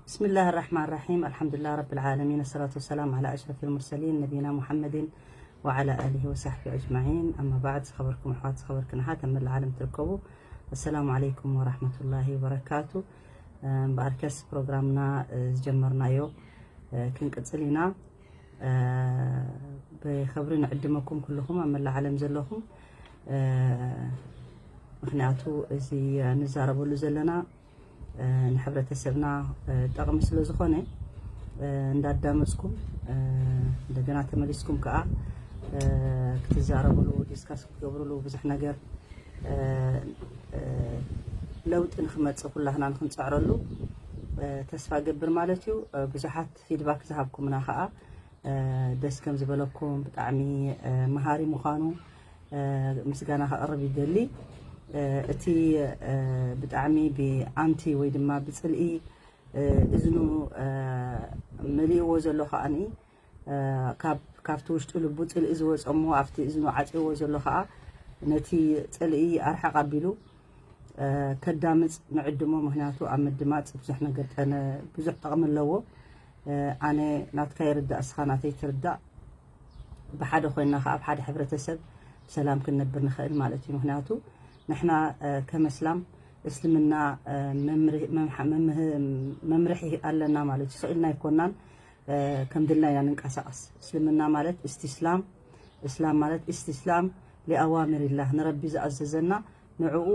بسم الله الرحمن الرحيم. الحمد لله رب العالمين. الصلاة والسلام على أشرف المرسلين نبينا محمد وعلى آله وصحبه أجمعين. أما بعد، ዝኸበርኩም ኣሕዋት፣ ዝኸበርክን ኣሓት ኣብ መላእ ዓለም ትርከቡ፣ السلام عليكم ورحمة الله وبركاته. እምበኣርከስ ፕሮግራምና፣ እ፣ ዝጀመርናዮ፣ እ፣ ክንቅጽል ኢና። እ፣ ብኽብሪ ንዕድመኩም ኩልኹም ኣብ መላእ ዓለም ዘለኹም። እ፣ ምኽንያቱ እዚ ንዛረበሉ ዘለና፣ እ፣ ንሕብረተሰብና፣ እ፣ ጠቕሚ ስለ ዝኾነ፣ እ፣ እንዳዳመጽኩም፣ እ፣ እንደገና ተመሊስኩም ከኣ፣ እ፣ ክትዛረብሉ፣ ዲስካስ ክትገብርሉ ብዙሕ ነገር፣ እ፣ እ፣ ለውጢ ንኽመጽእ ኩላህና ንኽንጸዕረሉ፣ እ፣ ተስፋ ገብር ማለት እዩ። እ፣ ብዙሓት ፊድባክ ዝሃብኩምና ከኣ፣ እ፣ ደስ ከም ዝበለኩም፣ ብጣዕሚ፣ እ፣ መሃሪ ምዃኑ፣ እ፣ ምስጋና ከቕርብ ይደሊ። እ፣ እቲ፣ እ፣ ብጣዕሚ ብኣንቲ ወይ ድማ ብጽልኢ፣ እ፣ እዝኑ፣ እ፣ መሊእዎ ዘሎ ከኣኒ፣ እ፣ ካብ፣ ካብቲ ውሽጡ ልቡ ጽልኢ ዝወጸ እሞ ኣብቲ እዝኑ ዓጽይዎ ዘሎ ከኣ ነቲ ጽልኢ ኣርሕቕ ኣቢሉ፣ እ፣ ከዳምጽ ንዕድሞ። ምኽንያቱ ኣብ ምድማጽ ብዙሕ ነገር ጠነ-፣ ብዙሕ ጠቕሚ ኣለዎ። እ፣ ኣነ ናትካ ይርዳእ፣ እስኻ ናተይ ትርዳእ። ብሓደ ኮይንና ከኣ ኣብ ሓደ ሕብረተሰብ ብሰላም ክንነብር ንኽእል ማለት እዩ። ምኽንያቱ ንሕና፣ እ፣ ከም እስላም፣ እስልምና፣ እ፣ መምርሂ-፣ መምሓ-፣ መምህ-፣ መምርሒ ኣለና ማለት እዩ። ስቕ ኢልና ኣይኮናን፣ እ፣ ከም ድልና ኢና ንንቀሳቐስ። እስልምና ማለት እስትስላም፣ እስላም ማለት እስትስላም ሊኣዋሚሪላህ፣ ንረቢ ዝኣዘዘና ንዕኡ፣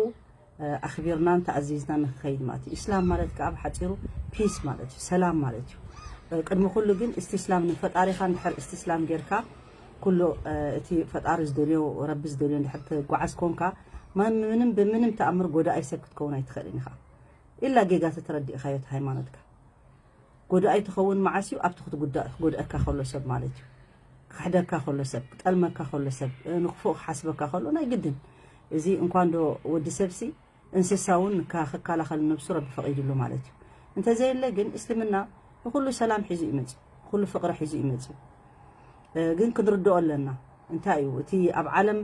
እ፣ ኣኽቢርናን ተኣዚዝናን ንክኸይድ ማለት እዩ። እስላም ማለት ከኣ ብሓጺሩ ፒስ ማለት እዩ፣ ሰላም ማለት እዩ። እ፣ ቅድሚ ኩሉ ግን እስትስላም ንፈጣሪኻ እንድሕር እስትስላም ጌርካ፣ ኩሉ፣ እ፣ እቲ ፈጣሪ ዝደልዮ፣ ረቢ ዝደልዮ እንድሕር ትጓዓዝ ኮንካ፣ ማን-፣ ምንም ብምንም ተኣምር ጎዳኣይ ሰብ ክትከውን ኣይትኽእልን ኢኻ። ኢላ ጌጋ ተተረዲእካዮ እቲ ሃይማኖትካ። ጎዳኣይ ትኸውን መዓስ እዩ? ኣብቲ ክትጉዳእ፣ ክጎድኣካ ከሎ ሰብ ማለት እዩ። ክሕደካ ከሎ ሰብ፣ ክጠልመካ ከሎ ሰብ፣ እ፣ ንክፉእ ክሓስበካ ከሎ ናይ ግድን። እዚ እንኳን ዶ ወዲ ሰብሲ፣ እንስሳ እውን ካ-፣ ክከላኸል ነብሱ ረቢ ፈቒድሉ ማለት እዩ። እንተዘየለ ግን እስልምና ንኹሉ ሰላም ሒዙ ይመጽእ፣ ንኹሉ ፍቕሪ ሒዙ ይመጽእ። እ፣ ግን ክንርድኦ ኣለና። እንታይ እዩ እቲ ኣብ ዓለም፣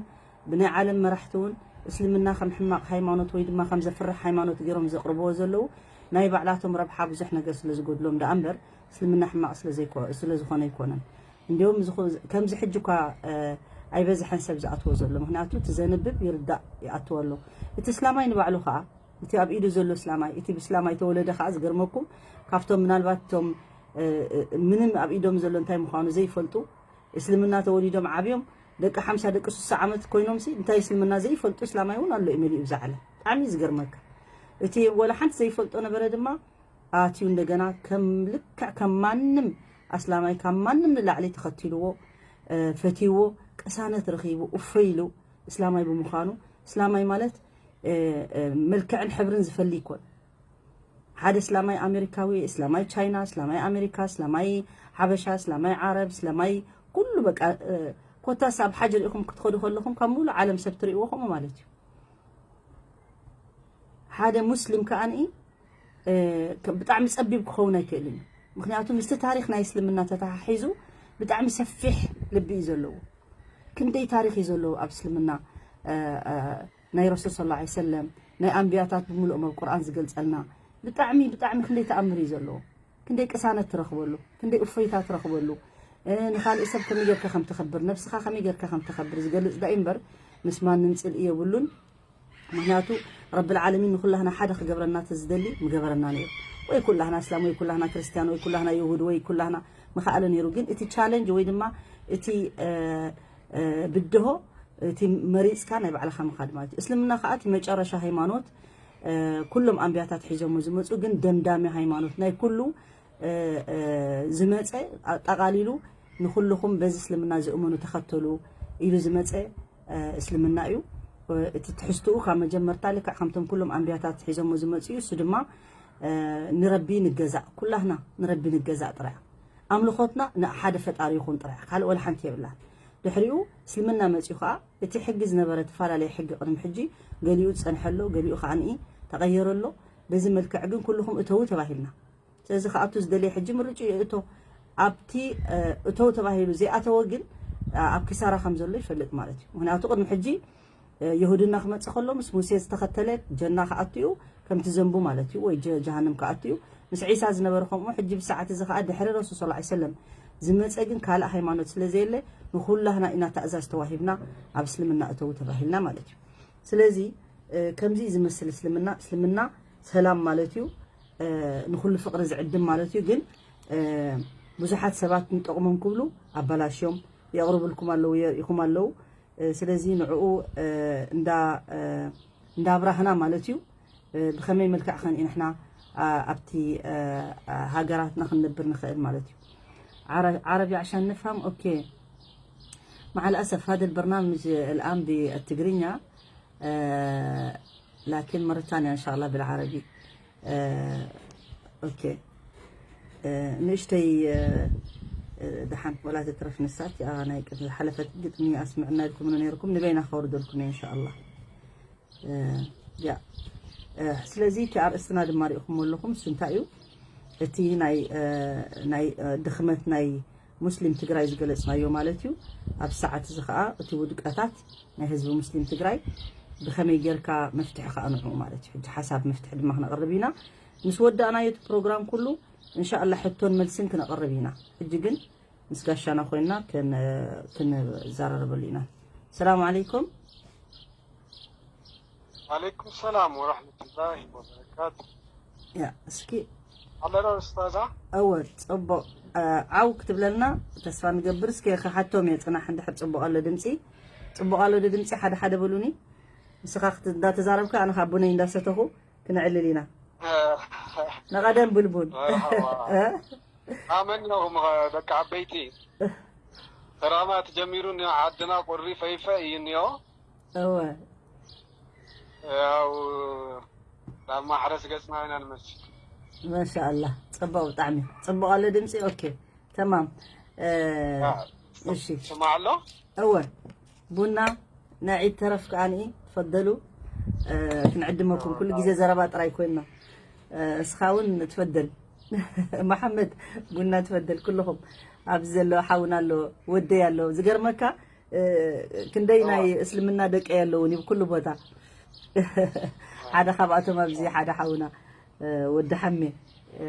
ብናይ ዓለም መራሕቲ እውን እስልምና ከም ሕማቕ ሃይማኖት ወይ ድማ ከም ዘፍርሕ ሃይማኖት ገይሮም ዘቕርብዎ ዘለዉ፣ ናይ ባዕላቶም ረብሓ ብዙሕ ነገር ስለ ዝጎድሎም ደኣ እምበር፣ እስልምና ሕማቕ ስለ ዘይኮ-፣ ስለ ዝኾነ ኣይኮነን። እንዲሁም ዝኹ-፣ ከምዚ ሕጂ እኳ፣ እ፣ ኣይበዝሐን ሰብ ዝኣትዎ ዘሎ። ምኽንያቱ እቲ ዘንብብ ይርዳእ፣ ይኣትዎ ኣሎ። እቲ እስላማይ ንባዕሉ ከኣ፣ እቲ ኣብ ኢዱ ዘሎ እስላማይ፣ እቲ ብእስላማይ ተወለደ ከኣ ዝገርመኩም፣ ካብቶም ምናልባት እቶም፣ እ፣ እ፣ ምንም ኣብ ኢዶም ዘሎ እንታይ ምዃኑ ዘይፈልጡ፣ እስልምና ተወሊዶም ዓብዮም፣ ደቂ ሓምሳ ደቂ ስሳ ዓመት ኮይኖምሲ፣ እንታይ እስልምና ዘይፈልጡ እስላማይ እውን ኣሎ እዩ መሊኡ ብዛ ዓለም። ብጣዕሚ እዩ ዝገርመካ። እቲ ወላ ሓንቲ ዘይፈልጦ ነበረ ድማ፣ ኣትዩ እንደገና ከም ልክዕ ከም ማንም ኣስላማይ ካብ ማንም ንላዕሊ ተኸቲልዎ፣ እ፣ ፈትይዎ፣ ቅሳነት ረኺቡ፣ እፎይ ኢሉ እስላማይ ብምዃኑ፣ እስላማይ ማለት፣ እ፣ እ፣ መልክዕን ሕብርን ዝፈሊ ይኮን። ሓደ እስላማይ ኣሜሪካዊ፣ እስላማይ ቻይና፣ እስላማይ ኣሜሪካ፣ እስላማይ ሓበሻ፣ እስላማይ ዓረብ፣ እስላማይ ኩሉ በቃ፣ እ፣ ኮታስ ኣብ ሓጅ ርኢኹም ክትኸዱ ከለኹም ካብ ሙሉእ ዓለም ሰብ ትርእይዎ ከምኡ ማለት እዩ። ሓደ ሙስሊም ከኣ ንኢ፣ እ፣ ከ-፣ ብጣዕሚ ጸቢብ ክኸውን ኣይክእልን እዩ። ምኽንያቱ ምስቲ ታሪኽ ናይ እስልምና ተተሓሒዙ ብጣዕሚ ሰፊሕ ልቢ እዩ ዘለዎ። ክንደይ ታሪኽ እዩ ዘለዎ ኣብ እስልምና፣ እ፣ እ፣ ናይ ረሱል ሰለላሁ ዐለይሂ ወሰለም፣ ናይ ኣንብያታት ብምሉኦም ኣብ ቁርኣን ዝገልጸልና ብጣዕሚ፣ ብጣዕሚ ክንደይ ተኣምር እዩ ዘለዎ። ክንደይ ቅሳነት ትረኽበሉ፣ ክንደይ እፎይታ ትረኽበሉ፣ እ፣ ንኻልእ ሰብ ከመይ ጌርካ ከም ተኸብር፣ ነብስኻ ከመይ ጌርካ ከም ተኸብር ዝገልጽ ዳእ እምበር ምስ ማንም ጽልኢ የብሉን። ምኽንያቱ ረብል ዓለሚን ንኩላህና ሓደ ክገብረና ተዝደሊ ምገበረና ነይሩ። ወይ ኩላህና እስላም፣ ወይ ኩላህና ክርስትያን፣ ወይ ኩላህና ይሁድ፣ ወይ ኩላህና ምኸኣለ ነይሩ። ግን እቲ ቻለንጅ ወይ ድማ እቲ፣ እ፣ እ፣ ብድሆ እቲ መሪጽካ ናይ ባዕልኻ ምኻድ ማለት እዩ። እስልምና ከኣ እቲ መጨረሻ ሃይማኖት፣ እ፣ ኩሎም ኣንብያታት ሒዞሞ ዝመጹ ግን ደምዳሚ ሃይማኖት ናይ ኩሉ፣ እ፣ እ፣ ዝመጸ ኣጠቓሊሉ ንኹልኹም በዚ እስልምና ዝእመኑ ተኸተሉ ኢሉ ዝመጸ፣ እ፣ እስልምና እዩ። እ፣ እቲ ትሕዝትኡ ካብ መጀመርታ ልክዕ ከምቶም ኩሎም ኣንብያታት ሒዞሞ ዝመጹ እዩ። እሱ ድማ፣ እ፣ ንረቢ ንገዛእ፣ ኩላህና ንረቢ ንገዛእ ጥራይ። ኣምልኾትና ንሓደ ፈጣሪ ይኹን ጥራይ፣ ካልእ ወላ ሓንቲ የብላን። ድሕሪኡ እስልምና መጺኡ ከኣ እቲ ሕጊ ዝነበረ ተፈላለየ ሕጊ ቅድሚ ሕጂ ገሊኡ ዝጸንሐ ኣሎ፣ ገሊኡ ከኣ ንኢ ተቐየረ ኣሎ። በዚ መልክዕ ግን ኩልኹም እተዉ ተባሂልና። ስለዚ ክኣቱ ዝደለየ ሕጂ ምርጭኡ ይእቶ። ኣብቲ፣ እ፣ እተው ተባሂሉ ዘይኣተወ ግን፣ እ፣ ኣብ ኪሳራ ከም ዘሎ ይፈልጥ ማለት እዩ። ምኽንያቱ ቅድሚ ሕጂ፣ እ፣ የሁድና ክመጽእ ከሎ ምስ ሙሴ ዝተኸተለ ጀና ክኣቱ እዩ፣ ከምቲ ዘንቡ ማለት እዩ፣ ወይ ጀ-፣ ጀሃነም ክኣቱ እዩ። ምስ ዒሳ ዝነበረ ከምኡ፣ ሕጂ ብሰዓት እዚ ከኣ ድሕሪ ረሱል ሰለላሁ ዐለይሂ ወሰለም ዝመጸ ግን ካልእ ሃይማኖት ስለ ዘየለ፣ ንኹላህና ኢና ታእዛዝ ተዋሂብና፣ ኣብ እስልምና እተዉ ተባሂልና ማለት እዩ። ስለዚ፣ እ፣ ከምዚ እዩ ዝመስል እስልምና። እስልምና ሰላም ማለት እዩ፣ እ፣ ንኹሉ ፍቕሪ ዝዕድም ማለት እዩ። ግን፣ እ፣ ብዙሓት ሰባት ንጠቕሞም ክብሉ ኣባላሽዮም የቕርብልኩም ኣለዉ፣ የርእኹም ኣለዉ። እ፣ ስለዚ ንዕኡ፣ እ፣ እንዳ፣ እ፣ እንዳብራህና ማለት እዩ፣ እ፣ ብኸመይ መልክዕ ኸን ንሕና፣ ኣ-፣ ኣብቲ፣ እ፣ እ፣ ሃገራትና ክንነብር ንኽእል ማለት እዩ። ዓረ-፣ ዓረቢ ዓሻን ንፍሃም። ኦኬ። مع الأسف هذا البرنامج الآن بالتقرينيا، آه، لكن مرة ثانية إن شاء الله بالعربي. آه، أوكي. آه، ንእሽተይ፣ آه، آه، ደሓን ወላ ትትረፍ ንሳት፣ ኣነ ዝሓለፈት ግጥሚ ኣስምዕና ኢልኩም ነይርኩም፣ ንበይና ከውርደልኩም እየ፣ إن شاء الله። እ፣ ያ፣ እ፣ ስለዚ እቲ ኣርእስትና ድማ ሪኢኹም ኣለኹም። እሱ እንታይ እዩ? እቲ ናይ፣ እ፣ ናይ፣ እ፣ ድኽመት ናይ ሙስሊም ትግራይ ዝገለጽናዮ ማለት እዩ። ኣብ ሰዓት እዚ ኸኣ እቲ ውድቀታት ናይ ህዝቢ ሙስሊም ትግራይ ብኸመይ ጌርካ መፍትሒ ከኣ ንዕኡ ማለት እዩ። ሕጂ ሓሳብ መፍትሒ ድማ ክነቕርብ ኢና። ምስ ወዳእናዮ እቲ ፕሮግራም ኩሉ እንሻኣላ ሕቶን መልስን ክነቕርብ ኢና። ሕጂ ግን ምስ ጋሻና ኮይና ክን-፣ ክንዘራረበሉ ኢና። ሰላም ዓለይኩም። وعليكم السلام ورحمة الله وبركاته. ያ፣ እስኪ ኣለና ኡስታዛ። እወ፣ ጽቡቕ፣ እ፣ ዓው ክትብለልና ተስፋ ንገብር። እስኪ ክሓቶም እየ፣ ጽናሕ፣ እንድሕር ጽቡቕ ኣሎ ድምጺ። ጽቡቕ ኣሎ ዶ ድምጺ? ሓደ ሓደ በሉኒ። ንስኻ ክት-፣ እንዳተዛረብካ ኣነ ካብ ቡነይ እንዳሰተኹ ክነዕልል ኢና። ንቐደም ቡን። መርሓባ። እ? ኣመን ኢኹም ደቂ ዓበይቲ። ክራማት ጀሚሩ እኒኦ፣ ዓድና ቁሪ ፈይፈ እዩ እኒኦ። እወ። ያው ናብ ማሕረስ ገጽና ኢና ንመስል። ማሻኣላህ፣ ጽቡቕ፣ ብጣዕሚ ጽቡቕ ኣሎ ድምጺ። ኦኬ፣ ተማም። እ፣ ያ፣ እሺ። ስማዕ ኣሎ። እወ፣ ቡና ናይ ዒድ ተረፍ ከኣ ንኢ፣ ትፈደሉ። እ፣ ክንዕድመኩም፣ ኩሉ ግዜ ዘረባ ጥራይ ኮይና። እ፣ እስኻ እውን ትፈደል። መሓመድ፣ ቡና ትፈደል። ኩልኹም ኣብዚ ዘሎ ሓውና ኣሎ፣ ወደይ ኣሎ። ዝገርመካ፣ እ፣ ክንደይ ናይ እስልምና ደቀይ ኣለዉኒ ብኩሉ ቦታ። ሓደ ካብኣቶም ኣብዚ ሓደ ሓውና፣ እ፣ ወዲ ሓሜ። እ፣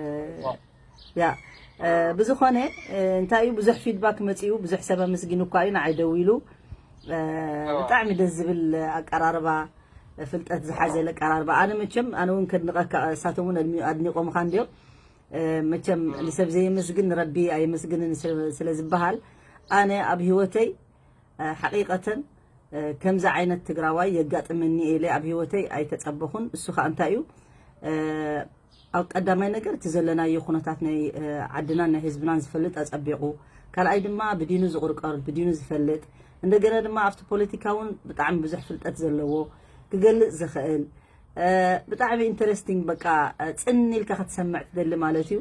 ያ፣ እ፣ ብዝኾነ፣ እ፣ እንታይ እዩ፣ ብዙሕ ፊድባክ መጺኡ፣ ብዙሕ ሰብ ኣመስጊኑ እኳ እዩ ንዓይ ደዊሉ። እ፣ ብጣዕሚ ደስ ዝብል ኣቀራርባ፣ ፍልጠት ዝሓዘለ ኣቀራርባ። ኣነ መቸም፣ ኣነ እውን ከድንቐካ፣ እሳቶም እውን ኣድሚ-፣ ኣድኒቖምኻ እንድዮም። እ፣ መቸም ንሰብ ዘየመስግን ንረቢ ኣየመስግንን ስለ፣ ስለ ዝበሃል፣ ኣነ ኣብ ህይወተይ፣ እ፣ ሓቂቐተን፣ እ፣ ከምዚ ዓይነት ትግራዋይ የጋጥመኒ ኢለ ኣብ ህይወተይ ኣይተጸበኹን። እሱ ኸኣ እንታይ እዩ? እ፣ ኣብ ቀዳማይ ነገር እቲ ዘለናዮ ኩነታት ናይ፣ እ፣ ዓድናን ናይ ህዝብናን ዝፈልጥ ኣጸቢቑ፣ ካልኣይ ድማ ብዲኑ ዝቕርቀር፣ ብዲኑ ዝፈልጥ፣ እንደገና ድማ ኣብቲ ፖለቲካ እውን ብጣዕሚ ብዙሕ ፍልጠት ዘለዎ፣ ክገልጽ ዝኽእል፣ እ፣ ብጣዕሚ ኢንተረስቲንግ፣ በቃ፣ እ፣ ጽን ኢልካ ክትሰምዕ ትደሊ ማለት እዩ።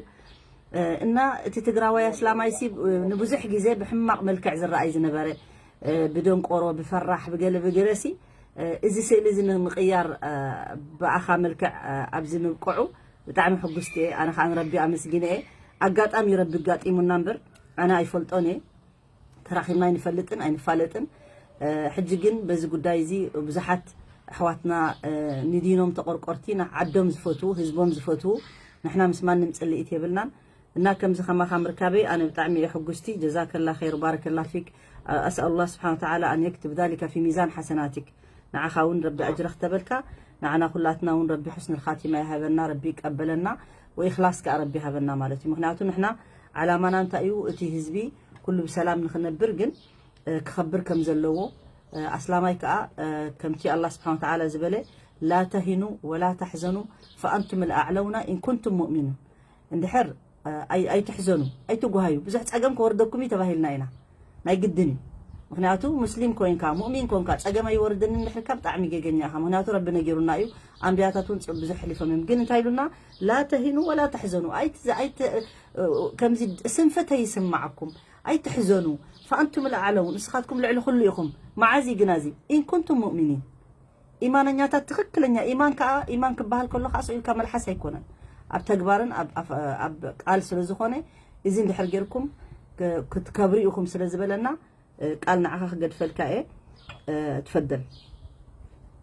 እ፣ እና እቲ ትግራዋይ ኣስላማይ ሲ፣ እ፣ ንብዙሕ ግዜ ብሕማቕ መልክዕ ዝረኣይ ዝነበረ፣ እ፣ ብደንቆሮ፣ ብፈራሕ፣ ብገለ ብገለሲ፣ እ፣ እዚ ስእሊ እዚ ንምቕያር፣ እ፣ ብኣኻ መልክዕ፣ እ፣ ኣብዚ ምብቅዑ ብጣዕሚ ሕጉስቲ እየ። ኣነ ከዓ ንረቢ ኣመስጊነ እየ። ኣጋጣሚ ረቢ ኣጋጢሙና እምበር ኣነ ኣይፈልጦን እየ። ተራኺብና ኣይንፈልጥን፣ ኣይንፋለጥን። እ፣ ሕጂ ግን በዚ ጉዳይ እዚ ብዙሓት ኣሕዋትና፣ እ፣ ንዲኖም ተቆርቆርቲ፣ ንዓዶም ዝፈትዉ፣ ህዝቦም ዝፈትዉ፣ ንሕና ምስ ማንም ጽልኢት የብልናን። እና ከምዚ ከማኻ ምርካበይ ኣነ ብጣዕሚ እየ ሕጉስቲ። ጀዛከላ ኸይር፣ ባረከላ ፊክ። ኣስኣሉላህ ስብሓነ ወተዓላ ኣን የክትብ ዛሊካ ፊ ሚዛን ሓሰናቲክ። ንዓኻ እውን ረቢ ኣጅሪ ክተበልካ፣ ንዓና ኩላትና እውን ረቢ ሑስኑል ኻቲማ ይሃበና፣ ረቢ ይቀበለና፣ ወኢኽላስ ከኣ ረቢ ይሃበና ማለት እዩ። ምኽንያቱ ንሕና ዓላማና እንታይ እዩ? እቲ ህዝቢ ኩሉ ብሰላም ንኽነብር ግን፣ እ፣ ክኸብር ከም ዘለዎ፣ እ፣ ኣስላማይ ከኣ፣ እ፣ ከምቲ ኣላህ ስብሓነ ወተዓላ ዝበለ፣ ላ ተሂኑ ወላ ተሕዘኑ ፈኣንቱም ልኣዕለውና ኢን ኩንቱም ሙእሚኑን። እንድሕር፣ እ፣ ኣይ-፣ ኣይትሕዘኑ፣ ኣይትጓሃዩ፣ ብዙሕ ጸገም ክወርደኩም እዩ ተባሂልና ኢና። ናይ ግድን እዩ። ምኽንያቱ ሙስሊም ኮይንካ፣ ሙእሚን ኮንካ፣ ጸገም ኣይወርደኒ እንድሕርካ ብጣዕሚ ጌገኛ ኢኻ። ምኽንያቱ ረቢ ነጊሩና እዩ፣ ኣንብያታት እውን ጽ-፣ ብዙሕ ሕሊፎም እዮም። ግን እንታይ ኢሉና? ላ ተሂኑ ወላ ተሕዘኑ፣ ኣይት-፣ ኣይት-፣ እ፣ ከምዚ ስንፈት ኣይስማዓኩም፣ ኣይትሕዘኑ፣ ፈኣንቱም ልኣዕለውን፣ ንስኻትኩም ልዕሊ ኩሉ ኢኹም። መዓዝ እዩ ግና እዚ? ኢን ኩንቱም ሙእሚኒን። ኢማነኛታት፣ ትኽክለኛ ኢማን ከኣ፣ ኢማን ክበሃል ከሎ ከኣ ስቕ ኢልካ መልሓስ ኣይኮነን። ኣብ ተግባርን ኣብ፣ ኣብ፣ ኣብ ቃል ስለ ዝኾነ፣ እዚ እንድሕር ጌርኩም ክ-፣ ክትከብሩ ኢኹም ስለ ዝበለና፣ እ፣ ቃል ንዓኻ ክገድፈልካ እየ። እ፣ ትፈደል።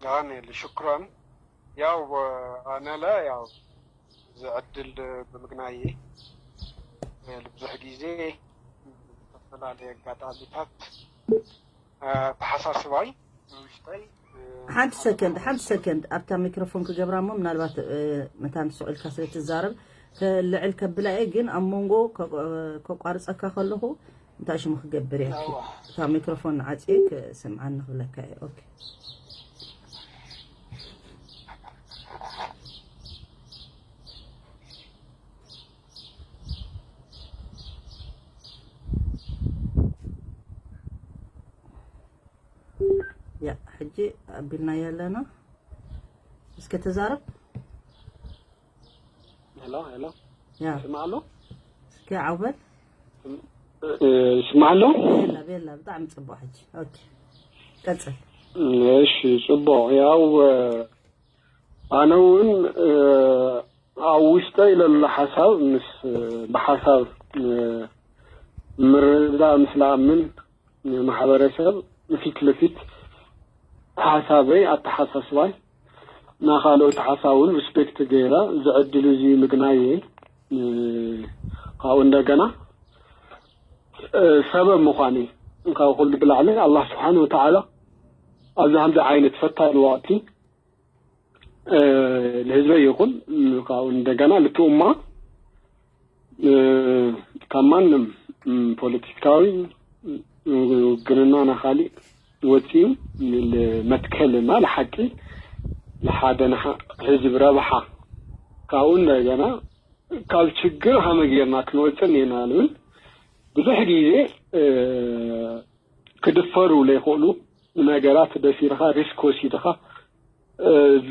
ጃሚል፣ ሽክራን። ያው ኣነለ ያው ዝዕድል ብምግናይ ብዙሕ ግዜ ዝተፈላለየ ኣጋጣሚታት ተሓሳስባይ ውሽጠይ ሓንቲ ሰከንድ ሓንቲ ሰከንድ ኣብታ ሚክሮፎን ክገብራ እሞ ምናልባት መታን ስቕ ኢልካ ስለ ትዛረብ ልዕል ከብላ እየ። ግን ኣብ መንጎ ከቋርፀካ ከለኹ እንታይ ሽሙ ክገብር እየ? እታ ሚክሮፎን ዓፅየ ክስምዓኒ ክብለካ እየ። ኦኬ። ያ ሕጂ ኣቢልና ያለና እስከ ተዛረብ። ሄሎ ሄሎ ያ ስማዕ ኣሎ እስከ ዓውበል ስማዕ ኣሎ ቤላ ቤላ ብጣዕሚ ጽቡቅ። ሕጂ ኦኬ ቀጽል። እሺ ጽቡቅ። ያው ኣነ እውን ኣብ ውሽጠይ ለሎ ሓሳብ ምስ ብሓሳብ ምርዳ ምስ ለኣምን ማሕበረሰብ ፊት ለፊት ሓሳበይ ኣተሓሳስባይ ናኻልኦት ሓሳብ እውን ሪስፔክት ገይረ ዝዕድል እዚ ምግናየ ካብኡ እንደገና ሰበብ ምዃነይ ካብ ኩሉ ብላዕሊ ኣላህ ስብሓን ወተዓላ ኣብዚ ከምዚ ዓይነት ፈታኒ ወቅቲ ንህዝበይ ይኹን ካብኡ እንደገና ልትኡማ ካብ ማንም ፖለቲካዊ ውግንና ናኻሊእ ወፂኡ መትከልና ንሓቂ ንሓደ ህዝብ ረብሓ ካብኡ እንደገና ካብ ችግር ሃመ ጌርና ክንወፅእ እኒና ንብል ብዙሕ ግዜ ክድፈሩ ዘይኽእሉ ነገራት ደፊርኻ ሪስክ ወሲድኻ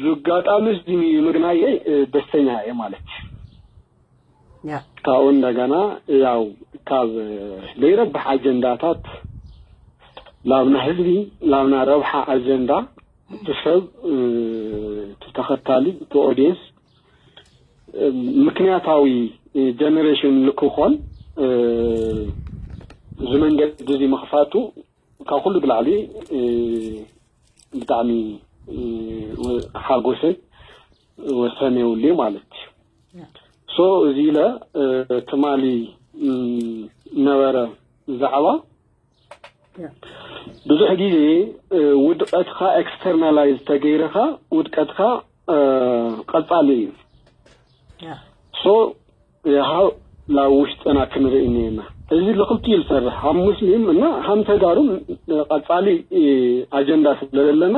ዝጋጣሚ እዚ ምግናየይ ደስተኛ እየ ማለት እዩ። ያ ካብኡ እንደገና ያው ካብ ዘይረብሕ ኣጀንዳታት ላብና ህዝቢ ላብና ረብሓ ኣጀንዳ እቲ ሰብ እቲ ተኸታሊ እቲ ኦዲየንስ ምክንያታዊ ጀነሬሽን ንክኾን እዚ መንገዲ እዚ ምኽፋቱ ካብ ኩሉ ብላዕሊ ብጣዕሚ ሓጎሰይ ወሰን የብሉ ማለት እዩ። ሶ እዚ ኢለ ትማሊ ነበረ ዛዕባ ብዙሕ ግዜ ውድቀትካ ኤክስተርናላይዝ ተገይርካ ውድቀትካ ቀጻሊ እዩ። ሶ ያሃው ናብ ውሽጥና ክንርኢ እኒና እዚ ልክልቲኡ ዝሰርሕ ሃም ሙስሊም እና ሃም ተጋሩ ቀጻሊ ኣጀንዳ ስለለና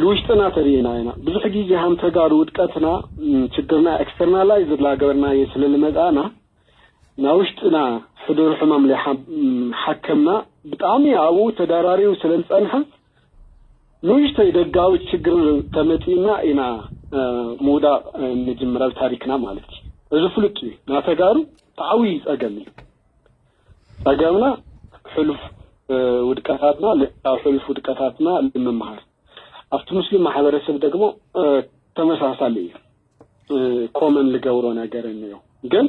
ልውሽጥና ተርእና ኢና ብዙሕ ግዜ ሃም ተጋሩ ውድቀትና ችግርና ኤክስተርናላይዝ ላገበርናዮ ስለልመጻና ናብ ውሽጥና ሕዱር ሕማም ለይሓከምና ብጣዕሚ ኣብኡ ተደራሪቡ ስለዝጸንሐ ንእሽተይ ደጋዊ ችግር ተመጺእና ኢና ምውዳቕ ንጅምር ኣብ ታሪክና ማለት እዩ። እዚ ፍሉጥ እዩ። ናተጋሩ ተዓብዩ ጸገም እዩ። ጸገምና ሕሉፍ ውድቀታትና ካብ ሕሉፍ ውድቀታትና ንምምሃር ኣብቲ ሙስሊም ማሕበረሰብ ደግሞ ተመሳሳሊ እዩ። ኮመን ልገብሮ ነገር እንዮ ግን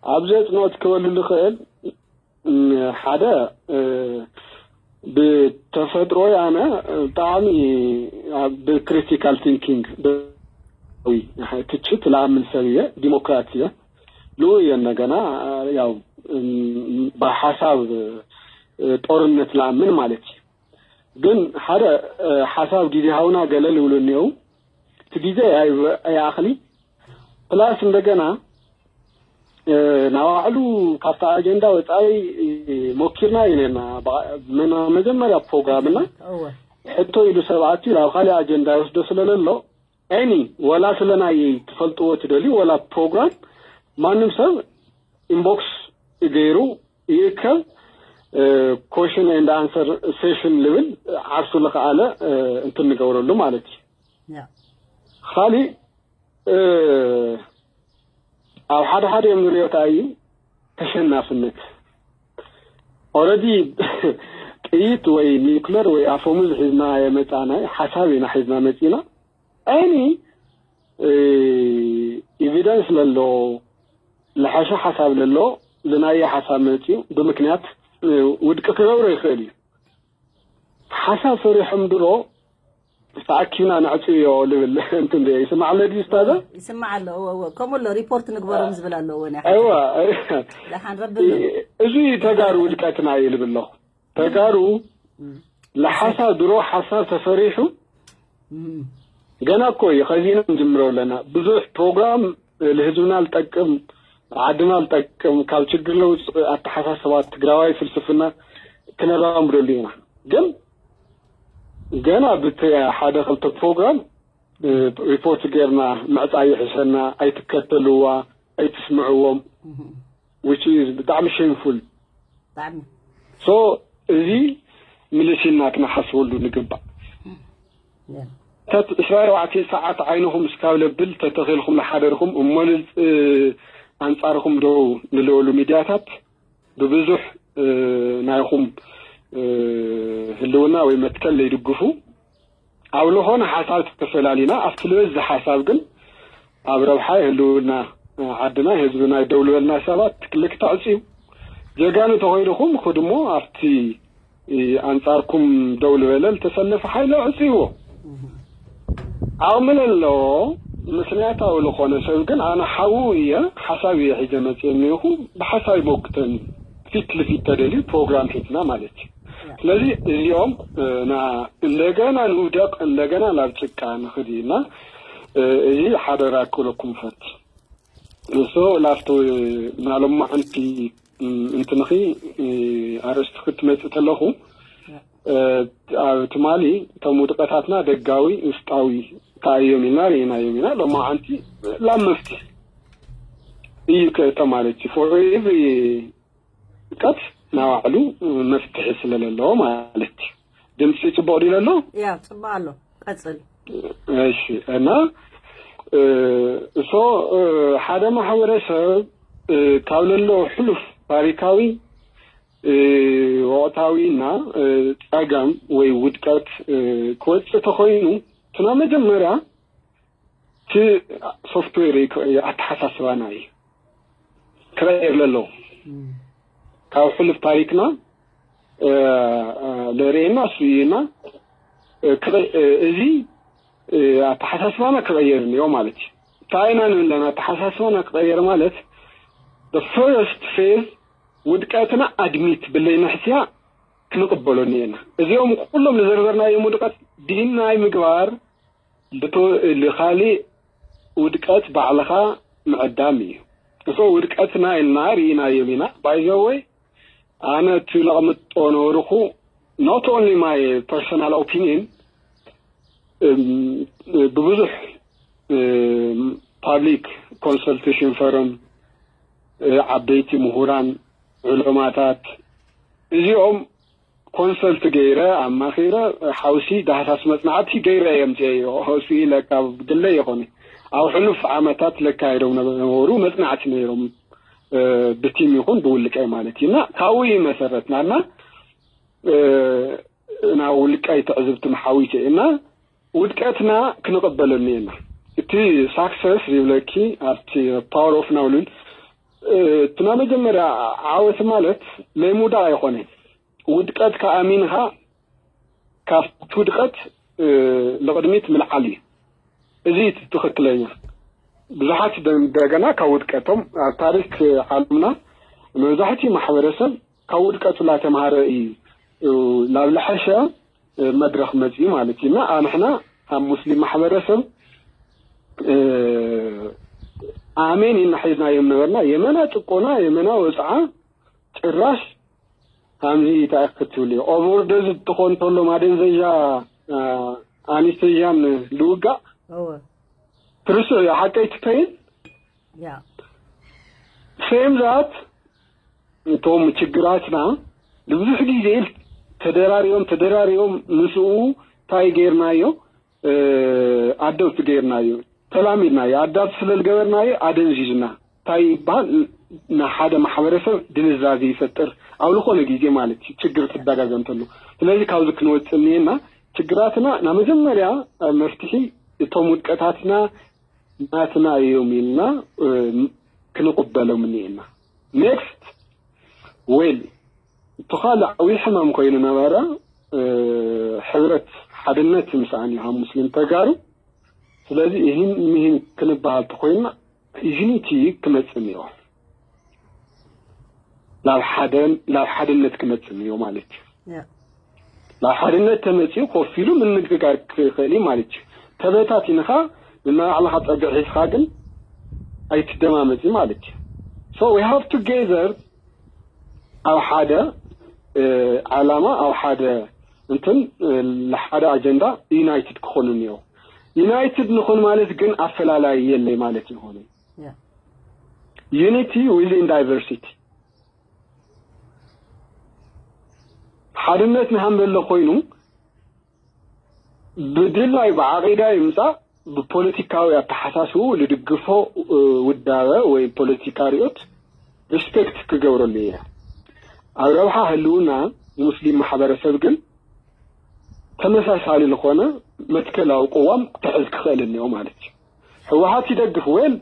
ኣብዚ ኣፅንኦት ክበሉ ልኽእል ሓደ ብተፈጥሮ ኣነ ብጣዕሚ ብክሪቲካል ቲንኪንግ ትችት ለኣምን ሰብ እየ። ዲሞክራት እየ። ልኡ እየ እንደገና ያው ብሓሳብ ጦርነት ለኣምን ማለት እዩ። ግን ሓደ ሓሳብ ግዜ ሃውና ገለ ልብሉ እኒው እቲ ግዜ ኣይኣኽሊ ፕላስ እንደገና ናባዕሉ ካብቲ ኣጀንዳ ወፃኢ ሞኪርና እዩ ነርና መጀመርያ ፕሮግራምና ሕቶ ኢሉ ሰብ ኣትዩ ናብ ካሊእ ኣጀንዳ ይወስዶ ስለለሎ ኤኒ ወላ ስለናይ ትፈልጥዎ ትደልዩ ወላ ፕሮግራም ማንም ሰብ ኢንቦክስ ገይሩ ይእከብ ኮሽን ኤንድ ኣንሰር ሴሽን ልብል ዓርሱ ልኸኣለ እንትን ንገብረሉ ማለት እዩ። ካሊእ ኣብ ሓደ ሓደ እዮም ንሪኦ እንታይ እዩ ተሸናፍነት ኦረዲ ጥይት ወይ ኒውክለር ወይ ኣፈሙዝ ሒዝና የመፃና ሓሳብ ኢና ሒዝና መፂና ኣይኒ ኤቪደንስ ለሎ ዝሓሸ ሓሳብ ለሎ ዝናየ ሓሳብ መፅኡ ብምክንያት ውድቂ ክገብሮ ይኽእል እዩ። ሓሳብ ሰሪሖም ድሮ ተኣኪብና ነዕፅዮ ልብል እንትን ይስማዕ ኣሎ ድዩ ስታዛ? ይስማዕ ኣሎ። እወ እወ፣ ከምኡ ኣሎ። ሪፖርት ንግበሮም ዝብል ኣሎ። እወ ናይ እዋ ደሓን ረቢ ኣሎ። እዚ ተጋሩ ውድቀትና እዩ ልብል ኣለኹ። ተጋሩ ለሓሳብ ድሮ ሓሳብ ተፈሪሑ እም፣ ገና እኮ እዩ ከዚና ንጅምሮ ኣለና። ብዙሕ ፕሮግራም ልህዝብና ልጠቅም፣ ዓድና ልጠቅም፣ ካብ ችግር ለውፅእ ኣተሓሳስባ ትግራዋይ ፍልስፍና ክነራምደሉ ኢና። ግን ገና ብቲ ሓደ ክልተ ፕሮግራም ሪፖርት ጌርና ምዕፃ ይሕሸና፣ ኣይትከተልዋ፣ ኣይትስምዕዎም፣ which is ብጣዕሚ shameful። ብጣዕሚ So እዚ ምልስ ኢልና ክነሓስበሉ ንግባእ። ያ። ተት ዕስራ ኣርባዕተ ሰዓት ዓይንኹም እስካብ ለብል ተተኺልኩም ለሓደርኩም እሞ ንልፅ ኣንጻርኩም ደው ንልበሉ ሚድያታት ብብዙሕ እ፣ ናይኹም እ፣ ህልውና ወይ መትከል ዘይድግፉ ኣብ ዝኾነ ሓሳብ ተፈላሊና ኣብቲ ልበዚ ሓሳብ ግን ኣብ ረብሓ ህልውና ዓድና ህዝብና ደው ልበልና ሰባት ክልክ ተዕፅዩ ጀጋኑ ተኾይንኹም ክድሞ ኣብቲ ኣንጻርኩም ደው ልበለ ልተሰለፈ ሓይሊ ኣዕጽይዎ። ዓቕሚ ለለዎ ምኽንያታዊ ልኾነ ሰብ ግን ኣነ ሓዉ እየ፣ ሓሳብ እየ ሒዘ መጽየ እኒኹ፣ ብሓሳብ ይሞግተኒ። ፊት ልፊት ተደልዩ ፕሮግራም ሒዝና ማለት እዩ። ስለዚ እዚኦም ና እንደገና ንውደቕ እንደገና ናብ ጭቃ ንኽድ ኢልና እዚ ሓደራ ክብለኩም ፈት ንሶ ላፍቶ ናሎማዓንቲ እንትንኺ ኣርእስቲ ክትመጽእ ተለኹ ኣብ ትማሊ እቶም ውድቀታትና ደጋዊ ውሽጣዊ እንታይ እዮም ኢልና ርኢናዮም ኢና። ሎማዓንቲ ላብ መፍትሒ እዩ ክእቶ ማለት እዩ። For every ውድቀት ናባዕሉ መፍትሒ ስለለለዎ ማለት እዩ። ድምፂ ፅቡቅ ድዩ ዘሎ? ያ ጽቡቅ ኣሎ። ቀጽል። እሺ እና እሶ ሓደ ማሕበረሰብ ካብ ለሎ ሕሉፍ ታሪካዊ ወቕታዊና ጸገም ወይ ውድቀት ክወፅእ ተኾይኑ ትናብ መጀመርያ እቲ ሶፍትዌር ኣተሓሳስባና እዩ ክቐየር ለለዎ ካብ ሕሉፍ ታሪክና ለርእየና እሱ እዩና እዚ ኣተሓሳስባና ክቐየር እኒኦ ማለት እዩ። እንታይ ኢና ንብለን ኣተሓሳስባና ክቐየር ማለት first phase ውድቀትና ኣድሚት ብለይ ንሕስያ ክንቕበሎ እኒኤና። እዚኦም ኩሎም ንዘርዘርናዮም ውድቀት ዲናይ ምግባር ልካሊእ ውድቀት ባዕልኻ ምዕዳም እዩ። እሶ ውድቀትና ኢልና ርኢናዮም ኢና። ባይዘወይ ኣነ እቲ ለቕምጦ ነበርኩ not only my personal opinion ብብዙሕ public consultation forum ዓበይቲ ምሁራን ዑለማታት እዚኦም ኮንሰልት ገይረ ኣማኺረ ሓውሲ ዳህሳስ መፅናዕቲ ገይረ የምፅኤዮ እሱ ለካ ግለ ይኾነ ኣብ ሕሉፍ ዓመታት ለካየዶም ነበሩ መፅናዕቲ ነይሮም ብቲም ይኹን ብውልቀይ ማለት እዩ እና ካብኡ ይመሰረትና እና ናብ ውልቀይ ትዕዝብቲ መሓዊተ እና ውድቀትና ክንቕበለኒ ኢና። እቲ ሳክሰስ ይብለኪ ኣብቲ power of now ሉል እቲ ናይ መጀመርያ ዓወት ማለት ለይሙዳ ኣይኮነን። ውድቀት ከኣሚንኻ ካብቲ ውድቀት ልቕድሚት ምልዓል እዩ። እዚ እቲ ትኽክለኛ ብዙሓት እንደገና ካብ ውድቀቶም ኣብ ታሪክ ዓለምና መብዛሕትኡ ማሕበረሰብ ካብ ውድቀቱ ላተምሃረ እዩ ናብ ልሐሸ መድረኽ መፅኡ ማለት እዩ እና ኣንሕና ኣብ ሙስሊም ማሕበረሰብ ኣሜን ኢና ሒዝናዮም ነበርና የመና ጭቆና የመና ወፅዓ ጭራሽ ከምዚ እንታይ ክትብል እዩ ኦቨርዶዝ እንትኾን ተሎ ማደንዘዣ ኣኒስተዣን ልውጋእ ትርስዕ እዩ ሓቀይ ትከይን ሴም ዛት እቶም ችግራትና ንብዙሕ ግዜ ተደራሪቦም ተደራሪቦም ምስኡ እንታይ ገይርናዮ ኣዶፕት ገይርናዮ ተላሚድናዮ ኣዳፕት ስለዝገበርናዮ ኣደንዚዝና እንታይ ይበሃል ንሓደ ማሕበረሰብ ድንዛዜ ይፈጥር ኣብ ዝኾነ ግዜ ማለት እዩ ችግር ክደጋገም ተሎ ስለዚ ካብዚ ክንወፅእ እኒኤና ችግራትና ናብ መጀመርያ መፍትሒ እቶም ውድቀታትና ናትና እዮም ኢልና ክንቕበሎም እኒኤና ኔክስት ዌል እቲ ካልእ ዓብዪ ሕማም ኮይኑ ነበረ ሕብረት ሓድነት ምስኣን እዩ ካብ ሙስሊም ተጋሩ። ስለዚ ይህን ምሂን ክንበሃል ተኮይንና ዩኒቲ ክመጽእ እኒኦ። ናብ ሓደን ናብ ሓድነት ክመጽእ እኒኦ ማለት እዩ። ናብ ሓድነት ተመጺኡ ኮፍ ኢሉ ምንግጋር ክኽእል እዩ ማለት እዩ። ተበታቲንኻ ንናባዕልኻ ጸግዒ ሒዝኻ ግን ኣይትደማመጽ ማለት እዩ። So we have together ኣብ ሓደ ዓላማ ኣብ ሓደ እንትን ሓደ ኣጀንዳ ዩናይትድ ክኾኑ እኒኦ። ዩናይትድ ንኹን ማለት ግን ኣፈላላይ የለይ ማለት ይኾኑ። Unity within diversity። ሓድነት ንሃምበሎ ኮይኑ ብድላይ ብዓቂዳ ይምጻእ ብፖለቲካዊ ኣተሓሳስቡ ልድግፎ ውዳበ ወይ ፖለቲካ ሪኦት ሪስፔክት ክገብረሉ እየ። ኣብ ረብሓ ህልውና ሙስሊም ማሕበረሰብ ግን ተመሳሳሊ ዝኾነ መትከላዊ ቅዋም ክሕዝ ክኽእል እኒኦ ማለት እዩ። ህወሓት ይደግፍ ወይል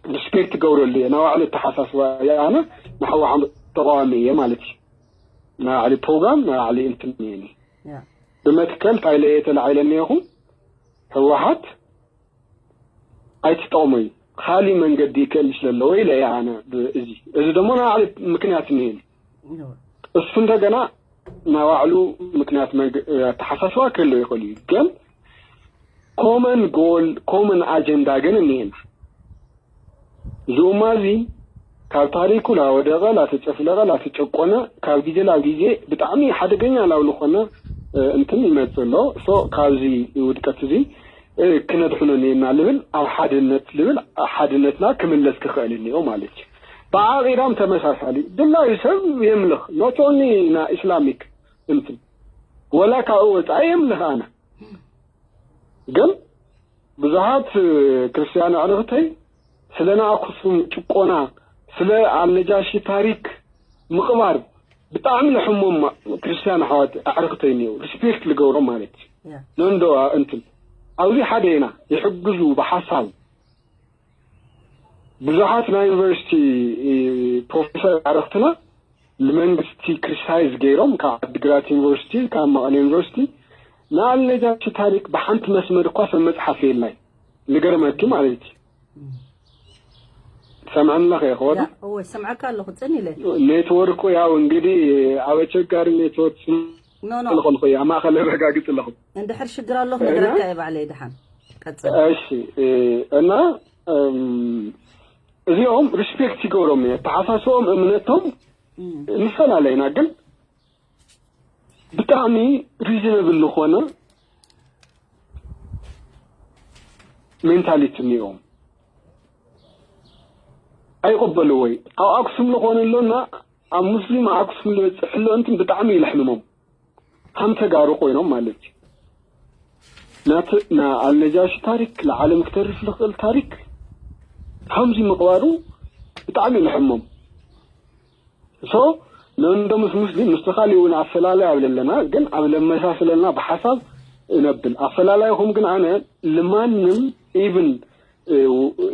ሪስፔክት ክገብረሉ እየ። ናባዕሉ ኣተሓሳስባ እየ። ኣነ ንህወሓት ተቃዋሚ እየ ማለት እዩ። ናባዕሉ ፕሮግራም ናባዕሉ እንትን እየኒ ብመትከል ታይለ እየ ተላዒለ እኒኹ ህወሓት ኣይትጠቕሞይ ካሊእ መንገዲ ይክእል ስለለዎ ኢለ እየ ኣነ። እዚ እዚ ደሞ ናባዕሉ ምክንያት እኒሄኒ። እሱ እንደገና ናባዕሉ ምክንያት ኣተሓሳስባ ክህልዎ ይኽእል እዩ። ግን ኮመን ጎል ኮመን ኣጀንዳ ግን እኒሄና። እዚ ኡማ እዚ ካብ ታሪኩ ላወደቐ ላተጨፍለቐ ላተጨቆነ ካብ ግዜ ናብ ግዜ ብጣዕሚ ሓደገኛ ናብ ዝኾነ እንትን ይመፅእ ኣሎ። ሶ ካብዚ ውድቀት እዚ ክነድሕኖ እኒሄና ልብል ኣብ ሓድነት ልብል ሓድነትና ክምለስ ክኽእል እኒኦ ማለት እዩ። ብዓቂዳም ተመሳሳሊ ድላዩ ሰብ የምልኽ not only ና ኢስላሚክ እንትን ወላ ካብኡ ወፃኢ የምልኽ ኣነ ግን ብዙሓት ክርስትያን ኣዕርኽተይ ስለ ናይ ኣክሱም ጭቆና ስለ ኣልነጃሺ ታሪክ ምቕባር ብጣዕሚ ለሕሞም ክርስትያን ኣሕዋት ኣዕርኽተይ እኒው ሪስፔክት ልገብሮም ማለት እዩ። ነንዶ እንትን ኣብዚ ሓደ ኢና ይሕግዙ ብሓሳብ ብዙሓት ናይ ዩኒቨርሲቲ ፕሮፌሰር ኣዕርኽትና ንመንግስቲ ክሪቲሳይዝ ገይሮም ካብ ዓዲግራት ዩኒቨርሲቲ ካብ መቐለ ዩኒቨርሲቲ ንኣልነጃሺ ታሪክ ብሓንቲ መስመር እኳ ሰብ መፅሓፍ የላይ ልገርመኪ ማለት እዩ። ሰምዐኒ ኣለኸ ይኸውን እወ ሰምዐካ ኣለኹ ፅን ኢለ ኔትወርኩ ያው እንግዲህ ኣብ ኣቸጋሪ ኔትወርክ ኖ ኖ ዝኾንኩ ኣብ ማእኸል ኣረጋግፅ ኣለኹ እንድሕር ሽግር ኣሎ ክነግረካ እየ ባዕለይ ድሓን ቀፅል እሺ እና እዚኦም ሪስፔክት ይገብሮም እዩ ኣተሓሳስቦም እምነቶም ንፈላለ ኢና ግን ብጣዕሚ ሪዝነብል ዝኾነ ሜንታሊቲ እኒኦም ኣይቕበልዎ እዩ ኣብ ኣክሱም ዝኾነ ኣሎና ኣብ ሙስሊም ኣክሱም ዝበፅሕ ኣሎ እንትን ብጣዕሚ እዩ ለሕምሞም ከም ተጋሩ ኮይኖም ማለት እዩ ናቲ ንኣልነጃሺ ታሪክ ንዓለም ክተርፍ ዝኽእል ታሪክ ከምዚ ምቕባሩ ብጣዕሚ እዩ ለሕሞም so ነንዶ ምስ ሙስሊም ምስ ተኻሊ እውን ኣፈላለይ ኣብ ለለና ግን ኣብ ለመሳስለና ብሓሳብ እነብል ኣፈላላይኹም ግን ኣነ ልማንም ኢብን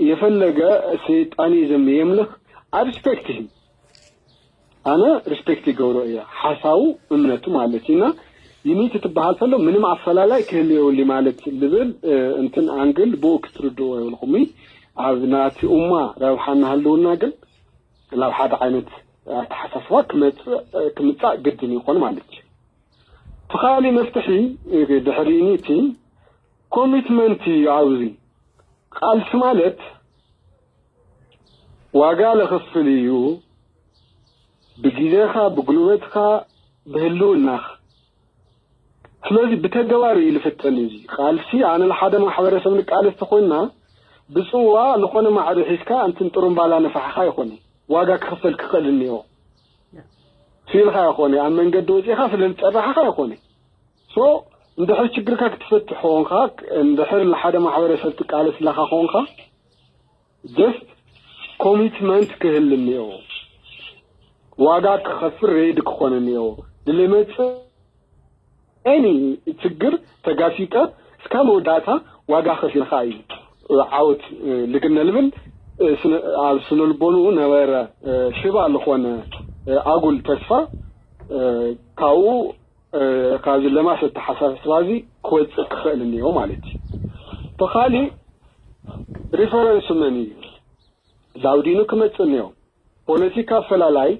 የፈለገ ሰይጣኒዝም የምልኽ ኣሪስፔክት ህም ኣነ ሪስፔክት ይገብሮ እየ ሓሳቡ እምነቱ ማለት እዩ እና ዩኒቲ ትበሃል ከሎ ምንም ኣፈላላይ ክህልየውሊ ማለት ልብል እንትን ኣንግል ብኡ ክትርድዎ የብልኹም ኣብ ናቲ ኡማ ረብሓ እናሃለውና ግን ናብ ሓደ ዓይነት ኣተሓሳስባ ክመፅእ ክምፃእ ግድን ይኾን ማለት እዩ። እቲ ካሊእ መፍትሒ ድሕሪ ዩኒቲ ኮሚትመንት እዩ። ኣብዚ ቃልሲ ማለት ዋጋ ለኽፍል እዩ። ብግዜኻ፣ ብጉልበትኻ፣ ብህልውናኻ ስለዚ ብተገባር እዩ ልፍተን እዚ ቃልሲ ኣነ ንሓደ ማሕበረሰብ ንቃለስ ተኮንና ብፅዋ ልኾነ ማዕረ ሒዝካ እንትን ጥሩምባላ ነፋሕኻ ይኾነ ዋጋ ክኽፈል ክኽእል እኒኦ ስኢልካ ይኾነ ኣብ መንገዲ ወፂእኻ ስለ ዝፀራሕኻ ይኾነ ሶ እንድሕር ችግርካ ክትፈትሕ ኾንካ እንድሕር ንሓደ ማሕበረሰብ ትቃለስ ለኻ ኾንካ just commitment ክህል እኒኦ ዋጋ ክኸፍል ሬዲ ክኾን እኒኦ ንልመፅእ any ችግር ተጋፊጠ እስካብ መወዳእታ ዋጋ ከፊልካ እዩ ዓወት ልግነ ልብል ኣብ ስነ ልቦንኡ ነበረ ሽባ ዝኾነ ኣጉል ተስፋ ካብኡ እ፣ ካብዚ ለማስ ኣተሓሳስባ እዚ ክወፅእ ክኽእል እኒኦ ማለት እዩ። ተኻሊ ሪፈረንስ መን እዩ? ላውዲኑ ክመፅእ እኒኦ። ፖለቲካ ኣፈላላይ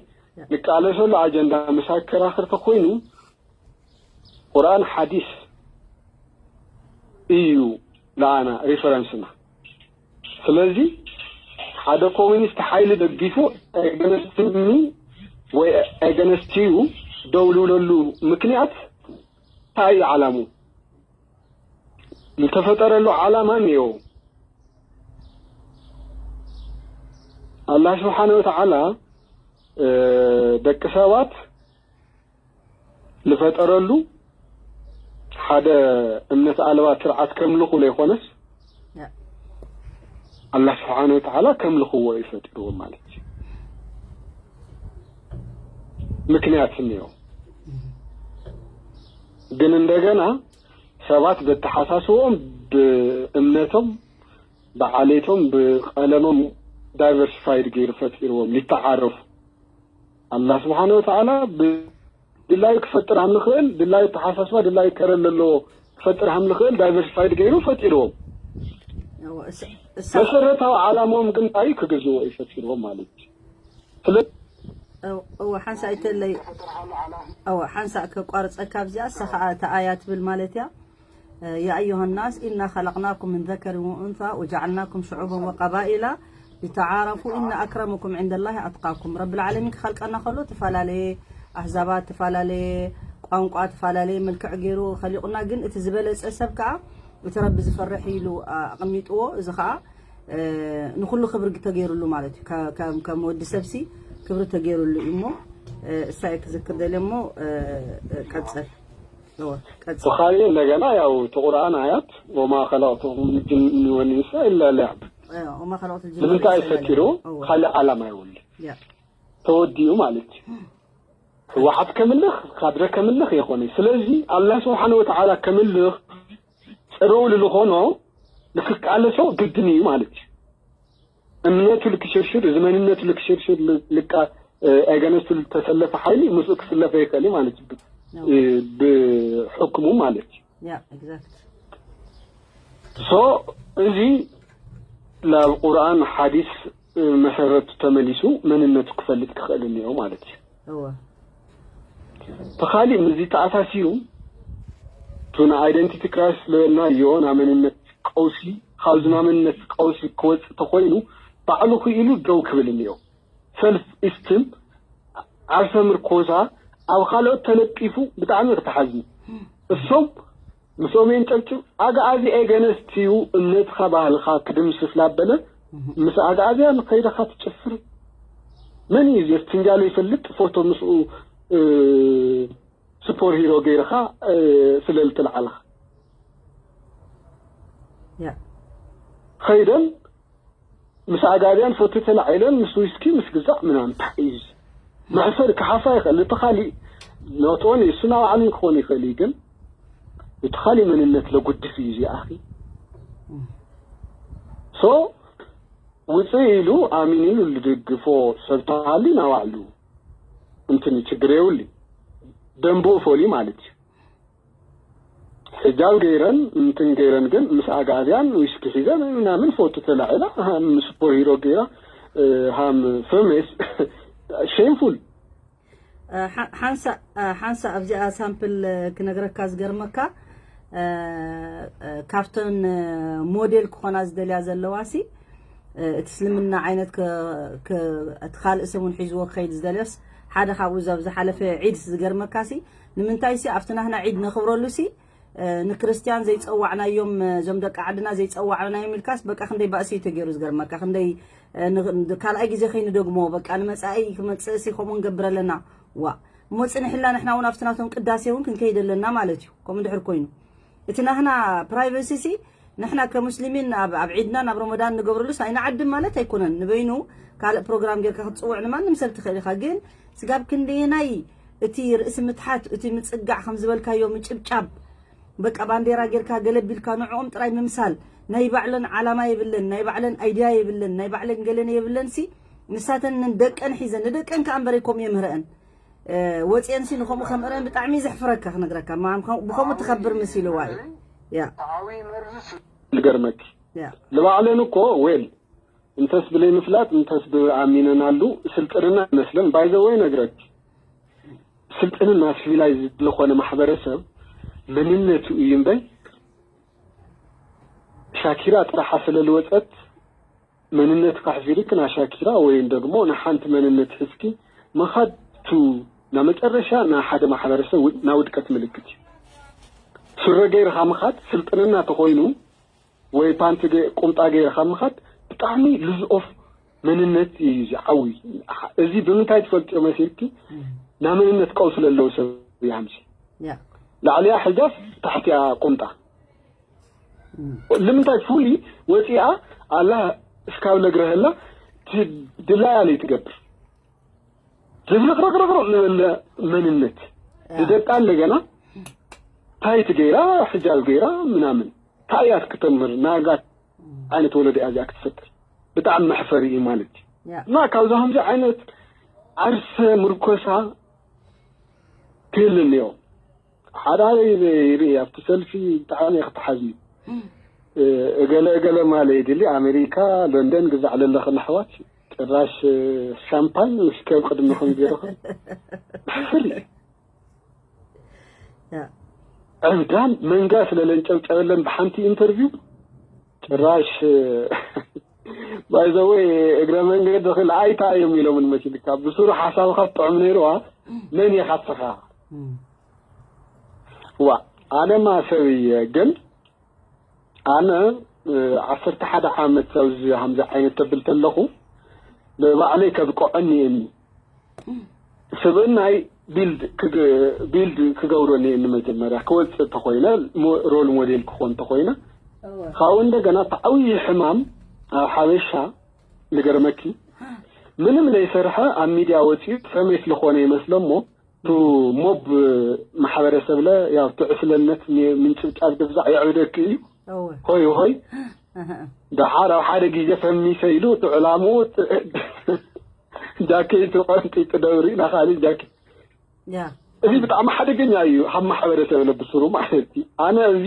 ንቃለሰሉ ኣጀንዳ ምሳይ ክከራኸር ተኮይኑ ቁርኣን ሓዲስ እዩ ለኣና ሪፈረንስና። ስለዚ ሓደ ኮሚኒስት ሓይሊ ደጊፉ ኤገነስት ሚ ወይ ኤገነስት ዩ ደው ልብለሉ ምክንያት እንታይ እዩ? ዓላሙ ዝተፈጠረሉ ዓላማ እኒኦ። ኣላህ ስብሓነ ወተዓላ፣ እ፣ ደቂ ሰባት ዝፈጠረሉ ሓደ እምነት ኣልባ ስርዓት ከምልኹ ዘይኮነስ፣ ያ። ኣላህ ስብሓነ ወተዓላ ከምልኽዎ እዩ ፈጢርዎም ማለት እዩ። ምክንያት እኒኦ። ግን እንደገና ሰባት በተሓሳስቦም፣ ብእምነቶም፣ ብዓሌቶም፣ ብቐለሞም ዳይቨርሲፋይድ ገይሩ ፈጢርዎም፣ ሊተዓረፉ። ኣላህ ስብሓነ ወተዓላ ብድላዩ ክፈጥር ሃም ንኽእል፣ ድላዩ ተሓሳስባ፣ ድላዩ ከረን ዘለዎ ክፈጥር ሃም ንኽእል ዳይቨርሲፋይድ ገይሩ ፈጢርዎም። እወ፣ እሳ-፣ እሳ-፣ መሰረታዊ ዓላምኦም ግን እንታይ ክግዝዎ እዩ ፈጢርዎም ማለት እዩ። ስለ-፣ እው-፣ እወ፣ ሓንሳእ ይተለይ-፣ እወ፣ ሓንሳእ ከቋርፀካ ኣብዚኣ፣ እሳ ኸዓ እታ ኣያ ትብል ማለት እያ። يا أيها الناس إنا خلقناكم من ذكر وأنثى وجعلناكم شعوبا وقبائل لتعارفوا إن أكرمكم عند الله أتقاكم። ረብል ዓለሚን ክኸልቀና ከሎ ትፈላለየ ኣህዛባት፣ ትፈላለየ ቋንቋ፣ ትፈላለየ መልክዕ ገይሩ ኸሊቑና። ግን እቲ ዝበለጸ ሰብ ከኣ እቲ ረቢ ዝፈርሕ ኢሉ ኣቐሚጥዎ። እዚ ኸኣ፣ እ፣ ንኹሉ ክብሪ ተገይሩሉ ማለት እዩ። ከ-፣ ከም፣ ከም ወዲ ሰብሲ ክብሪ ተገይሩሉ እዩ እሞ፣ እ፣ እሳይ ክዝክር ደልየ እሞ፣ እ፣ እ፣ ቀጽል። እወ፣ ቀጽል። ብኻልእ እንደገና ያው እቲ ቁርኣን ኣያት ወማ ኸለቅቱ ጅን ወልኢንሳ ኢላ ሊያዕቡዱን። እወ፣ ወማ ኸለቅቱ ጅን ንምንታይ ወልኢንሳ ኢላ ፈጢሩ? ሊያዕቡዱን። እወ። ካልእ ዓላማ የብሉን። ያ። ተወዲኡ ማለት እዩ። ህወሓት ከምልኽ፣ ካድረ ከምልኽ የኾነ። ስለዚ ኣላህ ስብሓነ ወተዓላ ከምልኽ ፅርው ልልኾኖ ልክቃለሶ ግድን እዩ ማለት እዩ። እምነቱ ልክሽርሽር፣ እዚ መንነቱ ልክሽርሽር ል-፣ ልቃ-፣ እ፣ ኤገነስቱ ልተሰለፈ ሓይሊ ምስኡ ክስለፈ ይኽእል እዩ ማለት እዩ። እ፣ ብሕክሙ ማለት እዩ። ያ፣ ኤግዛክት። ሶ፣ እዚ ናብ ቁርኣን ሓዲስ፣ እ፣ መሰረቱ ተመሊሱ መንነቱ ክፈልጥ ክኽእል እኒኦ ማለት እዩ። እወ። ተኻሊእ ምስዚ ተኣሳሲሩ፣ እቲ ንኣይደንቲቲ ክራይሲስ ዝበልናዮ ናይ መንነት ቀውሲ፣ ካብዚ ናይ መንነት ቀውሲ ክወፅእ ተኾይኑ፣ ባዕሉ ክኢሉ ደው ክብል እኒኦ። ሰልፍ ኢስቲም፣ ዓርሰ ምርኮሳ፣ ኣብ ካልኦት ተለጢፉ ብጣዕሚ ክትሓዝኑ። እሶም ምስኦም የንጨብጭብ፣ ኣግኣዚ ኤገነስት እዩ፣ እምነትኻ ባህልኻ ክድምስስ ላበለ፣ ምስ ኣግኣዝያን ከይደኻ ትጭፍር። መን እዩ እዚ? ፍንጃሉ ይፈልጥ፣ ፎቶ ምስኡ፣ እ፣ ሱፐር ሂሮ ገይርኻ፣ እ፣ ስለ ልትልዓልኻ። ያ። ኸይደን ምስ ኣጋብያን ፎቶ ተላዒለን ምስ ዊስኪ ምስ ግዛዕ ምናምን እንታይ እዩ እዚ? መሕፈሪ ክሓፋ ይኽእል። እቲ ካሊእ ኖት ኦንሊ እሱ ናብ ዓለም ክኾን ይኽእል እዩ፣ ግን እቲ ካሊእ መንነት ለጉድፍ እዩ እዚ ኣኺ። ሶ ውፅእ ኢሉ ኣሚን ኢሉ ልድግፎ ሰብ ተሃልዩ ናባዕሉ እንትን ችግር የብሉ። ደንብኡ ፈልዩ ማለት እዩ። ሕጃብ ገይረን እንትን ገይረን ግን ምስ ኣግኣዝያን ዊስኪ ሒዘን ምናምን ፎቶ ተላዒላ ሃም ሱፐር ሂሮ ገይራ፣ እ፣ ሃም ፈሜስ ሼምፉል። እ፣ ሓ-፣ ሓንሳ-፣ እ፣ ሓንሳ ኣብዚኣ ሳምፕል፣ እ፣ ክነግረካ ዝገርመካ፣ እ፣ እ፣ ካብተን፣ እ፣ ሞዴል ክኾና ዝደልያ ዘለዋ ሲ፣ እ፣ እቲ እስልምና ዓይነት ከ-፣ ከ-፣ እቲ ካልእ ሰብ እውን ሒዝዎ ክኸይድ ዝደልዮስ፣ ሓደ ካብኡ እዛ ኣብ ዝሓለፈ ዒድ ዝገርመካ ሲ፣ ንምንታይ ሲ ኣብቲ ናህና ዒድ ነኽብረሉ ሲ፣ እ፣ ንክርስትያን ዘይጸዋዕናዮም፣ እ፣ እዞም ደቂ ዓድና ዘይጸዋዕናዮም ኢልካስ በቃ ክንደይ ባእሲ እዩ ተገይሩ ዝገርመካ፣ ክንደይ፣ እ፣ ን-፣ ን-፣ ካልኣይ ግዜ ከይንደግሞ በቃ ንመጻኢ ክመጽእ ሲ ከምኡ ንገብር ኣለና። ዋ፣ እሞ ጽንሕላ ንሕና እውን ኣብቲ ናቶም ቅዳሴ እውን ክንከይድ ኣለና ማለት እዩ። ከምኡ እንድሕር ኮይኑ እቲ ናህና ፕራይቨሲ ሲ ንሕና ከሙስሊሚን ኣብ፣ ኣብ ዒድናን ኣብ ረመዳን ንገብረሉስ ኣይንዓድም ማለት ኣይኮነን። ንበይኑ ካልእ ፕሮግራም ጌርካ ክትጽውዕ ንማንም ሰብ ትኽእል ኢኻ። ግን ስጋብ ክንደየናይ እቲ ርእሲ ምትሓት፣ እቲ ምጽጋዕ ከም ዝበልካዮ ምጭብጫብ፣ በቃ ባንዴራ ጌርካ ገለቢልካ ንዕኦም ጥራይ ምምሳል፣ ናይ ባዕለን ዓላማ የብለን፣ ናይ ባዕለን ኣይድያ የብለን፣ ናይ ባዕለን ገለነ የብለን ሲ ንሳተን ንደቀን ሒዘን፣ ንደቀን ከኣ እምበር ኣይኮም የምህረአን። ወፅየን ሲ ንኸምኡ ከምእረን ብጣዕሚ ዘሕፍረካ ክነግረካ። ማም ከም- ብኸምኡ ትኸብር መሲልዋ እዩ። ያ ልገርመኪ ያ ንባዕለን እኮ ዌል እንተስ ብለይ ምፍላጥ እንተስ ብኣሚነናሉ ስልጥንና ይመስለን። ባይዘወይ ነግረኪ፣ ስልጥንና ሲቪላይዝ ዝኾነ ማሕበረሰብ መንነቱ እዩ እምበይ። ሻኪራ ጥራሓ ስለልወፀት መንነትካ ኣሕፊርክ ናብ ሻኪራ ወይም ደግሞ ንሓንቲ መንነት ሒዝኪ ምኻድ ቱ ናብ መጨረሻ ናብ ሓደ ማሕበረሰብ ውድ- ናብ ውድቀት ምልክት እዩ። ስረ ገይርካ ምኻድ ስልጥንና ተኾይኑ ወይ ፓንቲ ገ- ቁምጣ ገይርካ ምኻድ ብጣዕሚ ሉዝ ኦፍ መንነት እዩ ዝዓዊ። እዚ ብምንታይ ትፈልጥዮ መሲልኪ ናብ መንነት ቀውስ ለለዉ ሰብ ይሃምሲ ያ ላዕሊያ ሕጃብ ታሕቲያ ቁምጣ ንምንታይ ፍሉይ ወፂኣ ኣላ እስካብ ለግረህላ ድላያ ለይትገብር ዝብርቅረቅረቅረቅ ዝበለ መንነት ንደቃ እንደገና ታይት ገይራ ሕጃብ ገይራ ምናምን ታያት ክተምህር ናጋት ዓይነት ወለዶ እያ እዚኣ ክትፈጥር ብጣዕሚ መሕፈሪ እዩ ማለት እዩ ያ እና ካብዚ ከምዚ ዓይነት ዓርሰ ምርኮሳ ክህል እኒኦ ሓደ ሓደ ይርኢ ኣብቲ ሰልፊ ብጣዕሚ ክትሓዝኒ እገለ እገለ ማለ ይድሊ ኣሜሪካ ለንደን ግዛዕ ለለኽን ኣሕዋት ጭራሽ ሻምፓኝ ውስከ ኣብ ቅድምኹም ገይርኹም ሕፍር እዩ ያ ዕብዳን መንጋ ስለ ለንጨብጨበለን ብሓንቲ ኢንተርቪው ጭራሽ ባይዘወይ እግረ መንገዲ ክልኣይታ እዮም ኢሎምን መሲልካ ብሱሩ ሓሳብካ ጥዑም ነይርዋ መን እየ ካስኻ ዋ ኣነማ ሰብ እየ ግን ኣነ ዓሰርተ ሓደ ዓመት ኣብዚ ከምዚ ዓይነት ተብል ተለኹ ንባዕለይ ከብቅዐኒ እየኒ ስብእናይ ቢልድ ክግ- ቢልድ ክገብሮ እኒአኒ መጀመርያ ክወፅእ እንተኮይነ ሞ- ሮል ሞዴል ክኾን እንተኮይነ ካብኡ እንደገና እቲ ዓብዪ ሕማም ኣብ ሓበሻ ልገርመኪ ምንም ለይሰርሐ ኣብ ሚድያ ወፂኡ ፈሜስ ልኾነ ይመስሎ እሞ ቱ ሞብ ማሕበረሰብ ለ ያው ትዕስለነት ሚ- ምንጭብጫብ ድብዛዕ የዕብደኪ እዩ እወ ሆይ ሆይ ኣሃ። ደሓር ኣብ ሓደ ግዜ ፈሚሰ ኢሉ እቲ ዕላምኡ ጃኬቱ ቀንጢጡ ደብሪ ናኻሊ ጃኬት ያ እዚ ብጣዕሚ ሓደገኛ እዩ ካብ ማሕበረሰብ ለብስሩ ማለት እዩ ኣነ እዚ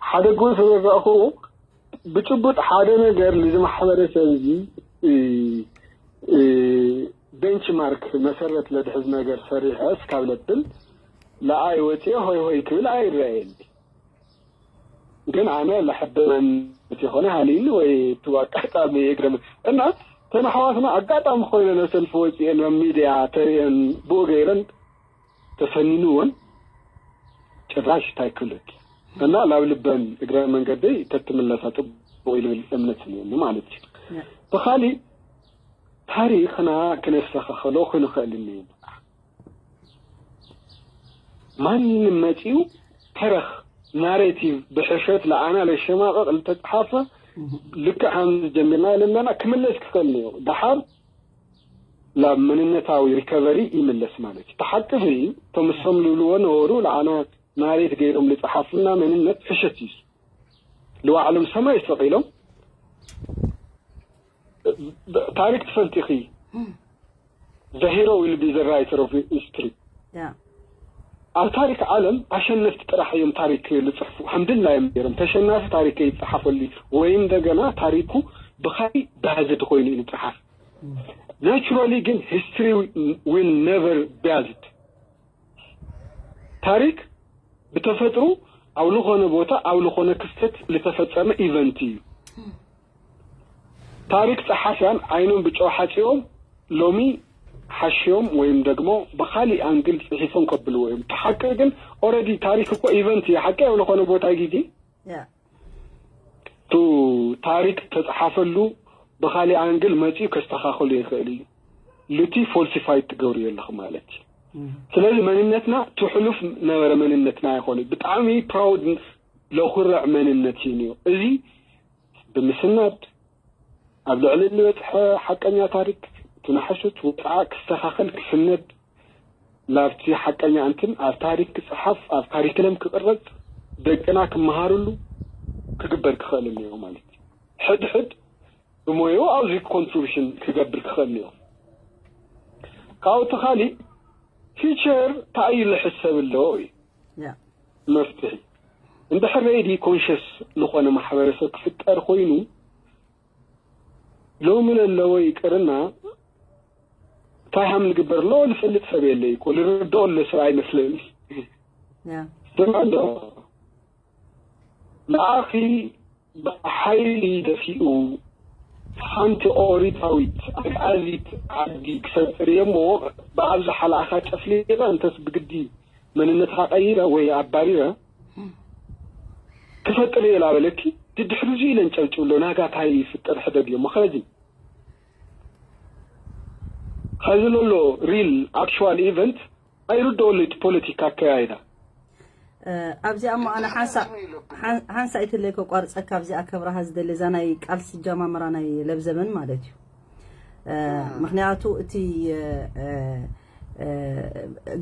ሓደግኡ ስለረእኽዎ ብጭቡጥ ሓደ ነገር ንዚ ማሕበረሰብ እዚ ቤንችማርክ መሰረት ለድሕዝ ነገር ሰሪሐ እስካብ ለብል ለኣይ ወፅየ ሆይ ሆይ ክብል ኣይረአየኒ ግን ኣነ ለሕበመን እቲ ይኾነ ሃሊኒ ወይ እቲ ኣጋጣሚ የግረመ እና ተን ኣሕዋትና ኣጋጣሚ ኮይነ ነሰልፊ ወፅኤን ኣብ ሚድያ ተርእየን ብኡ ገይረን ተፈኒንወን ጭራሽ እንታይ ክብለኪ እና ናብ ልበን እግረ መንገደይ ተትምለሳ ፅቡቅ ኢልብል እምነት እኒኒ ማለት እዩ ብካሊእ ታሪክና ክነስተካከሎ ክንኽእል እኒኒ ማንም መፂኡ ተረኽ ናሬቲቭ ብሕሸት ለኣና ለሸማቀቅ ልተፅሓፈ ልክዕ ከም ጀሚርና ለለና ክምለስ ክኽእል እኒኦ ደሓር ናብ መንነታዊ ሪከቨሪ ይምለስ ማለት እዩ ተሓቅፍ እዩ እቶም እሶም ልብልዎ ነበሩ ለኣና ናሬት ገይሮም ልፅሓፉና መንነት ሕሸት እዩ ልባዕሎም ሰማይ ሰቂሎም ታሪክ ትፈልጢ ኺ the hero will be the writer of history ያ ኣብ ታሪክ ዓለም ኣሸነፍቲ ጥራሕ እዮም ታሪክ ዝፅሕፉ ከም ድላዮም ገይሮም ተሸናፊ ታሪክ ይፀሓፈሉ ወይ እንደገና ታሪኩ ብኻይ ባያዝድ ኮይኑ እዩ ዝፀሓፍ naturally ግን history will never biased ታሪክ ብተፈጥሩ ኣብ ዝኾነ ቦታ ኣብ ዝኾነ ክስተት ዝተፈፀመ ኢቨንት እዩ ታሪክ ፀሓፍያን ዓይኖም ብጨው ሓፂቦም ሎሚ ሓሽዮም ወይም ደግሞ ብካሊእ ኣንግል ፅሒፎም ከብልዎ እዮም እቲ ሓቂ ግን ኦረዲ ታሪክ እኮ ኢቨንት እዩ ሓቂ ኣብ ዝኾነ ቦታ ግዜ ያ ቱ ታሪክ ተፅሓፈሉ ብካሊእ ኣንግል መፂኡ ከስተካከሉ ይኽእል እዩ ሉቲ ፎልሲፋይድ ትገብሩ የለኹ ማለት እዩ ስለዚ መንነትና ትሕሉፍ ነበረ መንነትና ይኮነ ብጣዕሚ ፕራውድ ለኩርዕ መንነት እዩ ነዮ እዚ ብምስናድ ኣብ ልዕሊ እንበፅሐ ሓቀኛ ታሪክ ትናሓሾት ወፅዓ ክስተካከል ክስነድ ላብቲ ሓቀኛ እንትን ኣብ ታሪክ ክፅሓፍ ኣብ ካሪክለም ክቅረፅ ደቅና ክመሃርሉ ክግበር ክኽእል እኒኦ ማለት እዩ ሕድሕድ ብሞየኡ ኣብዚ ኮንትሪቢሽን ክገብር ክኽእል እኒኦ ካብኡ እቲ ካሊእ ፊቸር ታይሉ ሕሰብ ኣለዎ እዩ ያ መፍትሒ። እንድሕር ሬዲ ኮንሽስ ዝኾነ ማሕበረሰብ ክፍጠር ኮይኑ፣ ሎሚ ለለዎ ይቅርና እንታይ ሃም ንግበር ኣለዎ ልፈልጥ ሰብ የለ እኮ ልርድኦ ኣሎ ሰብ ኣይመስለኒ። ያ ስምዕ ኣሎ ንኣኺ ብሓይሊ ደፊኡ ሓንቲ ኦሪታዊት ኣግኣዚት ዓዲ ክሰጥር እየ እሞ ብኣብዝሓ ለኣኻ ጨፍሊቐ እንተስ ብግዲ መንነትኻ ቀይረ ወይ ኣባሪረ ክፈጥር እየ ላበለኪ ድድሕሪ እዚ ኢለን ጨብጭብሎ ናጋታይ ይፍጠር ሕደግ እዮ ኸዚ ኸዚ ለሎ ሪል ኣክቹዋል ኢቨንት ኣይርድኦሉ እቲ ፖለቲካ ኣካያይዳ ኣብዚኣ እሞ ኣነ ሓንሳ ሓንሳ ኢትለይ ከቋርፀካ ኣብዚኣ ከብራሃ ዝደሊ እዛ ናይ ቃልሲ ጃማምራ ናይ ለብዘበን ማለት እዩ ምክንያቱ እቲ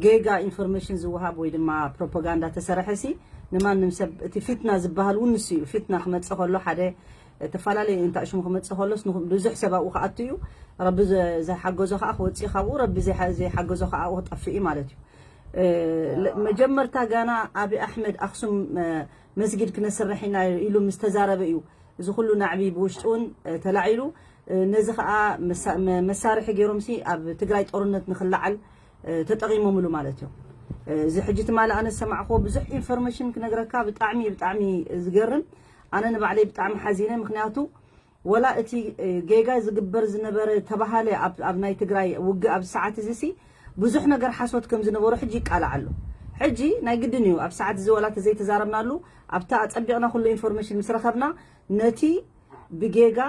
ጌጋ ኢንፎርሜሽን ዝወሃብ ወይ ድማ ፕሮፓጋንዳ ተሰረሐ ሲ ንማንም ሰብ እቲ ፊትና ዝበሃል እውን ንሱ እዩ ፊትና ክመፅእ ከሎ ሓደ ተፈላለዩ እንታይ ሽሙ ክመፅእ ከሎስ ብዙሕ ሰብ ኣብኡ ክኣቱ እዩ ረቢ ዘይሓገዞ ከዓ ክወፅእ ካብኡ ረቢ ዘይሓገዞ ከዓ ኣብኡ ክጠፍእ እዩ ማለት እዩ መጀመርታ ጋና ኣቢ ኣሕመድ ኣክሱም መስጊድ ክነስርሕ ኢና ኢሉ ምስ ተዛረበ እዩ እዚ ኩሉ ናዕቢ ብውሽጡ እውን ተላዒሉ ነዚ ከዓ መሳርሒ ገይሮም ሲ ኣብ ትግራይ ጦርነት ንክለዓል ተጠቂሞምሉ ማለት እዮም እዚ ሕጂ ትማሊ ኣነ ዝሰማዕክዎ ብዙሕ ኢንፎርሜሽን ክነግረካ ብጣዕሚ ብጣዕሚ ዝገርም ኣነ ንባዕለይ ብጣዕሚ ሓዚነ ምክንያቱ ወላ እቲ ጌጋ ዝግበር ዝነበረ ተባሃለ ኣብ ናይ ትግራይ ውግእ ኣብ ሰዓት እዚ ሲ ብዙሕ ነገር ሓሶት ከም ዝነበሩ ሕጂ ይቃላዕ ኣሎ ሕጂ ናይ ግድን እዩ ኣብ ሰዓት እዚ ወላ ተዘይተዛረብናሉ ኣብታ ኣፀቢቕና ኩሉ ኢንፎርሜሽን ምስ ረኸብና ነቲ ብጌጋ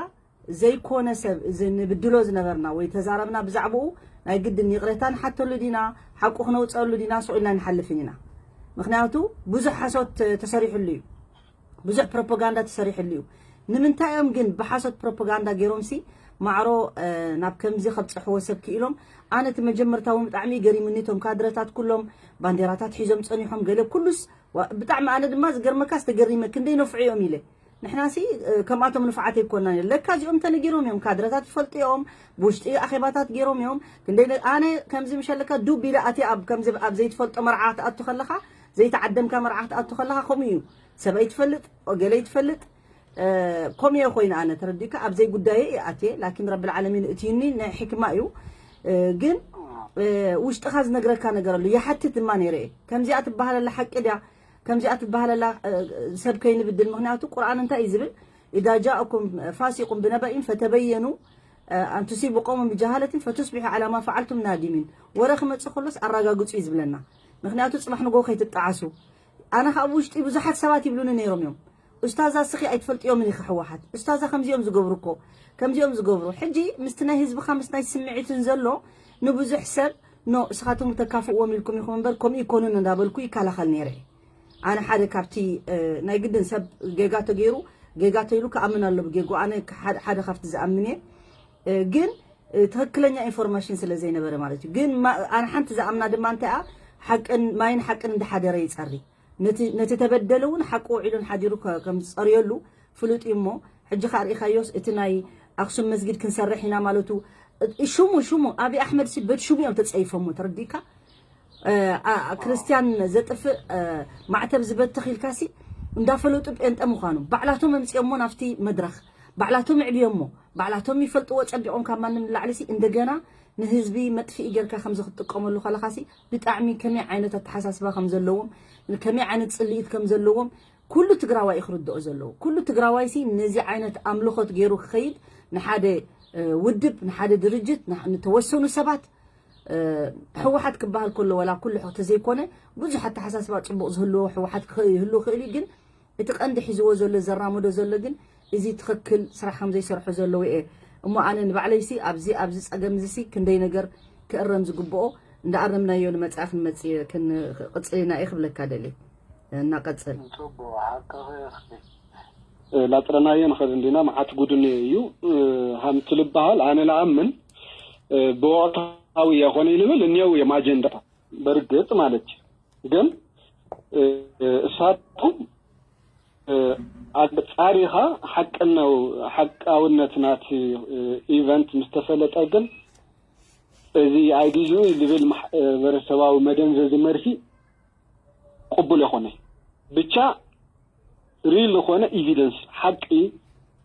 ዘይኮነ ሰብ እዚ ንብድሎ ዝነበርና ወይ ተዛረብና ብዛዕባኡ ናይ ግድን ይቕሬታ ንሓተሉ ዲና ሓቁ ክነውፀሉ ዲና ስቕ ኢልና ንሓልፍን ኢና ምክንያቱ ብዙሕ ሓሶት ተሰሪሕሉ እዩ ብዙሕ ፕሮፓጋንዳ ተሰሪሕሉ እዩ ንምንታይ እዮም ግን ብሓሶት ፕሮፓጋንዳ ገይሮም ሲ ማዕሮ ናብ ከምዚ ከብፅሕዎ ሰብ ክኢሎም ኣነ እቲ መጀመርታ እውን ብጣዕሚ ገሪሙኒ እቶም ካድረታት ኩሎም ባንዴራታት ሒዞም ፀኒሖም ገለ ኩሉስ ብጣዕሚ ኣነ ድማ ዝገርመካ ዝተገሪመ ክንደይ ነፍዑ እዮም ኢለ ንሕና ሲ ከምኣቶም ንፍዓት ኣይኮናን ለካ እዚኦም ተነጊሮም እዮም ካድረታት ይፈልጡ እዮም ብውሽጢ ኣኼባታት ገይሮም እዮም ክንደይ ኣነ ከምዚ ምሸለካ ዱብ ኢለ ኣትየ ኣብ ከምዚ ኣብ ዘይትፈልጦ መርዓ ክትኣቱ ከለካ ዘይተዓደምካ መርዓ ክትኣቱ ከለካ ከምኡ እዩ ሰበይ ትፈልጥ ገለይ ትፈልጥ ከምኡ እየ ኮይኑ ኣነ ተረዲእካ ኣብ ዘይጉዳየ እየ ኣትየ ላኪን ረቢ ልዓለሚን እትዩኒ ናይ ሕክማ እዩ ግን ውሽጥኻ ዝነግረካ ነገር ኣሎ ይሓትት ድማ ነይረ እየ ከምዚኣ ትበሃለላ ሓቂ ድያ ከምዚኣ ትበሃለላ ሰብ ከይንብድል ምክንያቱ ቁርኣን እንታይ እዩ ዝብል إذا جاءكم فاسق بنبأ فتبينوا أن تصيبوا قوما بجهالة فتصبحوا على ما فعلتم نادمين ወረ ክመፅእ ከሎስ ኣረጋግፁ እዩ ዝብለና ምክንያቱ ፅባሕ ንጎ ከይትጠዓሱ ኣነ ከዓ ብውሽጢ ብዙሓት ሰባት ይብሉኒ ነይሮም እዮም ኡስታዛ ስኺ ኣይትፈልጥዮምን ኢኺ ሕወሓት ኡስታዛ ከምዚኦም ዝገብሩ እኮ ከምዚኦም ዝገብሩ ሕጂ ምስቲ ናይ ህዝብኻ ምስ ናይ ስምዒትን ዘሎ ንብዙሕ ሰብ ኖ እስኻትም ተካፍእዎም ኢልኩም ኢኹም እምበር ከምኡ ይኮኑን እንዳበልኩ ይከላኸል ነይረ ኣነ ሓደ ካብቲ ናይ ግድን ሰብ ጌጋ ተገይሩ ጌጋ ተይሉ ክኣምን ኣሎ ብጌጎ ኣነ ሓደ ካብቲ ዝኣምን እየ ግን ትክክለኛ ኢንፎርሜሽን ስለ ዘይነበረ ማለት እዩ ግን ኣነ ሓንቲ ዝኣምና ድማ እንታይ ሓቅን ማይን ሓቅን እንዳሓደረ ይፀሪ ነቲ ተበደለ እውን ሓቂ ውዒሉን ሓዲሩ ከም ዝፀርየሉ ፍሉጥ እዩ እሞ ሕጂ ከዓ ርኢኻዮስ እቲ ናይ ኣክሱም መስጊድ ክንሰርሕ ኢና ማለቱ ሽሙ ሽሙ ኣብይ ኣሕመድ ሲ በቲ ሽሙ እዮም ተፀይፎሞ ተረዲእካ ክርስቲያን ዘጥፍእ ማዕተብ ዝበትኽ ኢልካ ሲ እንዳፈለጡ ጴንጠ ምዃኑ ባዕላቶም ኣምፅኦሞ ናብቲ መድረኽ ባዕላቶም ኣዕብዮሞ ባዕላቶም ይፈልጥዎ ፀቢቖም ካብ ማንም ንላዕሊ ሲ እንደገና ንህዝቢ መጥፍኢ ጌርካ ከምዚ ክትጥቀመሉ ከለኻ ሲ ብጣዕሚ ከመይ ዓይነት ኣተሓሳስባ ከም ዘለዎም ከመይ ዓይነት ፅልኢት ከም ዘለዎም ኩሉ ትግራዋይ እዩ ክርድኦ ዘለዎ ኩሉ ትግራዋይ ሲ ነዚ ዓይነት ኣምልኾት ገይሩ ክኸይድ ንሓደ ውድብ ንሓደ ድርጅት ንተወሰኑ ሰባት ህወሓት ክበሃል ከሎ ወላ ኩሉ ተዘይኮነ ብዙሕ ኣተሓሳስባ ፅቡቕ ዝህልዎ ህወሓት ክህሉ ይኽእል እዩ ግን እቲ ቀንዲ ሒዝዎ ዘሎ ዘራምዶ ዘሎ ግን እዚ ትኽክል ስራሕ ከም ዘይሰርሑ ዘለዉ እየ እሞ ኣነ ንባዕለይሲ ኣብዚ ኣብዚ ፀገም እዚሲ ክንደይ ነገር ክእረም ዝግብኦ እንዳኣረምናዮ ንመፅኣ ክንመፅእ ክንቅፅል ኢና እየ ክብለካ ደልየ እናቀፅል ላጥረናዮ ንኸድ እንዲና መዓት ጉድን እዩ ሃምቲ ልበሃል ኣነ ለኣምን ብወቅታዊ የኾነ ይልብል እኒው እዮም ኣጀንዳታት በርግጥ ማለት እዩ ግን እሳቶም ኣጻሪኻ ሓቅነው ሓቃውነት ናቲ ኢቨንት ምስ ተፈለጠ ግን እዚ ኣይግዝኡ ዝብል ማሕበረሰባዊ መደንዘዚ መርፊ ቅቡል የኾነ። ብቻ ሪል ዝኾነ ኤቪደንስ፣ ሓቂ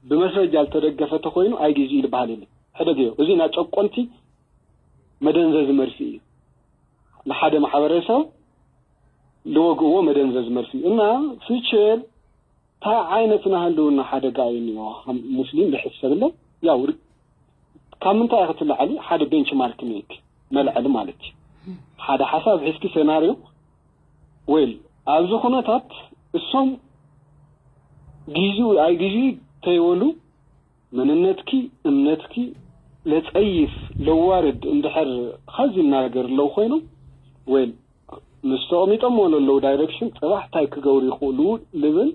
ብመስረጃ ዝተደገፈ ተኾይኑ ኣይግዝኡ ዝበሃል የለን። ሕደገዮ፣ እዚ ናይ ጨቆንቲ መደንዘዚ መርፊ እዩ። ንሓደ ማሕበረሰብ ልወግእዎ መደንዘዚ መርፊ እዩ። እና ፊቸር እንታይ ዓይነት ናይ ህልውና ሓደጋ እዩ እኒኦ? ከም ሙስሊም ዝሕሰብለ፣ ያው ር-፣ ካብ ምንታይ ክትለዓሊ ሓደ ቤንችማርክ ሜክ፣ መልዐሊ ማለት እዩ። ሓደ ሓሳብ ሒዝኪ ሴናርዮ፣ ዌል፣ ኣብዚ ኩነታት እሶም ግዜኡ ኣይግዜኡ ተይበሉ፣ መንነትኪ፣ እምነትኪ ለጸይፍ፣ ለዋርድ እንድሕር ኸዚ እናገር ኣለዉ ኮይኖም፣ ዌል፣ ምስ ተቐሚጦምዎ ለለዉ ዳይሬክሽን ጽባሕ እንታይ ክገብሩ ይኽእሉ ልብል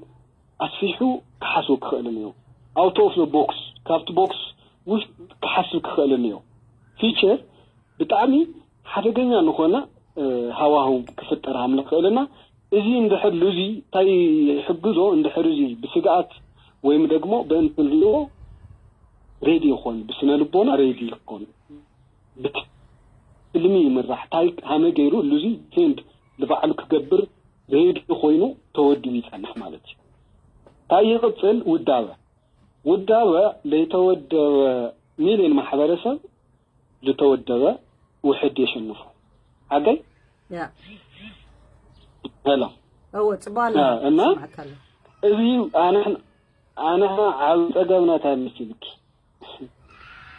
ኣስፊሑ ክሓስቡ ክኽእልን እዩ። ኣውት ኦፍ ዘ ቦክስ፣ ካብቲ ቦክስ ውሽጥ ክሓስብ ክኽእልን እዩ። ፊቸር ብጣዕሚ ሓደገኛ ዝኾነ፣ እ፣ ሃዋህው ክፍጠር ሃም ንኽእልና፣ እዚ እንድሕር ሉዚ እንታይ ይሕግዞ? እንድሕር እዚ ብስግኣት ወይም ደግሞ ብእንትን ሪእዎ ሬዲ ይኾን፣ ብስነ ልቦና ሬዲ ይኾን፣ ብትልሚ ይምራሕ፣ እንታይ ሃመ ገይሩ ሉዚ ቴንድ ንባዕሉ ክገብር ሬዲ ኮይኑ ተወዲቡ ይጸንሕ ማለት እዩ። እንታይ ይቕጽል? ውዳበ። ውዳበ ለይተወደበ ሚልዮን ማሕበረሰብ ልተወደበ ውሕድ የሸንፉ። ሓቀይ? ያ ሄሎ። እወ፣ ጽቡቅ ኣሎ። ያ፣ እና ስማዕካ ኣሎ። እዚ ኣንሕና፣ ኣንሕና ዓቢ ጸገምና እንታይ መሲልኪ?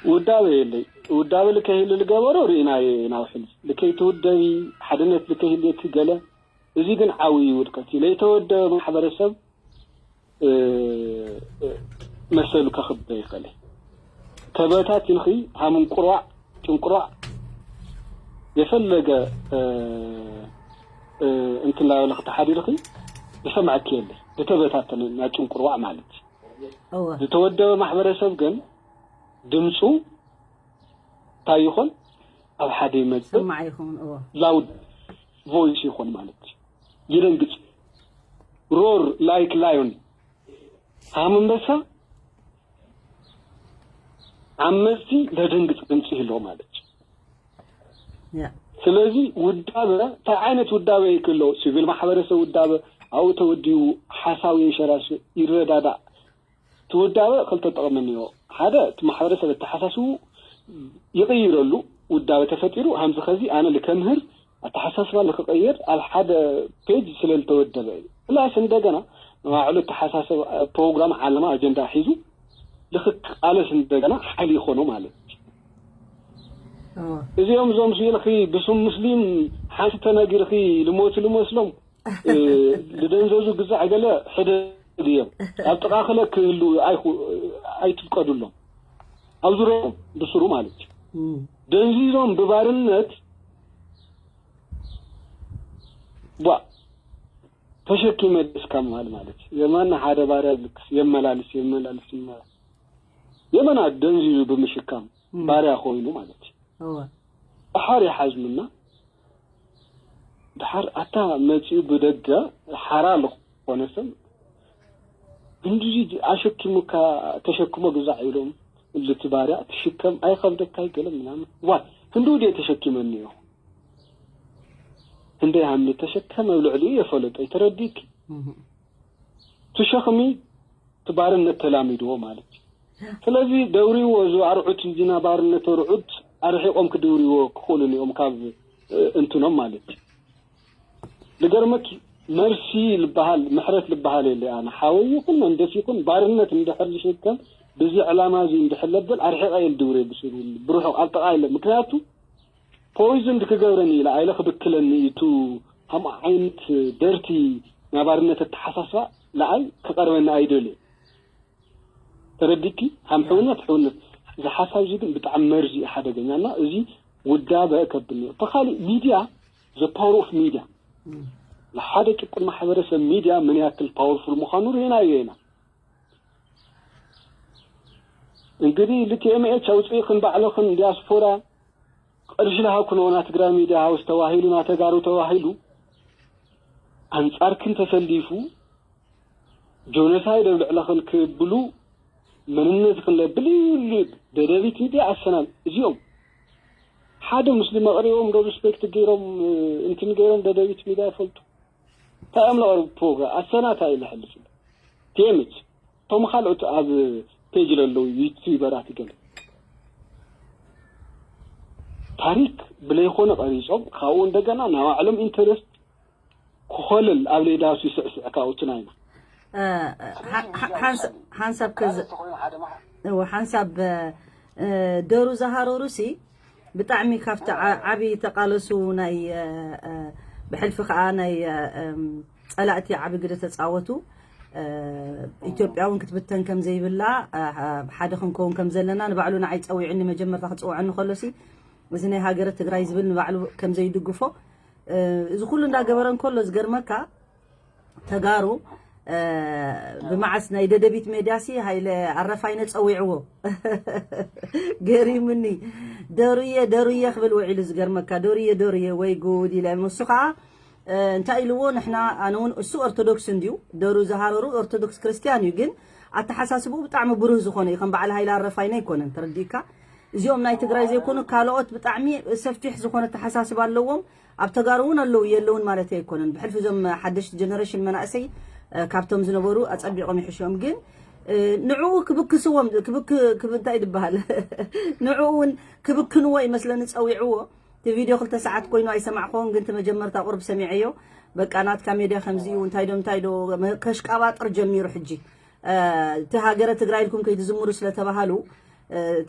ውዳበ የለይ። ውዳበ ልከይህሉ ልገበሮ ርኢናዮ ኢና ኣብ ሕሉፍ። ልከይ ትውደቢ፣ ሓድነት ልከይህልየኪ ገለ። እዚ ግን ዓብዪ ውድቀት እዩ። ለይተወደበ ማሕበረሰብ፣ እ፣ እ፣ መሰሉ ከኽብር ይኽእል እዩ። ተበታቲንኺ ሃምንቁርዋዕ፣ ጭንቁርዋዕ የፈለገ፣ እ፣ እ፣ እንትን እናበለ ክትሓዲርኺ ዝሰምዐኪ የለ። ዝተበታተነ ናይ ጭንቁርዋዕ ማለት እዩ። እወ፣ ዝተወደበ ማሕበረሰብ ግን ድምፁ እንታይ ይኾን? ኣብ ሓደ ይመፅእ፣ ሰማዕ ይኸውን። እወ፣ ላውድ ቮይስ ይኾን ማለት እዩ። ይደንግፅ። ሮር ላይክ ላዮን፣ ሃም ኣንበሳ፣ ዓመፅቲ ለደንግፅ ድምፂ ይህልዎ ማለት እዩ። ያ ስለዚ ውዳበ፣ እንታይ ዓይነት ውዳበ ይክሎ? ሲቪል ማሕበረሰብ ውዳበ፣ ኣብኡ ተወዲቡ ሓሳዊ የንሸራሽር፣ ይረዳዳእ። እቲ ውዳበ ክልተ ጥቕሚ እኒኦ። ሓደ፣ እቲ ማሕበረሰብ ኣተሓሳስቡ ይቕይረሉ ውዳበ ተፈጢሩ፣ ሃምዚ ኸዚ ኣነ ልከምህር ኣተሓሳስባ ልክቐየር ኣብ ሓደ ፔጅ ስለ ልተወደበ እዩ። ፕላስ እንደገና ንባዕሉ ኣተሓሳሰብ ፕሮግራም ዓላማ ኣጀንዳ ሒዙ ልክቃለስ እንደገና ሓይሊ ይኾኖ ማለት እዩ። እወ፣ እዚኦም እዞም ስኢልኺ ብስም ሙስሊም ሓንቲ ተነጊርኺ ልሞቱ ልመስሎም፣ እ፣ ልደንዘዙ ግዛዕ ገለ ሕደግ እዮም። ኣብ ጥቓ ክለ ክህሉ ኣይኹ-፣ ኣይትፍቀዱሎም። ኣብ ዙሪያኦም ብስሩ ማለት እዩ። እም፣ ደንዚዞም ብባርነት ቧ ተሸኪመ ደስካ ምባል ማለት እዩ። የማና ሓደ ባርያ ልክስ የመላልስ፣ የመላልስ፣ የመላልስ። የመና ደንዚዙ ብምሽካም እም፣ ባርያ ኮይኑ ማለት እዩ። እወ፣ ድሓር ይሓዝኑና። ድሓር ኣታ መጺኡ ብደገ ሓራ ዝኾነ ሰብ ክንድዚ ኣሸኪሙካ ተሸክሞ ግዛዕ ኢሎም ልቲ ባርያ ትሽከም ኣይኸብደካ ይገለ ምናምን። ዋ ክንድኡ ድየ ተሸኪመኒ እዮ። ክንደይ ሃምኒ ተሸከመ ኣብ ልዕሊኡ የፈለጦ ይተረዲእኪ። እም፣ ትሸኽሚ እቲ ባርነት ተላሚድዎ ማለት እዩ። ስለዚ ደውሪዎ፣ እዚ ኣርዑት እዚ ናይ ባርነት ኣርዑት ኣርሒቖም ክድውሪዎ ክኽእሉ እዮም ካብ፣ እ፣ እንትኖም ማለት እዩ። ዝገርመኪ መርሲ ልበሃል፣ ምሕረት ልበሃል የለ። ኣነ ሓወይ ይኹን መንደፍ ይኹን ባርነት እንድሕር ዝሽከም ብዚ ዕላማ እዚ እንድሕር ለብል ኣርሒቐ እየ ልድውሬ ብስሩ ብርሑቕ ኣብ ጥቓ የለ። ምክንያቱ ፖይዝን ክገብረኒ ኢለ ኣይለ ክብክለኒ እዩ። እቱ ከም ዓይነት ደርቲ ናይ ባርነት ኣተሓሳስባ ንኣይ ክቐርበኒ ኣይደልዮ። ተረዲኪ? ሃም ሕውነት ሕውነት። እዚ ሓሳብ እዚ ግን ብጣዕሚ መርዚ እዩ፣ ሓደገኛ። እና እዚ ውዳበ ከብል እኒኦ። ተኻሊእ ሚድያ፣ the power of media። እም፣ ንሓደ ጭቁን ማሕበረሰብ ሚድያ ምን ያክል ፓወርፉል ምዃኑ ርኢናዮ ኢና። እንግዲህ ልቲ ኤምኤች ኣውፅእኽን ባዕልኽን ዲያስፖራ ቅርሺ ለሃብኩ ነውና ትግራይ ሚድያ ሃውስ ተባሂሉ፣ ና ተጋሩ ተባሂሉ፣ ኣንጻርክን ተሰሊፉ፣ ጆኖሳይድ ኣብ ልዕለኽን ክብሉ፣ መንነትኽን ለብል ይብሉ። ደደቢት ሚድያ፣ ኣሰናል፣ እዚኦም ሓደ ሙስሊም ኣቕሪቦም ዶ ሪስፔክት ገይሮም እንትን ገይሮም ደደቢት ሚድያ ይፈልጡ እንታይ እዮም ለቕርቡ ፕሮግራም ኣሰናታ እዩ ለሕልፍ ቴምት እቶም ካልኦት ኣብ ፔጅ ለለዉ ዩቲዩበራት ገለ ታሪክ ብለይኮነ ቀሪጾም ካብኡ እንደገና ናይ ባዕሎም ኢንተረስት ክኾልል ኣብ ሌዳሱ ይስዕስዕ ካብኡ ትናይና ሓንሳብ ከዚ እዎ ሓንሳብ ደሩ ዝሃረሩ ሲ ብጣዕሚ ካብቲ ዓብዪ ተቃለሱ ናይ ብሕልፊ ከዓ ናይ ፀላእቲ ዓብዪ ግደ ተፃወቱ ኢትዮጵያ እውን ክትብተን ከም ዘይብላ ሓደ ክንከውን ከም ዘለና ንባዕሉ ንዓይ ፀዊዑኒ መጀመርታ ክፅውዐኒ ከሎሲ እዚ ናይ ሃገረ ትግራይ ዝብል ንባዕሉ ከም ዘይድግፎ እዚ ኩሉ እንዳገበረ እንከሎ ዝገርመካ ተጋሩ ብመዓስ ናይ ደደቢት ሜድያ ሲ ሃይለ ኣረፋይነ ፀዊዕዎ ገሪምኒ ደሩየ ደሩየ ክብል ውዒሉ ዝገርመካ ደሩየ ደሩየ ወይ ጉድ ኢለ እሱ ከዓ እንታይ ኢልዎ ንሕና ኣነ እውን እሱ ኦርቶዶክስ እንድዩ ደሩ ዝሃረሩ ኦርቶዶክስ ክርስትያን እዩ ግን ኣተሓሳስብኡ ብጣዕሚ ብሩህ ዝኾነ እዩ ከም በዓል ሃይለ ኣረፋይነ ኣይኮነን ተረዲእካ እዚኦም ናይ ትግራይ ዘይኮኑ ካልኦት ብጣዕሚ ሰፊሕ ዝኾነ ተሓሳስብ ኣለዎም ኣብ ተጋሩ እውን ኣለዉ የለውን ማለት ኣይኮነን ብሕልፊ እዞም ሓደሽቲ ጀነሬሽን መናእሰይ ካብቶም ዝነበሩ ኣፀቢቆም ይሕሽኦም ግን ንዕኡ ክብክስዎም እንታይ ይድበሃል ንዕኡ እውን ክብክንዎ ይመስለኒ ፀዊዕዎ እቲ ቪድዮ ክልተ ሰዓት ኮይኑ ኣይሰማዕክዎን ግን እቲ መጀመርታ ቁርብ ሰሚዐዮ በቃ ናትካ ሜድያ ከምዚ እዩ እንታይ ዶ እንታይ ዶ ከሽቃባጥር ጀሚሩ ሕጂ እቲ ሃገረ ትግራይ ኢልኩም ከይትዝምሩ ስለተባሃሉ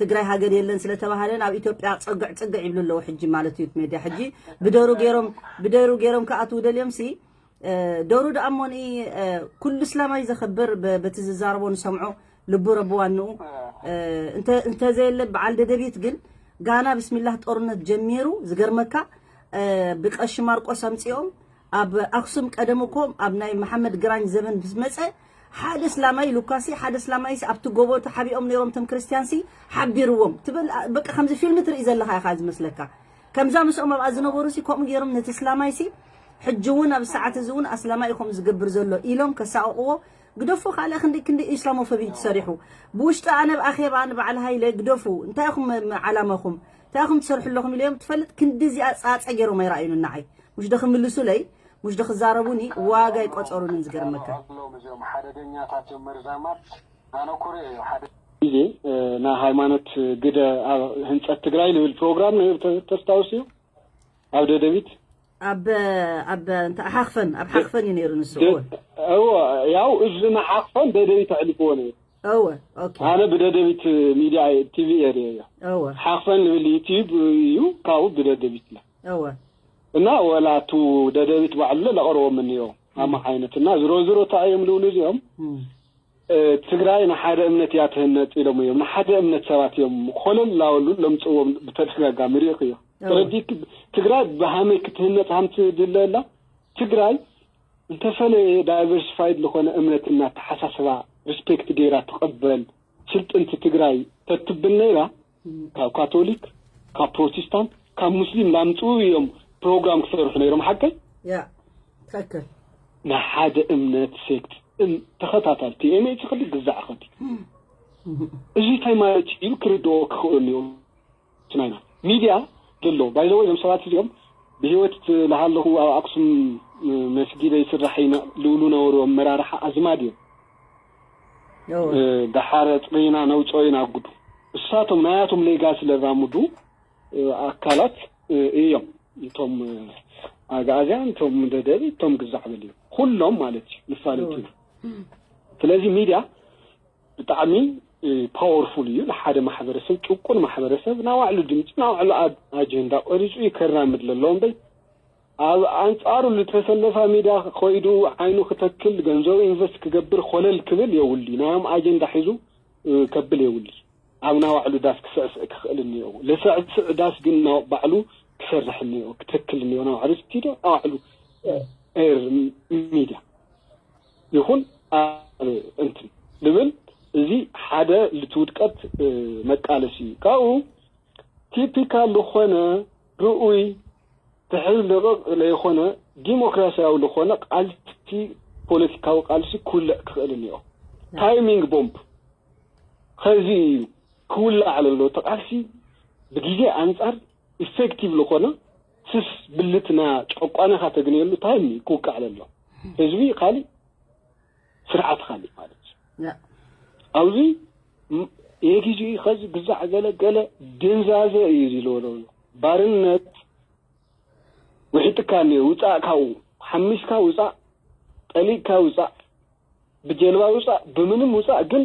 ትግራይ ሃገር የለን ስለተባሃለ ናብ ኢትዮጵያ ፅግዕ ፅግዕ ይብሉ ኣለዉ ሕጂ ማለት እዩ ሜድያ ሕጂ ብደሩ ገይሮም ብደሩ ገይሮም ክኣትዉ ደልዮም ሲ ደሩ ደኣ እሞኒ ኩሉ እስላማይ ዘኸብር በቲ ዝዛረቦ ንሰምዖ ልቡ ረብዋንኡ እንተዘየለ በዓል ደደቢት ግን ጋና ብስሚላህ ጦርነት ጀሚሩ ዝገርመካ ብቀሺ ማርቆስ ኣምፂኦም ኣብ ኣክሱም ቀደም እኮ ኣብ ናይ መሓመድ ግራኝ ዘበን ምስ መፀ ሓደ እስላማይ ሉካሲ ሓደ እስላማይስ ኣብቲ ጎቦ ተሓቢኦም ነይሮም ቶም ክርስቲያንሲ ሓቢርዎም ትብል በቃ ከምዚ ፊልም ትርኢ ዘለኻ ኢኻ ዝመስለካ ከምዛ ምስኦም ኣብኣ ዝነበሩሲ ከምኡ ገይሮም ነቲ እስላማይሲ ሕጂ እውን ኣብ ሰዓት እዚ እውን ኣስላማይ ኢኹም ዝገብር ዘሎ ኢሎም ከሳቕቕዎ ግደፉ ካልእ ክንዲ ክንዲ ኢስላሞፎቢ እዩ ተሰሪሑ ብውሽጢ ኣነ ኣብ ኣኼባ ንበዓል ሃይለ ግደፉ እንታይ ኢኹም ዓላማኹም እንታይ ኢኹም ትሰርሑ ኣለኹም ኢሎም ትፈልጥ ክንዲ እዚኣ ፃፀ ገይሮም ኣይረኣዩን ንዓይ ሙሽ ዶ ክምልሱለይ ሙሽ ዶ ክዛረቡኒ ዋጋ ኣይቆፀሩንን ዝገርመካ ሓደገኛታት እዮም መርዛማት ኣነ ኩርዮ እዩ ሓደ ግዜ ናይ ሃይማኖት ግደ ኣብ ህንፀት ትግራይ ዝብል ፕሮግራም ነይሩ ተስታውስ እዩ ኣብ ደደቢት ኣብ ኣብ እንተ ሓኽፈን ኣብ ሓኽፈን እዩ ነይሩ ንሱ እወ እወ ያው እዚ ንሓኽፈን ደደቢት ኣሕሊፍዎ ነይሩ እወ ኦኬ ኣነ ብደደቢት ሚድያ ቲቪ ኤሪያ እያ እወ ሓኽፈን ዝብል ዩቲዩብ እዩ ካብኡ ብደደቢት ኢላ እወ እና ወላ ቱ ደደቢት ባዕሉ ለቀርቦም እኒኦ ኣማ ዓይነት እና ዝሮ ዝሮ እንታይ እዮም ልብሉ እዚኦም ትግራይ ንሓደ እምነት እያ ትህነፅ ኢሎም እዮም ንሓደ እምነት ሰባት እዮም ኮለል ላበሉ ለምፅዎም ብተደጋጋሚ ሪእኽዮ ተረዲእክ ትግራይ ብሃመይ ክትህነፅ ሃምቲ ድለላ ትግራይ እንተፈለየ ዳይቨርሲፋይድ ዝኾነ እምነትና ተሓሳስባ ሪስፔክት ገይራ ትቐበል ስልጥንቲ ትግራይ ተትብል ነይራ ካብ ካቶሊክ ካብ ፕሮቴስታንት ካብ ሙስሊም ላምፅኡ እዮም ፕሮግራም ክሰርሑ ነይሮም ሓቀይ ያ ትክክል ንሓደ እምነት ሴክት ተኸታታልቲ ኤምኤች ክሊ ግዛዕ ኸዲ እዚ እንታይ ማለት እዩ ክርድኦ ክኽእሉ እዮም ናይና ሚድያ ዘሎ ባይዘወ እዞም ሰባት እዚኦም ብህይወት ለሃለኹ ኣብ ኣክሱም መስጊደ ይስራሕ ልብሉ ነበሩ ኣመራርሓ ኣዝማድ እዮም ደሓረ ፅሬና ነውፀኦ ኢና ጉዱ እሳቶም ናያቶም ሌጋሲ ለራምዱ ኣካላት እዮም እቶም ኣግኣዝያን እቶም ደደቢ እቶም ግዛዕ በል እዩ ኩሎም ማለት እዩ ንፋለጥ ኢና ስለዚ ሚድያ ብጣዕሚ ፓወርፉል እዩ ንሓደ ማሕበረሰብ ጭቁን ማሕበረሰብ ናባዕሉ ድምፂ ናባዕሉ ኣጀንዳ ቆሪፁ እዩ ከራምድ ለለዎ እምበይ ኣብ ኣንፃሩ ዝተሰለፋ ሚድያ ኮይዱ ዓይኑ ክተክል ገንዘቡ ኢንቨስት ክገብር ኮለል ክብል የውሊ ናዮም ኣጀንዳ ሒዙ ከብል የውሊ ኣብ ናባዕሉ ዳስ ክስዕስዕ ክኽእል እኒኦ ልስዕስዕ ዳስ ግን ባዕሉ ክሰርሕ እኒኦ ክተክል እኒኦ ናባዕሉ ስቱዲዮ ናባዕሉ ኤር ሚድያ ይኹን እንትን ልብል እዚ ሓደ ልቲ ውድቀት መቃለሲ እዩ ካብኡ ቲፒካል ዝኾነ ርኡይ ትሕል ልቕቕ ለይኾነ ዲሞክራሲያዊ ዝኾነ ቃልሲ ፖለቲካዊ ቃልሲ ክውልዕ ክኽእል እኒኦ ታይሚንግ ቦምብ ኸዚ እዩ ክውላዕ ለሎ እቲ ቃልሲ ብግዜ ኣንፃር ኢፌክቲቭ ዝኾነ ስስ ብልትና ጨቋነኻ ተግንየሉ ታይም እዩ ክውቃዕ ዘሎ። ህዝቢ ካሊእ፣ ስርዓት ካሊእ ማለት እዩ። ኣብዚ የጊዜ ከዚ ግዛዕ ገለ ገለ ድንዛዘ እዩ ዝለዎ ዘሎ። ባርነት ውሒጥካ እኒኦ፣ ውፃእ ካብኡ፣ ሓሚስካ ውፃእ፣ ጠሊቅካ ውፃእ፣ ብጀልባ ውፃእ፣ ብምንም ውፃእ፣ ግን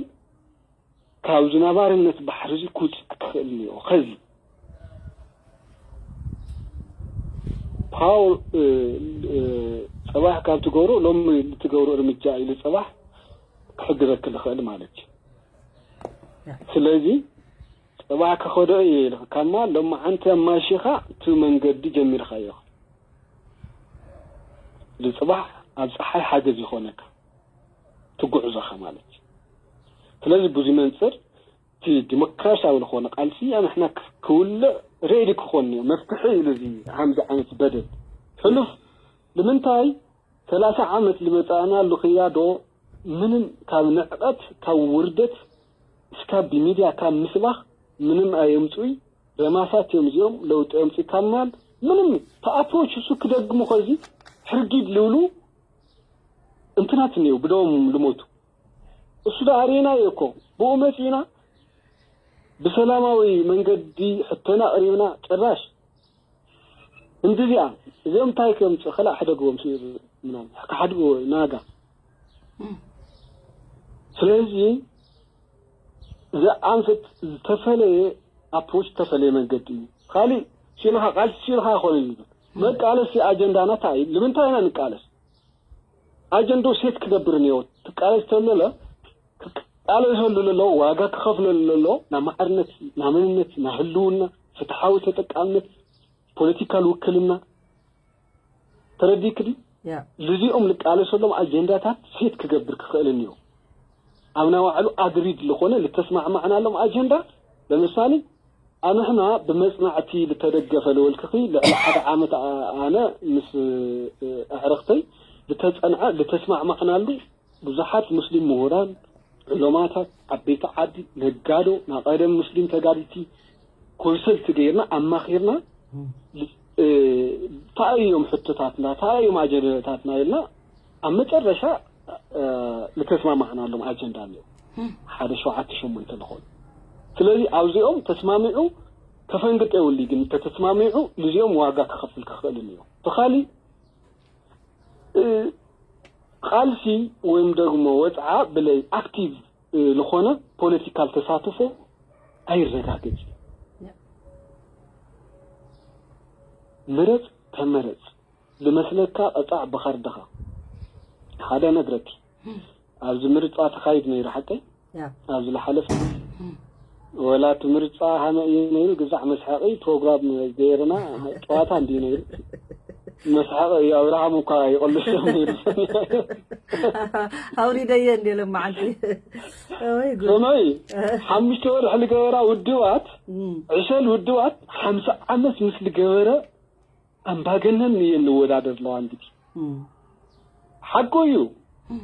ካብዚ ናባርነት ባሕሪ እዚ ክውፅእ ክትኽእል እኒኦ። ከዚ ፓውል፣ እ፣ እ፣ ፅባሕ ካብ ትገብሮ ሎሚ ልትገብሮ እርምጃ ኢሉ ፅባሕ ክሕግዘክ ልኽእል ማለት እዩ። ስለዚ ፅባሕ ክኸዶ እየ ኢልካ ካማ ሎማዓንቲ ኣማሺኻ እቲ መንገዲ ጀሚርካዮ። ንፅባሕ ኣብ ፀሓይ ሓገዝ ይኾነካ ትጉዕዞኻ ማለት እዩ። ስለዚ ብዙ መንፅር እቲ ዲሞክራሲያዊ ዝኾነ ቃልሲ ኣምሕና ክውልዕ ሬዲ ክኾን እዩ መፍትሒ ኢሉ እዚ ሓምዚ ዓይነት በደል ሕሉፍ ንምንታይ ሰላሳ ዓመት ልመፃእና ልኽያ ዶ ምንም ካብ ንዕቐት ካብ ውርደት እስካብ ብሚድያ ካብ ምስባኽ ምንም ኣየምፅኡይ ረማሳት እዮም እዚኦም ለውጢ የምፅእ ካብ ምባል ምንም ተኣፕሮች እሱ ክደግሙ ከዚ ሕርጊድ ልብሉ እንትናት እኒው ብደም ልሞቱ እሱ ዳ ኣርኢናዮ እኮ ብኡ መፂና ብሰላማዊ መንገዲ ሕቶና ኣቕሪብና ጭራሽ እንድዚኣ እዚኦም እንታይ ከምፅእ ከላእ ሕደግዎም ምናምን ክሓድግዎ ናጋ ስለዚ ዝኣንፈት ዝተፈለየ ኣፕሮች ዝተፈለየ መንገዲ እዩ ካሊእ ሲልካ ቃልሲ ሲልካ ይኮነ እዩ መቃለሲ ኣጀንዳና እንታይ እዩ ንምንታይ ኢና ንቃለስ ኣጀንዶ ሴት ክገብር እኒኦ ትቃለስ ተለለ ክቃለሰሉ ለሎ ዋጋ ክኸፍለሉ ለሎ ናብ ማዕርነት ናብ መንነት ናብ ህልውና ፍትሓዊ ተጠቃምነት ፖለቲካል ውክልና ተረዲክዲ ልዚኦም ልቃለሰሎም ኣጀንዳታት ሴት ክገብር ክኽእል እኒኦ ኣብ ናይ ባዕሉ ኣግሪድ ዝኾነ ልተስማዕማዕናሎም ኣጀንዳ ለምሳሌ ኣንሕና ብመፅናዕቲ ልተደገፈ ልበልክኺ ልዕሊ ሓደ ዓመት ኣነ ምስ ኣዕረኽተይ ልተፀንዐ ልተስማዕማዕናሉ ብዙሓት ሙስሊም ምሁራን፣ ዑለማታት፣ ዓበይቲ ዓዲ፣ ነጋዶ፣ ናይ ቀደም ሙስሊም ተጋድልቲ ኮንሰልት ገይርና ኣማኺርና እንታይ እዮም ሕቶታትና እንታይ እዮም ኣጀንዳታትና ኢልና ኣብ መጨረሻ ልተስማማዕናሎም ኣጀንዳ እኒኦ ሓደ ሸውዓተ ሸሞንተ ዝኾኑ ስለዚ ኣብዚኦም ተስማሚዑ ከፈንግጥ የብሉ ግን ተተስማሚዑ ልዚኦም ዋጋ ክኸፍል ክኽእል እኒኦ ብኻሊእ ቃልሲ ወይም ደግሞ ወፅዓ ብለይ ኣክቲቭ ዝኾነ ፖለቲካል ተሳትፎ ኣይረጋገፅ ምረፅ ተመረፅ ዝመስለካ ቀፃዕ ብኻርድኻ ሓደ ነግረኪ ኣብዚ ምርጫ ተኻይድ ነይሩ ሓቀይ ኣብዚ ዝሓለፍ ወላ እቲ ምርጫ ሃመ እዩ ነይሩ ግዛዕ መስሓቂ ፕሮግራም ገይርና ጨዋታ እንዲ ነይሩ መስሓቂ እዩ ኣብርሃም እኳ ይቐልሶ ነይሩ ኣውሪደየ እንዲ ለማዓንቲ ወይ ጉድ ሰማይ ሓሙሽተ ወርሒ ዝገበራ ውድባት ዕሸል ውድባት ሓምሳ ዓመት ምስ ዝገበረ ኣምባገነን እየ ንወዳደር ኣለዋ እንግዲህ ሓቁ እዩ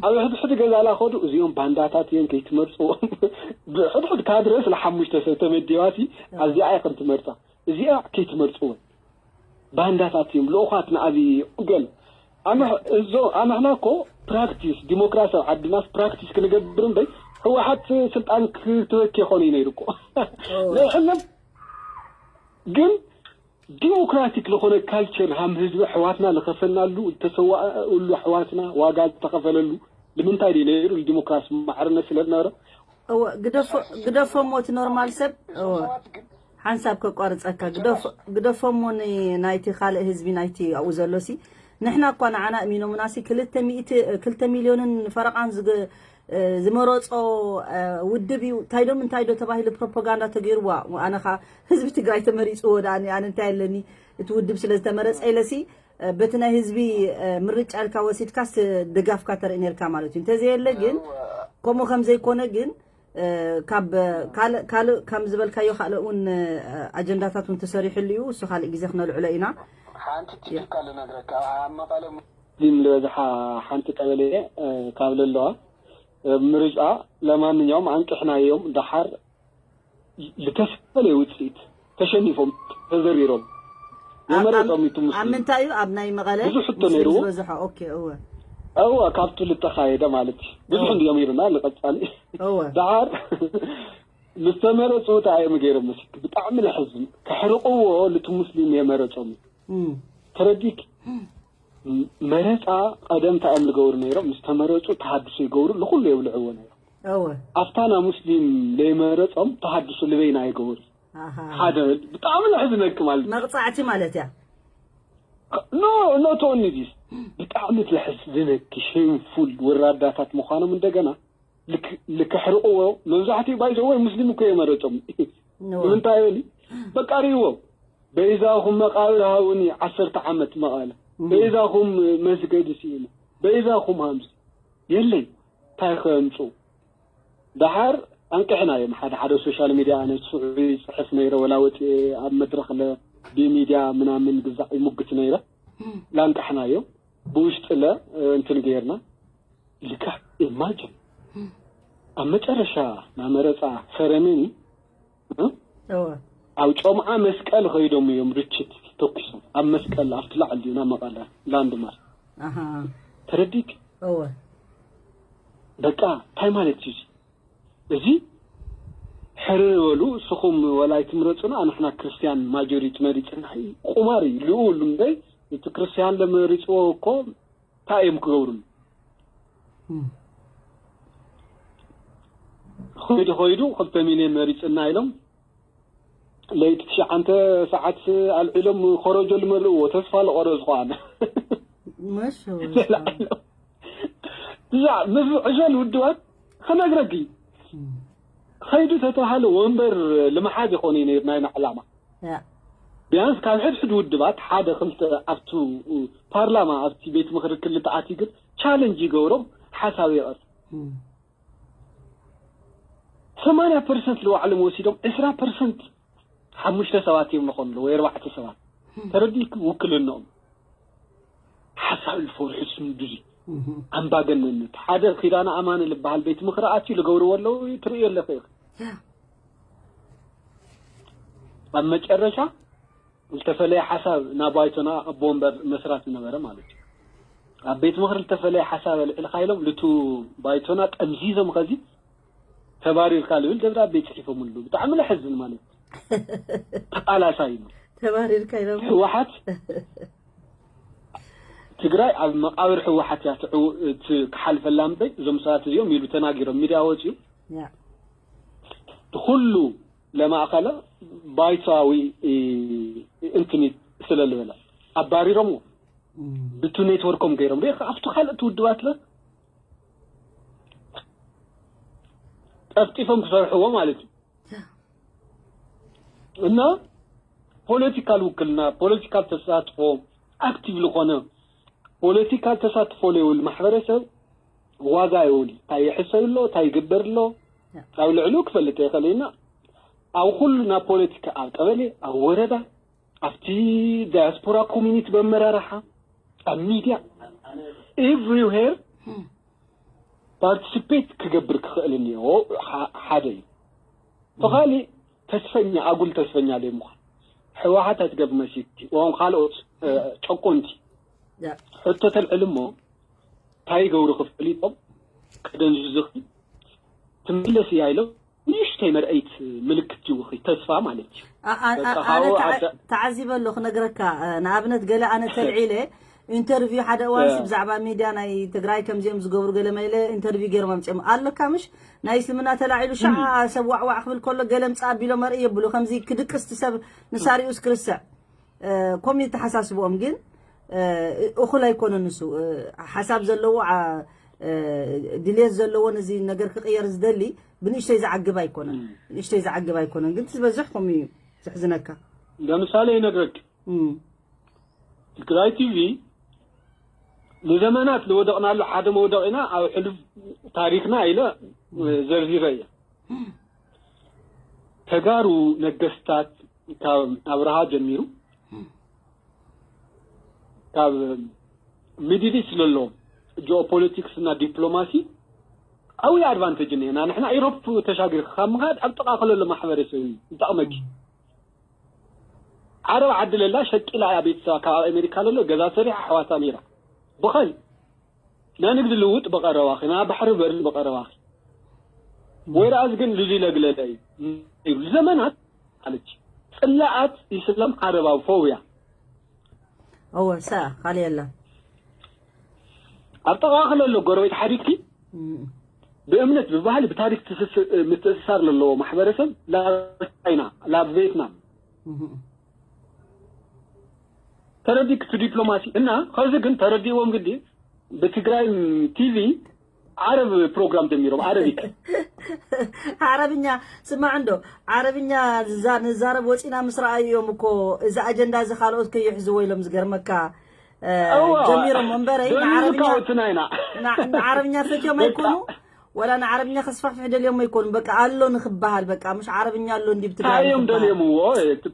ኣብ ሕድሕድ ገዛ ላኸዱ እዚኦም ባንዳታት እዮም ከይትመርፅዎም ብሕድሕድ ካድረ ስለ ሓሙሽተ ሰብ ተመዲባሲ ኣብዚኣ ይኸም ትመርፃ እዚኣ ከይትመርፅዎም ባንዳታት እዮም ልኡኻት ንኣብይ እዮም ገል ኣምሕና እኮ ፕራክቲስ ዲሞክራሲ ኣብ ዓድናስ ፕራክቲስ ክንገብር እምበይ ህወሓት ስልጣን ክትበክ ይኾኑ እዩ ነይሩ እኮ ናይ ሕለም ግን ዲሞክራቲክ ዝኾነ ካልቸር ሃም ህዝቢ ኣሕዋትና ዝኸፈልናሉ ዝተሰዋእሉ ኣሕዋትና ዋጋ ዝተኸፈለሉ ንምንታይ ድዩ ነይሩ ንዲሞክራሲ ማዕርነት ስለ ዝነበረ እወ ግደፎ ግደፎ ሞት ኖርማል ሰብ እወ ሓንሳብ ከቋርፀካ ግደፎ ግደፎ ሞ ን- ናይቲ ካልእ ህዝቢ ናይቲ ኣብኡ ዘሎ ሲ ንሕና እኳ ንዓና እሚኖምና ሲ ክልተ ሚእቲ ክልተ ሚልዮንን ፈረቓን ዝግ- ዝመረፆ ውድብ እዩ እንታይ ዶ ምንታይ ዶ ተባሂሉ ፕሮፓጋንዳ ተገይርዋ ኣነ ኸዓ ህዝቢ ትግራይ ተመሪፅዎ ዳኣ ኣነ እንታይ ኣለኒ እቲ ውድብ ስለ ዝተመረፀ ኢለሲ በቲ ናይ ህዝቢ ምርጫ ኢልካ ወሲድካስ ድጋፍካ ተርኢ ነርካ ማለት እዩ እንተዘየለ ግን ከምኡ ከም ዘይኮነ ግን ካብ ካልእ ካልእ ከም ዝበልካዮ ካልእ እውን ኣጀንዳታት እውን ተሰሪሕሉ እዩ እሱ ካልእ ግዜ ክነልዕሎ ኢና ሓንቲ ቲፒካ ልነግረካ ኣብ መቐለ ሙስሊም ዝበዝሓ ሓንቲ ቀበሌ ካብ ለለዋ ምርጫ ለማንኛውም ኣንቅሕናዮም ደሓር ዝተፈለየ ውፅኢት ተሸኒፎም ተዘሪሮም የመረጾም እዩ እቲ ኣብ ሙስሊም። ምንታይ እዩ ኣብ ናይ መቐለ ብዙሕ ሕቶ ሙስሊም ነይርዎ። ዝበዝሖ? ኦኬ እወ እዋ ካብቲ ልተኻየደ ማለት እዩ። ብዙሕ እወ። እንዲዮም ኢሉና ንቐጻሊ። እወ ደሓር ምስ ተመረጹ እንታይ እዮም ገይሮም መሲልኪ? ብጣዕሚ ለሕዝን። ከሕርቕዎ ልቲ ሙስሊም የመረጾም እዩ። እም፣ ተረዲክ መረጻ ቀደም እንታይ እዮም ዝገብሩ ነይሮም? ምስ ተመረጹ ተሃድሶ ይገብሩ፣ ንኹሉ የብልዕዎ ነይሮም። እወ ኣብታና ሙስሊም ለይመረጾም ተሃድሶ ልበይና ይገብሩ። ኣሃ ሓደ ብጣዕሚ ለሕዝነኪ ማለት እዩ። መቕጻዕቲ ማለት እያ። ኖ ኖ ቶኒ ዲስ ብጣዕሚ ለሕዝነኪ ሽንፉል ወራዳታት ምዃኖም እንደገና ልክ- ልክሕርቕዎ መብዛሕትኡ ባይዘወይ ሙስሊም እኮ የመረጾም። እወ ንምንታይ በሊ በቃ ርእይዎ። በይዛኹም መቃብር ሃውኒ ዓሰርተ ዓመት መቓለ በይዛኹም መስገዲ ስኢኑ በይዛኹም ሃምዚ የለይ እንታይ ከምፁ ደሓር ኣንቅሕና እዮም ሓደ ሓደ ሶሻል ሚድያ ኣነ ስዑ ይፅሕፍ ነይረ ወላ ወፂ ኣብ መድረክ ለ ብሚድያ ምናምን ግዛዕ ይሙግት ነይረ ላንቅሕና እዮም ብውሽጢ ለ እንትን ገይርና ልካ ኢማጅን ኣብ መጨረሻ ናይ መረፃ ሰረመኒ እወ ኣብ ጮምዓ መስቀል ኸይዶም እዮም ርችት ተኩሶም ኣብ መስቀል ኣብቲ ላዕሊ ና መቐለ ላንድማርክ ኣሃ ተረዲክ እወ በቃ እንታይ ማለት እዩ እዚ ሕርር በሉ እስኹም ወላ ኣይትምረፁና ንሕና ክርስትያን ማጆሪቲ መሪፅና ቁማር እዩ ልኡል እምበይ እቲ ክርስትያን ለመሪፅዎ እኮ እንታይ እዮም ክገብሩሉ እም፣ ኸይዱ ኸይዱ ክልተ ሚልዮን መሪፅና ኢሎም ለይቲ ትሽዓንተ ሰዓት ኣልዒሎም ኮረጆ ልመልእዎ ተስፋ ልቆረፅኩ ኣነ መሽ ብዛዕ ምፍዕዞን ውድባት ክነግረኪ ኸይዱ ተተባሃለ ወንበር ልምሓዝ ይኾነ ነይሩ ናይና ዕላማ ያ ቢያንስ ካብ ሕድሕድ ውድባት ሓደ ክልተ ኣብቱ ፓርላማ ኣብቲ ቤት ምክሪ ክልተ ኣትዩ ግን ቻለንጅ ይገብሮም ሓሳብ ይቐርብ እም፣ ሰማንያ ፐርሰንት ልባዕሎም ወሲዶም ዕስራ ፐርሰንት ሓሙሽተ ሰባት እዮም ዝኾኑ ኣለዉ ወይ ኣርባዕተ ሰባት ተረዲእኪ ውክልንኦም ሓሳብ ዝፈርሑ ስንዱዚ እም፣ ኣምባገነነት ሓደ ኪዳነ ኣማነ ዝበሃል ቤት ምክሪ ኣትዩ ዝገብርዎ ኣለዉ ትርእዮ ኣለኺ ኢኺ ያ ኣብ መጨረሻ ዝተፈለየ ሓሳብ ናብ ባይቶና ኣቦ ወንበር መስራት ዝነበረ ማለት እዩ ኣብ ቤት ምክሪ ዝተፈለየ ሓሳብ ኣልዕልካ ኢሎም ልቱ ባይቶና ጠምዚዞም ኸዚ ተባሪርካ ልብል ደብዳቤ ፅሒፎምሉ ብጣዕሚ ለሕዝን ማለት እዩ ተቃላሳይ ነው ተባሪርካ ኢሎም ህወሓት ትግራይ ኣብ መቃብር ህወሓት እያ ትዕው- ት- ክሓልፈላ እምበይ እዞም ሰባት እዚኦም ኢሉ ተናጊሮም ሚድያ ወፂኡ ያ ኩሉ ለማእኸለ ባይታዊ እ- እንትን ስለ ዝበለ ኣባሪሮምዎ እም፣ ብቱ ኔትወርኮም ገይሮም ሪኢኻ ኣብቱ ካልእቲ ውድባት ለ ጠፍጢፎም ክሰርሕዎ ማለት እዩ እና ፖለቲካል ውክልና ፖለቲካል ተሳትፎ ኣክቲቭ ዝኾነ ፖለቲካል ተሳትፎ ለይብል ማሕበረሰብ ዋጋ የውል እንታይ ይሕሰብ ኣሎ እንታይ ይግበር ኣሎ ኣብ ልዕሉ ክፈልጥ ይኽእል ኢና ኣብ ኩሉ ናብ ፖለቲካ ኣብ ቀበሌ ኣብ ወረዳ ኣብቲ ዳያስፖራ ኮሚኒቲ በመራርሓ ኣብ ሚድያ ኤቭሪዌር ፓርቲሲፔት ክገብር ክኽእል እኒኦ ሓደ እዩ ብኻሊእ ተስፈኛ ኣጉል ተስፈኛ ዘይምዃን ህወሓት ኣትገብ መሲልቲ ወም ካልኦት ጨቆንቲ ሕቶ ተልዕል እሞ እንታይ ይገብሩ ክፍሊጦም ከደንዝዝኺ ትምለስ እያ ኢሎም ንእሽተይ መርአይት ምልክት ይውኺ ተስፋ ማለት እዩ ተዓዚበ ኣሎ ክነግረካ ንኣብነት ገለ ኣነ ተልዒለ ኢንተርቪው ሓደ እዋንሲ ብዛዕባ ሚድያ ናይ ትግራይ ከምዚኦም ዝገብሩ ገለ መለ ኢንተርቪው ገይሮም ኣምፅኦም ኣለካ ምሽ ናይ እስልምና ተላዒሉ ሻዓ ሰብ ዋዕዋዕ ክብል ከሎ ገለ ምፃ ኣቢሎ መርኢ የብሉ ከምዚ ክድቅስቲ ሰብ ንሳሪኡስ ክርስዕ ኮም ተሓሳስብኦም ግን እኹል ኣይኮነን ንሱ ሓሳብ ዘለዎ ድሌት ዘለዎ ነዚ ነገር ክቅየር ዝደሊ ብንእሽተይ ዝዓግብ ኣይኮነን ንእሽተይ ዝዓግብ ኣይኮነን ግን ዝበዝሕ ከም እዩ ዘሕዝነካ ለምሳሌ ይነግረክ ትግራይ ቲቪ ንዘመናት ዝወደቕናሉ ሓደ መውደቕ ኢና ኣብ ሕሉፍ ታሪክና ኢለ ዘርዚረ እየ ተጋሩ ነገስታት ካብ ኣብርሃ ጀሚሩ ካብ ሚድል ኢስት ለሎ ጂኦፖለቲክስ እና ዲፕሎማሲ ዓብዪ ኣድቫንቴጅ እኒአና ንሕና ኢሮፕ ተሻጊርካ ካብ ምኻድ ኣብ ጥቓ ከለሎ ማሕበረሰብ እዩ ዝጠቕመኪ ዓረብ ዓዲ ለላ ሸቂላ እያ ቤተሰባ ካብ ኣብ ኣሜሪካ ለሎ ገዛ ሰሪሓ ኣሕዋታ ነይራ። ብኸል ናይ ንግዲ ልውጥ በቐረባኺ፣ ናይ ባሕሪ በሪ በቐረባኺ። ወይ ርኣዝ ግን ልዙ ለግለለ እዩ። ይብሉ ዘመናት ኣለች። ጽላኣት ኢስላም ዓረባዊ ፎብያ። እወ፣ ሰ-፣ ካልእ የለን። ኣብ ጥቓኺ ለሎ ጎረቤት ሓዲግኪ ብእምነት፣ ብባህሊ፣ ብታሪክ ትስስር፣ ምትእስሳር ለለዎ ማሕበረሰብ ላብ ቻይና፣ ላብ ቬትናም። ተረዲክ ቱ ዲፕሎማሲ እና ከዚ ግን ተረዲዎም ግዲ ብትግራይ ቲቪ ዓረብ ፕሮግራም ጀሚሮም ዓረቢክ። ዓረብኛ ስማዕ እንዶ፣ ዓረብኛ ዝዛ-፣ ንዛረብ ወፂና ምስ ረኣዩ እዮም እኮ እዚ ኣጀንዳ እዚ ካልኦት ከይሕዝዎ ኢሎም። ዝገርመካ፣ እ፣ እዋ። ጀሚሮም እምበረይ ደሊሉ ንዓረብኛ ካወትና ኢና። ንዓ-፣ ንዓረብኛ ፈትዮም በቃ። ኣይኮኑ፣ ወላ ንዓረብኛ ከስፋሕፍሕ ደልዮም ኣይኮኑ። በቃ ኣሎ ንክበሃል፣ በቃ ምሽ ዓረብኛ ኣሎ እንዲ ብትግራይ ታዮም ንክበሃል። ደልዮምዎ?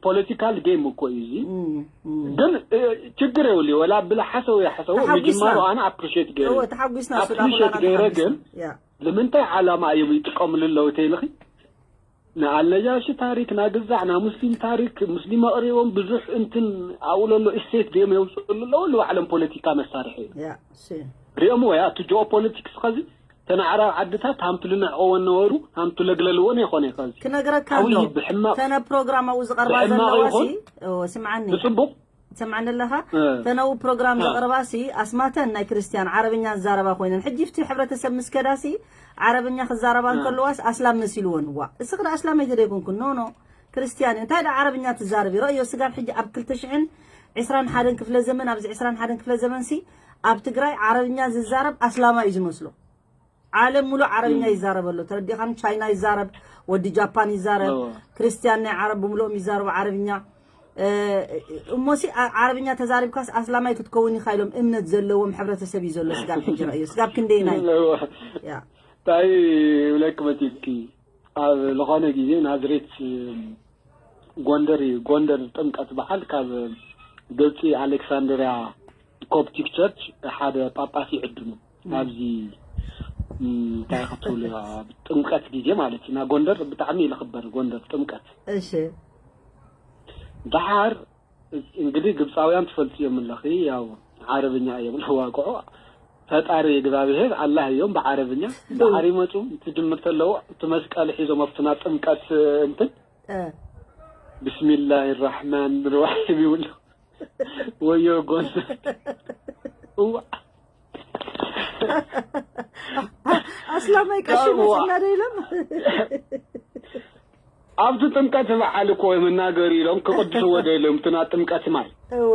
ፖለቲካል ጌም እኮ እዩ እዚ። እም፣ እም። ግን እ፣ ችግር የብሉ። ወላ ብላ ሓሰው ያሓሰው ተሓጒስና። ምጅማሩ ኣነ ኣፕሪሼት ገይረ እወ፣ ተሓጒስና፣ እሱ ኣፕሪሼት ዳኹላና ገይረ። ተሓጒስና። ግን ያ። ንምንታይ ዓላማ እዮም ይጥቀምሉ ኣለዉ ተይልኺ? ንኣልነጃሺ ታሪክ ናግዛዕ ና ሙስሊም ታሪክ ሙስሊም ኣቕሪቦም ብዙሕ እንትን ኣብኡ ለሎ እሴት ድዮም የውፅእሉ ኣለዉ። ንባዕሎም ፖለቲካ መሳርሒ እዩ። ያ፣ እሱ እዩ። ሪኦም ወይ ኣቱ ጂኦ ፖለቲክስ ኸዚ ተናዕራ ዓድታት ሃምቱ ልንዕቆወን ነበሩ ሃምቱ ለግለልዎን የኾነ እዩ ኸዚ ክነግረካ ዓብዪ ኣሎ ብሕማቕ ተነ ፕሮግራም ኣብኡ ዝቐርባ ብሕማቕ ዘለዋ ሲ ይኹን ኦ፣ ስምዓኒ ብፅቡቕ ትሰምዓኒ ኣለኻ? እ። ተነው ፕሮግራም እ። ዘቕርባ ሲ ኣስማተን ናይ ክርስቲያን ዓረብኛ ዝዛረባ ኮይነን፣ ሕጂ ፍቲ ሕብረተሰብ ምስ ከዳ ሲ ዓረብኛ ክዛረባ እ። እንከለዋስ ኣስላም መሲልወን። ዋ፣ እስኺ ዳ ኣስላም ኣይተደይኮንኩን? ኖ፣ ኖ፣ ክርስቲያን እዩ። እንታይ ዳ ዓረብኛ ትዛረቢ? ረእዮ ስጋብ ሕጂ ኣብ ክልተ ሽሕን ዕስራን ሓደን ክፍለ ዘመን፣ ኣብዚ ዕስራን ሓደን ክፍለ ዘመን ሲ ኣብ ትግራይ ዓረብኛ ዝዛረብ ኣስላማ እዩ ዝመስሎ። ዓለም ሙሉእ ዓረብኛ ይዛረብ ኣሎ። ተረዲኻን? ቻይና ይዛረብ፣ ወዲ ጃፓን ይዛረብ፣ እዎ። ክርስቲያን ናይ ዓረብ ብምሉኦም ይዛረቡ ዓረብኛ። እ፣ እሞሲ ዓ-፣ ዓረብኛ ተዛሪብካስ ኣስላማይ ክትከውን ኢኻ ኢሎም እምነት ዘለዎም ሕብረተሰብ እዩ ዘሎ። ስጋብ ሕጂ ረእዮ፣ ስጋብ ክንደይናይ? እዎ። ያ። እንታይ ይብለኪ መሲልኪ፣ ኣብ ዝኾነ ግዜ ናዝሬት፣ ጎንደር እዩ፣ ጎንደር ጥምቀት በዓል ካብ ግብፂ ኣሌክሳንድሪያ ኮፕቲክ ቸርች ሓደ ጳጳስ ይዕድሙ። ኣብዚ፣ እም፣ እንታይ ክትብሉ፣ ኣብ ጥምቀት ግዜ ማለት እዩ። እና ጎንደር ብጣዕሚ እዩ ዝኽበር፣ ጎንደር ጥምቀት። እሺ። ደሓር እንግዲህ ግብፃውያን ትፈልጥዮም ኣለኺ፣ ያው ዓረብኛ እዮም ለዋቅዑ። ፈጣሪ እግዚኣብሔር ኣላህ እዮም ብዓረብኛ። ደሓር ይመፁ፣ ትጅምር ተለዉ እቲ መስቀል ሒዞም ኣብትና ጥምቀት እንትን እ። ብስሚላህ ራሕማን ራሒም ይብሉ። ወዮ ጎንደር። እዋ። ኣስላማይ ቀሺ እዋ። መፅና ዶ ኢሎም? ኣብቲ ጥምቀት በዓል እኮ መናገሪ ኢሎም ክቕድስዎ ዶ ኢሎም፣ እቲ ናይ ጥምቀት ማይ እወ።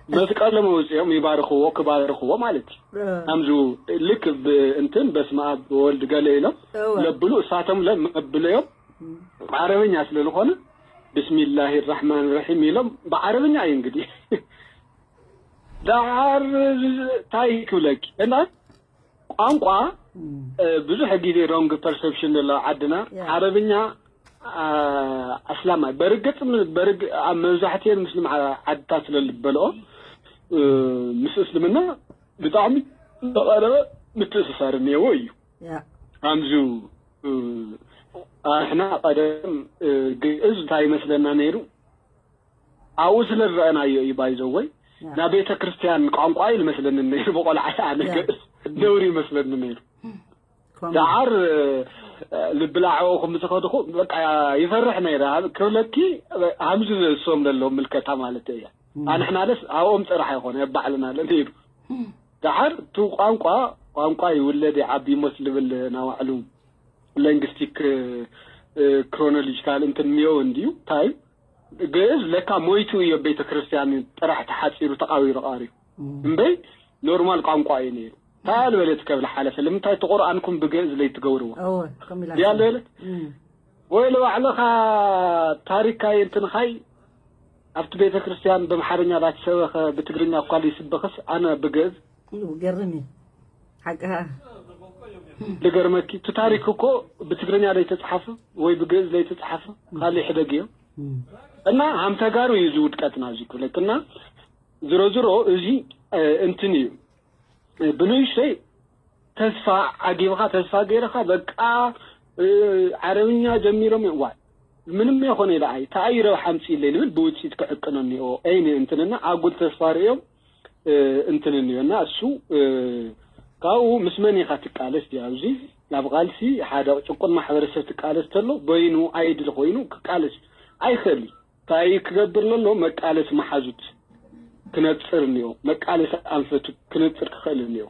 መስቀሎም ኣውፅኦም ይባርኽዎ፣ ክባርኽዎ ማለት እዩ። እ። ከምዚ ልክ ብ-፣ እንትን በስመ ኣብ ወወልድ ገለ ኢሎም እወ። ለብሉ፣ እሳቶም ለ መብለዮም ዓረብኛ ስለ ዝኾነ ብስሚላሂ ራሕማን ራሒም ኢሎም ብዓረብኛ እዩ እንግዲህ። ደሓር እንታይ ክብለኪ እና ቋንቋ፣ እም። እ፣ ብዙሕ ግዜ ሮንግ ፐርሰፕሽን ዘሎ ዓድና። ያ። ዓረብኛ፣ አ፣ ኣስላማይ በርግጽ ም-፣ በርግ-፣ ኣብ መብዛሕትኤን ሙስሊም ዓ-፣ ዓድታት ስለ ዝበልኦ፣ እ፣ ምስ እስልምና ብጣዕሚ ተቐረበ ምትእስሳር እኒሄዎ እዩ። ያ። ኣምዙ፣ እ፣ ኣሕና ቀደም፣ እ፣ ግእዝ እንታይ ይመስለና ነይሩ? ኣብኡ ስለ ዝረኣናዮ እዩ። ባይዘወይ ያ። ናይ ቤተ ክርስቲያን ቋንቋ እዩ ዝመስለኒ ነይሩ። ብቆልዓ ኣነ ያ። ግእዝ ነውሪ ይመስለኒ ነይሩ። ከምኡ። ደዓር፣ እ፣ ልብላዕኡ ምስ ዝኸድኹ በቃ ይፈርሕ ነይረ። ኣብ-፣ ክብለኪ፣ ሃምዚ እሶም ዘለዎም ምልከታ ማለት እያ። እም። ኣንሕናለስ ኣብኦም ጥራሕ ኣይኮነ፣ ኣብ ባዕልና ኣሎ ነይሩ። ደሓር እቲ ቋንቋ፣ ቋንቋ ይውለድ ይዓቢ ሞት ልብል ናባዕሉ ሊንግስቲክ፣ እ፣ ክሮኖሎጂካል እንትን እኒኦ እንድዩ። እንታይ ግእዝ ለካ ሞይቱ እዩ፣ ቤተ ክርስቲያን ጥራሕ ተሓጺሩ ተቓዊሩ ቃርዩ። እም። እምበይ ኖርማል ቋንቋ እዩ ነይሩ። እንታይ ኣልበለት ከብል ሓለፈ። ለምንታይ እቲ ቁርኣንኩም ብግእዝ ለይትገብርዎ? እወ፣ ከምኡ ኢላ ድያ ትብል። ኣልበለት? እም። ወይ ለባዕልኻ ታሪካይ እንትንኻይ ኣብቲ ቤተ ክርስቲያን በምሓርኛ ላተሰበኸ ብትግርኛ እኳ ለይስበኽስ ኣነ ብግእዝ ገርም እዩ። ሓቅኻ። ልገርመኪ፣ እቲ ታሪክ እኮ ብትግርኛ ለይተጻሓፈ ወይ ብግእዝ ለይተጻሓፈ ካልእ ሕደግ እዩ። እም። እና ሃም ተጋሩ እዩ እዚ ውድቀትና እዚ ኩለክ። እና ዝሮ ዝሮ እዚ፣ እ፣ እንትን እዩ። እ፣ ብንእሽተይ ተስፋ ዓጊብኻ፣ ተስፋ ገይርኻ፣ በቃ፣ እ፣ ዓረብኛ ጀሚሮም እዮም። ዋይ፣ ምንም የኾነ ኢለ ኣይ ተኣይ ረብሓ ኣምፅእለይ ንብል ብውፅኢት ክዕቅኖ እኒኦ ኣይን እንትንና ኣጉል ተስፋ ርእዮም እንትን እኒኦ እና እሱ ካብኡ ምስ መን ኢኻ ትቃለስ ድዩ ኣብዚ ናብ ቃልሲ ሓደ ጭቁን ማሕበረሰብ ትቃለስ ተሎ በይኑ ኣይድል ኮይኑ ክቃለስ ኣይኽእል እዩ እንታይ ክገብር ለሎ መቃለስ መሓዙት ክነፅር እኒኦ መቃለስ ኣንፈቱ ክነፅር ክኽእል እኒኦ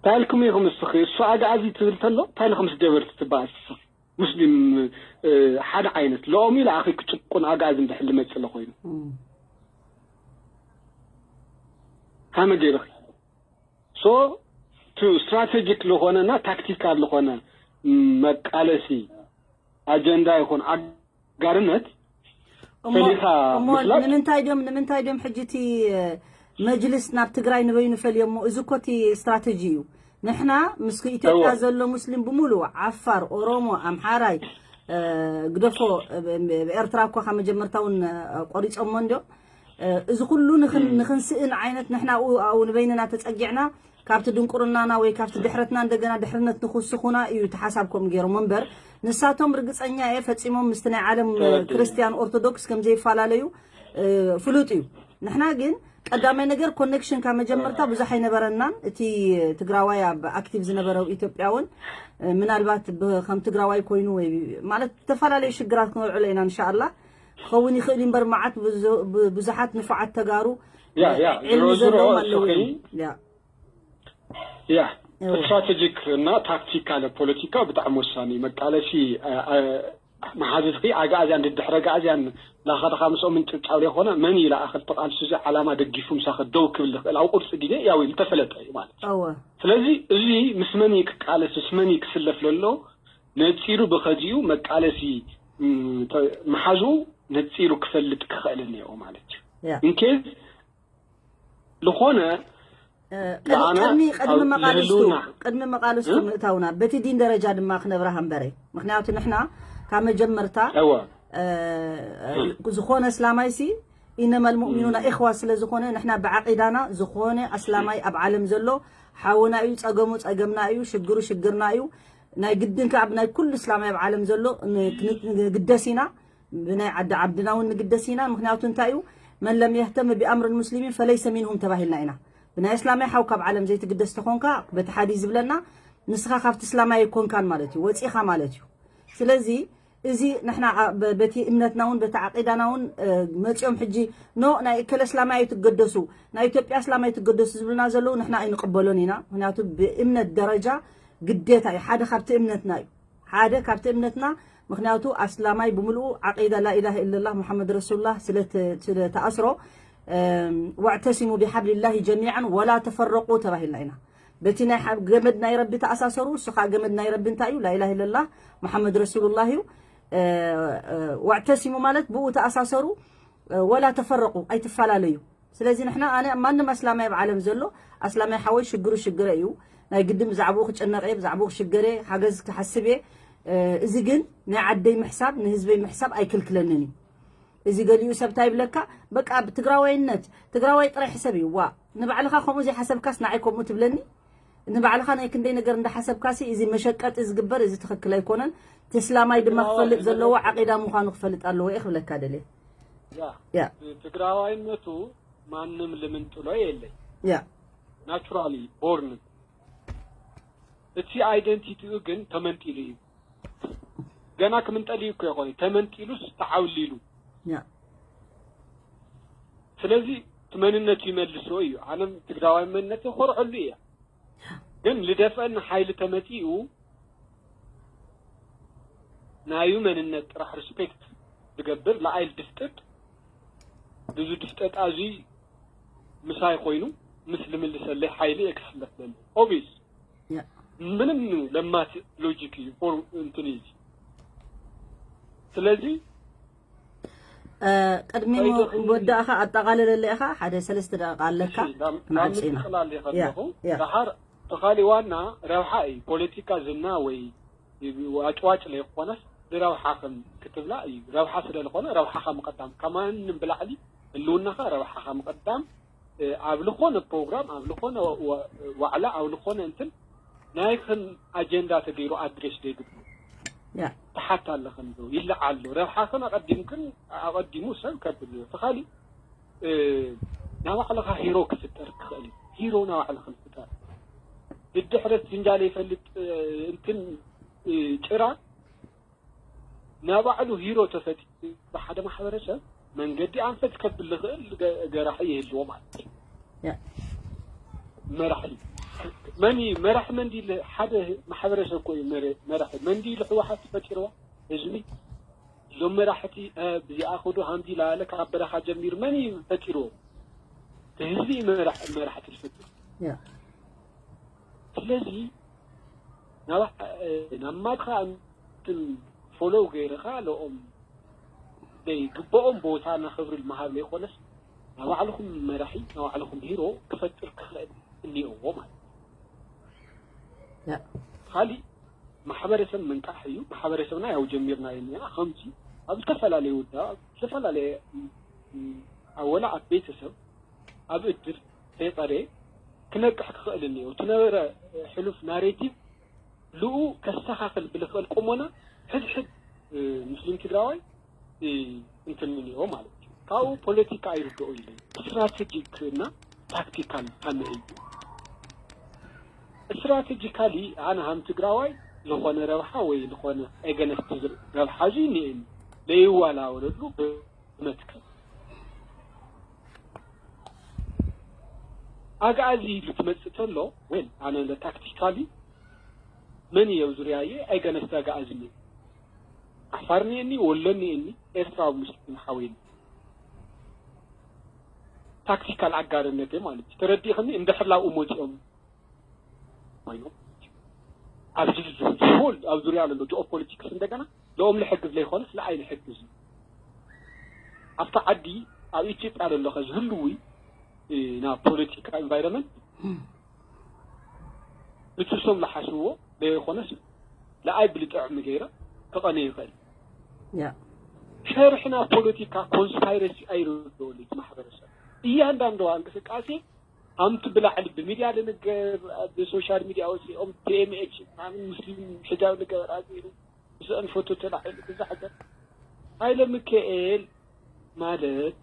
ታልኩም ኢኹም እስኺ እሱ ኣግኣዚ ትብል ተሎ ታልኹም ምስ ጀበርቲ ትበኣል እስኺ ሙስሊም ሓደ ዓይነት ሎሚ ለኣኺ ክጭቁን ኣግኣዚ እንድሕር ልመፅእ ለኮይኑ ከመ ገይርኺ so to strategic ለኾነ እና tactical ለኾነ መቃለሲ ኣጀንዳ ይኹን ኣጋርነት ፈሊኻ ምስላጥ ንምንታይ ድዮም ንምንታይ ድዮም ሕጂ እቲ መጅልስ ናብ ትግራይ ንበይኑ ፈልዮሞ እዚ እኮ እቲ ስትራተጂ እዩ ንሕና ምስ ኢትዮጵያ ዘሎ ሙስሊም ብምሉእ ዓፋር ኦሮሞ ኣምሓራይ ግደፎ ኤርትራ እኳ ካብ መጀመርታ እውን ቆሪፆሞ እንዲዮም እዚ ኩሉ ንክንስእን ዓይነት ንሕና ኣብኡ ንበይንና ተፀጊዕና ካብቲ ድንቁርናና ወይ ካብቲ ድሕረትና እንደገና ድሕርነት ንክውስኹና እዩ እቲ ሓሳብ ከምኡ ገይሮም እምበር ንሳቶም ርግፀኛ እየ ፈፂሞም ምስቲ ናይ ዓለም ክርስትያን ኦርቶዶክስ ከም ዘይፈላለዩ ፍሉጥ እዩ ንሕና ግን ቀዳማይ ነገር ኮኔክሽን ካብ መጀመርታ ብዙሕ ኣይነበረናን እቲ ትግራዋይ ኣብ ኣክቲቭ ዝነበረው ኢትዮጵያ እውን ምናልባት ከም ትግራዋይ ኮይኑ ወይ ማለት ዝተፈላለዩ ሽግራት ክንውዕሎ ኢና እንሻኣላ ክኸውን ይኽእል እምበር መዓት ብዙሓት ንፉዓት ተጋሩ ያ ያ ዝሮ ዝሮ እሱኺ ያ ያ ስትራቴጂክ እና ታክቲካል ፖለቲካ ብጣዕሚ ወሳኒ እዩ። መቃለሲ መሓዙትኺ ኣግኣዝያን ድድሕረ ኣግኣዝያን ላኸድኻ ምስኦም ምንጭብጫብ ዘይኮነ መን እዩ ለኣኸል ተቓልሱ እዚ ዓላማ ደጊፉ ምሳኸ ደው ክብል ዝኽእል ኣብ ቁርፂ ግዜ ያው ዝተፈለጠ እዩ ማለት እዩ። ስለዚ እዚ ምስ መን እዩ ክቃለስ ምስ መን እዩ ክስለፍ ለሎ ነፂሩ ብኸዚኡ መቃለሲ መሓዙ ነፂሩ ክፈልጥ ክኽእል እኒኦ ማለት እዩ። ኢንኬዝ ዝኾነ ቅድሚ ቅድሚ መቃልስቱ ቅድሚ መቃልስቱ ምእታውና በቲ ዲን ደረጃ ድማ ክነብራ ሃንበረ ምክንያቱ ንሕና ካብ መጀመርታ ዝኾነ እስላማይ ሲ ኢነማ ልሙእሚኑና ኢኽዋ ስለ ዝኾነ ንሕና ብዓቂዳና ዝኾነ ኣስላማይ ኣብ ዓለም ዘሎ ሓውና እዩ ጸገሙ ጸገምና እዩ ሽግሩ ሽግርና እዩ ናይ ግድን ከኣ ብናይ ኩሉ እስላማይ ኣብ ዓለም ዘሎ ንግደስ ኢና ብናይ ዓዲ ዓብድና እውን ንግደስ ኢና ምክንያቱ እንታይ እዩ መን ለም የህተም ብኣምር ልሙስሊሚን ፈለይሰ ሚንሁም ተባሂልና ኢና ብናይ እስላማይ ሓው ካብ ዓለም ዘይትግደስ ተኾንካ በቲ ሓዲ ዝብለና ንስኻ ካብቲ እስላማይ ኣይኮንካን ማለት እዩ ወፂኻ ማለት እዩ ስለዚ እዚ ንሕና በቲ እምነትና እውን በቲ ዓቂዳና እውን መፂኦም ሕጂ ኖ ናይ እከለ እስላማይ ኣይትገደሱ ናይ ኢትዮጵያ እስላማይ ትገደሱ ዝብልና ዘለዉ ንሕና ኣይንቅበሎን ኢና ምክንያቱ ብእምነት ደረጃ ግዴታ እዩ ሓደ ካብቲ እምነትና እዩ ሓደ ካብቲ እምነትና ምክንያቱ ኣስላማይ ብምልኡ ዓቂዳ ላኢላሃ ኢለላህ ሙሓመድ ረሱሉላህ ስለ ተኣስሮ ወዕተሲሙ ቢሓብሊላሂ ጀሚዓን ወላ ተፈረቁ ተባሂልና ኢና በቲ ናይ ገመድ ናይ ረቢ ተኣሳሰሩ እሱ ከዓ ገመድ ናይ ረቢ እንታይ እዩ ላኢላሃ ኢለላህ ሙሓመድ ረሱሉላህ እዩ ወዕተሲሙ ማለት ብኡ ተኣሳሰሩ ወላ ተፈረቁ ኣይትፈላለዩ ስለዚ ንሕና ኣነ ማንም ኣስላማይ ኣብ ዓለም ዘሎ ኣስላማይ ሓወይ ሽግሩ ሽግረ እዩ ናይ ግድን ብዛዕባኡ ክጨነቀ ብዛዕባኡ ክሽገረ ሓገዝ ክሓስብ እየ እዚ ግን ናይ ዓደይ ምሕሳብ ንህዝበይ ምሕሳብ ኣይክልክለንን እዩ እዚ ገሊኡ ሰብ እንታይ ይብለካ በቃ ብትግራዋይነት ትግራዋይ ጥራይ ሕሰብ እዩ ዋ ንባዕልኻ ከምኡ ዘይሓሰብካስ ንዓይ ከምኡ ትብለኒ ንባዕልኻ ናይ ክንደይ ነገር እንዳሓሰብካሲ እዚ መሸቀጢ ዝግበር እዚ ትኽክል ኣይኮነን ትስላማይ ድማ ክፈልጥ ዘለዎ ዓቂዳ ምዃኑ ክፈልጥ ኣለዎ እየ ክብለካ ደልየ ያ ትግራዋይነቱ ማንም ልምንጥሎ የለይ ያ naturally born እቲ identity ኡ ግን ተመንጢሉ እዩ ገና ክምንጠል እዩ እኮ ይኾን ተመንጢሉስ ተዓውሊሉ ስለዚ እቲ መንነቱ ይመልሶ እዩ ኣነም ትግራዋይ መንነት ኮርዐሉ እያ ግን ልደፍአኒ ሓይሊ ተመፂኡ ናዩ መንነት ጥራሕ ሪስፔክት ዝገብር ለኣይል ድፍጥጥ ብዙ ድፍጠጣ እዙይ ምሳይ ኮይኑ ምስ ልምልሰለይ ሓይሊ እየ ክስለፍ ደሊ obvious ምንም ለማት logic እዩ for እንትን እዩ ስለዚ ቅድሚ ወዳእኻ ኣጠቓልለለ ኢኻ ሓደ ሰለስተ ደቂቃ ኣለካ ክንዓብፅ ኢና ደሓር ተኻሊ ዋና ረብሓ እዩ ፖለቲካ ዝና ወይ ኣጭዋጭ ለይኮነስ ንረብሓ ከም ክትብላ እዩ ረብሓ ስለዝኾነ ረብሓኻ ምቐዳም ከማንም ብላዕሊ ህልውናኻ ረብሓኻ ምቐዳም ኣብ ዝኾነ ፕሮግራም ኣብ ዝኾነ ዋዕላ ኣብ ዝኾነ እንትን ናይ ክን ኣጀንዳ ተገይሩ ኣድሬስ ዘይግብሩ ያ ትሓት ኣለኽን ዶ ይለዓ ኣሎ። ረብሓኽን ኣቐዲምክን ኣቐዲሙ ሰብ ከብል እዩ። እቲ ካሊእ፣ እ፣ ናባዕልኻ ሂሮ ክፍጠር ክኽእል እዩ። ሂሮ ናባዕልኽን ፍጠር። ብድሕረት ዝንጃለ ይፈልጥ፣ እ፣ እንትን፣ እ፣ ጭራ ናባዕሉ ሂሮ ተፈጢሩ ብሓደ ማሕበረሰብ መንገዲ ኣንፈት ከብል ዝኽእል ገ-፣ ገራሒ ይህልዎ ማለት እዩ። ያ መራሒ መን እዩ? መራሒ መንዲ ል-፣ ሓደ ማሕበረሰብ እኮ እዩ መረ-፣ መራሒ መንዲ ልሕወሓት ፈጢርዋ ህዝቢ። እዞም መራሕቲ፣ እ፣ ብዚኣ ክዱ ሃምዚ ላለ ካብ በረኻ ጀሚሩ መን እዩ ፈጢርዎ? ህዝቢ እዩ መራሕ-፣ መራሕቲ ዝፈጥር። ያ ስለዚ ናብ፣ እ፣ ናብ ማድኻ እንትን ፎሎው ገይርኻ ለኦም ዘይግብኦም ቦታና ክብሪ ምሃብ ዘይኮነስ፣ ናባዕልኹም መራሒ፣ ናባዕልኹም ሂሮ ክፈጥር ክኽእል እኒኦዎ ማለት እዩ። ያ ካሊእ ማሕበረሰብ ምንቃሕ እዩ። ማሕበረሰብና ያው ጀሚርና ኢና። ከምዚ ኣብ ዝተፈላለዩ ውዳ፣ ኣብ ዝተፈላለየ፣ ም፣ ም፣ ኣወላ ኣብ ቤተሰብ፣ ኣብ እድር፣ ከይቀረየ ክነቅሕ ክኽእል እኒኦ። እቲ ነበረ ሕሉፍ ናሬቲቭ ልኡ ከስተኻኽል ብልኽእል ቁሞና ሕድሕድ፣ እ፣ ሙስሊም ትግራዋይ፣ እ፣ እንትን እኒኦ ማለት እዩ። ካብኡ ፖለቲካ ኣይርድኦ ኢለ። ስትራቴጂክ እና ታክቲካል ከመይ እዩ? ስትራቴጂካሊ ኣነ ሃም ትግራዋይ ዝኾነ ረብሓ ወይ ዝኾነ ኤገነስት ረብሓ እዚ እኒኤኒ ለይዋላወለሉ ብመትከል ኣግኣዚ ኢሉ ትመጽእ ተሎ ወይ ኣነ ለታክቲካሊ መን እየ ኣብ ዙርያየ ኣይገነስት ኣግኣዚ እኒኤ ዓፋር እኒኤኒ ወሎ እኒኤኒ ኤርትራዊ ሙስሊም ሓወይኒ ታክቲካል ኣጋርነተይ ማለት እዩ። ተረዲእኽኒ? እንድሕር ላብኡ መፂኦም ኮይኖም ኣብዚ ፉል ኣብ ዙርያ ዘሎ ጂኦፖለቲክስ እንደገና ለኦም ልሕግዝ ለይኮነስ ለኣይ ልሕግዝ እዩ። ኣብታ ዓዲ ኣብ ኢትዮጵያ ዘሎ ከዝህልዊ እ፣ ናብ ፖለቲካ ኢንቫይሮንመንት እቲ ሶም ዝሓስብዎ ዘይኮነስ ለኣይ ብልጥዕሚ ገይረ ክቐነ ይኽእል። ያ ሸርሕና ፖለቲካ ኮንስፓይረሲ ኣይርድኦን እቲ ማሕበረሰብ። እያንዳንዱ እንቅስቃሴ ኣምቲ ብላዕሊ ብሚድያ ልንገር ብሶሻል ሚድያ ወፂኦም ፒኤምኤች ምናምን ሙስሊም ሕጃብ ልገበር ኣዚሩ ምስአን ፎቶ ተላዒሉ ብዛ ሓገር ሃይለ ሚካኤል ማለት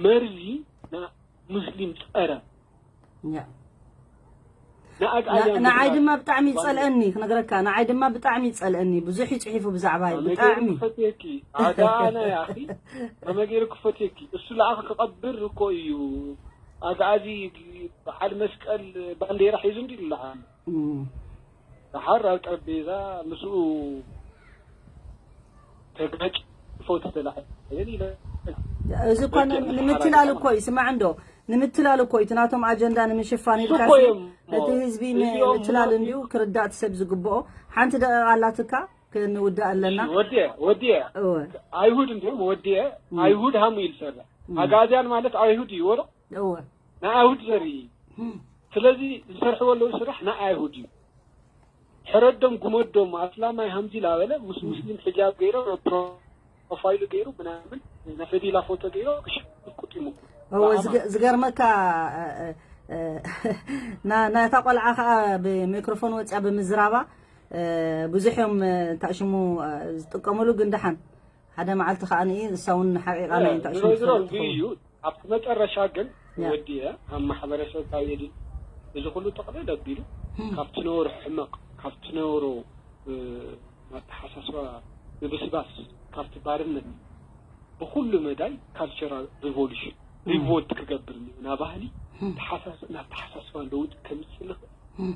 መርዚ ና ሙስሊም ፀረ ያ ንኣግኣዝያን ንዓይ ብግባር ድማ ብጣዕሚ ባንዴራ ይጸልአኒ ክነግረካ፣ ንዓይ ድማ ብጣዕሚ ይጸልአኒ፣ ብዙሕ ይጽሒፉ ብዛዕባይ ከመይ ገይሩ ብጣዕሚ። ክፈትየኪ ኣጋኣነ ያኺ ከመይ ገይሩ ክፈትየኪ እሱ ለኣኸ ክቐብር እኮ እዩ ኣግኣዚ በዓል መስቀል ባንዴራ ሒዙ እንዲ ይልዓል እም፣ ደሓር ኣብ ጠረጴዛ ምስኡ ተጋጭ ፎቶ ተላዕል ኢለ እዚ እኮ ን- ንምትላል እኮ እዩ። ስማዕ እንዶ ንምትላል እኮ እዩ። እቲ ናቶም ኣጀንዳ ንምሽፋን ኢልካ እኮ እዮም ነቲ ህዝቢ እዚኦም ምትላል ምናምን እንዲዩ ክርዳእ ትሰብ ዝግብኦ። ሓንቲ ደቂቃ ኣላትካ ክንውዳእ ኣለና። ወዲየ ወዲየ እወ ኣይሁድ እንዲሁም ወዲየ ኣይሁድ ሃሙ እዩ ዝሰርሕ ኣጋዝያን ማለት ኣይሁድ እዩ ወሮ እወ ናይ ኣይሁድ ዘርኢ እዩ ስለዚ ዝሰርሕዎ ኣለዉ ስራሕ ናይ ኣይሁድ እዩ ሕረዶም ጉመዶም ኣስላማይ ሃምዚ ላበለ ምስ ሙስሊም ሕጃብ ገይሮም ፕሮፋይሉ ገይሩ ምናምን ናይ ፈዲላ ፎቶ ገይሮ ክሽቁጥ ይምኩ እወ ዝገ- ዝገርመካ እ፣ እ፣ ና- ናይታ ቆልዓ ከዓ ብሚክሮፎን ወፅያ ብምዝራባ እ፣ ብዙሕ እዮም እ፣ እንታይ ሽሙ እ፣ ዝጥቀምሉ ግን ደሓን ሓደ መዓልቲ ከዓ ንኢ ንሳ እውን ሓቂቃ ናይ እንታይ ዝሮ ሽሙ ዝሮ ትፈልጥ እዙ እዩ ትኸውን ኣብቲ መጨረሻ ግን ያ። ወዲየ ኣብ ማሕበረሰብ ካብ የዲ እዚ ኩሉ ጠቕለል ኣቢሉ ካብቲ ነበሮ ሕመቕ ካብቲ ነበሮ እ፣ ኣተሓሳስባ ምብስባስ ካብቲ ባርነት ብኩሉ መዳይ ካልቸራል ሪቮሉሽን ሪቮልት ክገብር እኒኦ ናብ ባህሊ ተሓሳስ- ናብ ተሓሳስባ ለውጢ ከምፅእ ልኽእል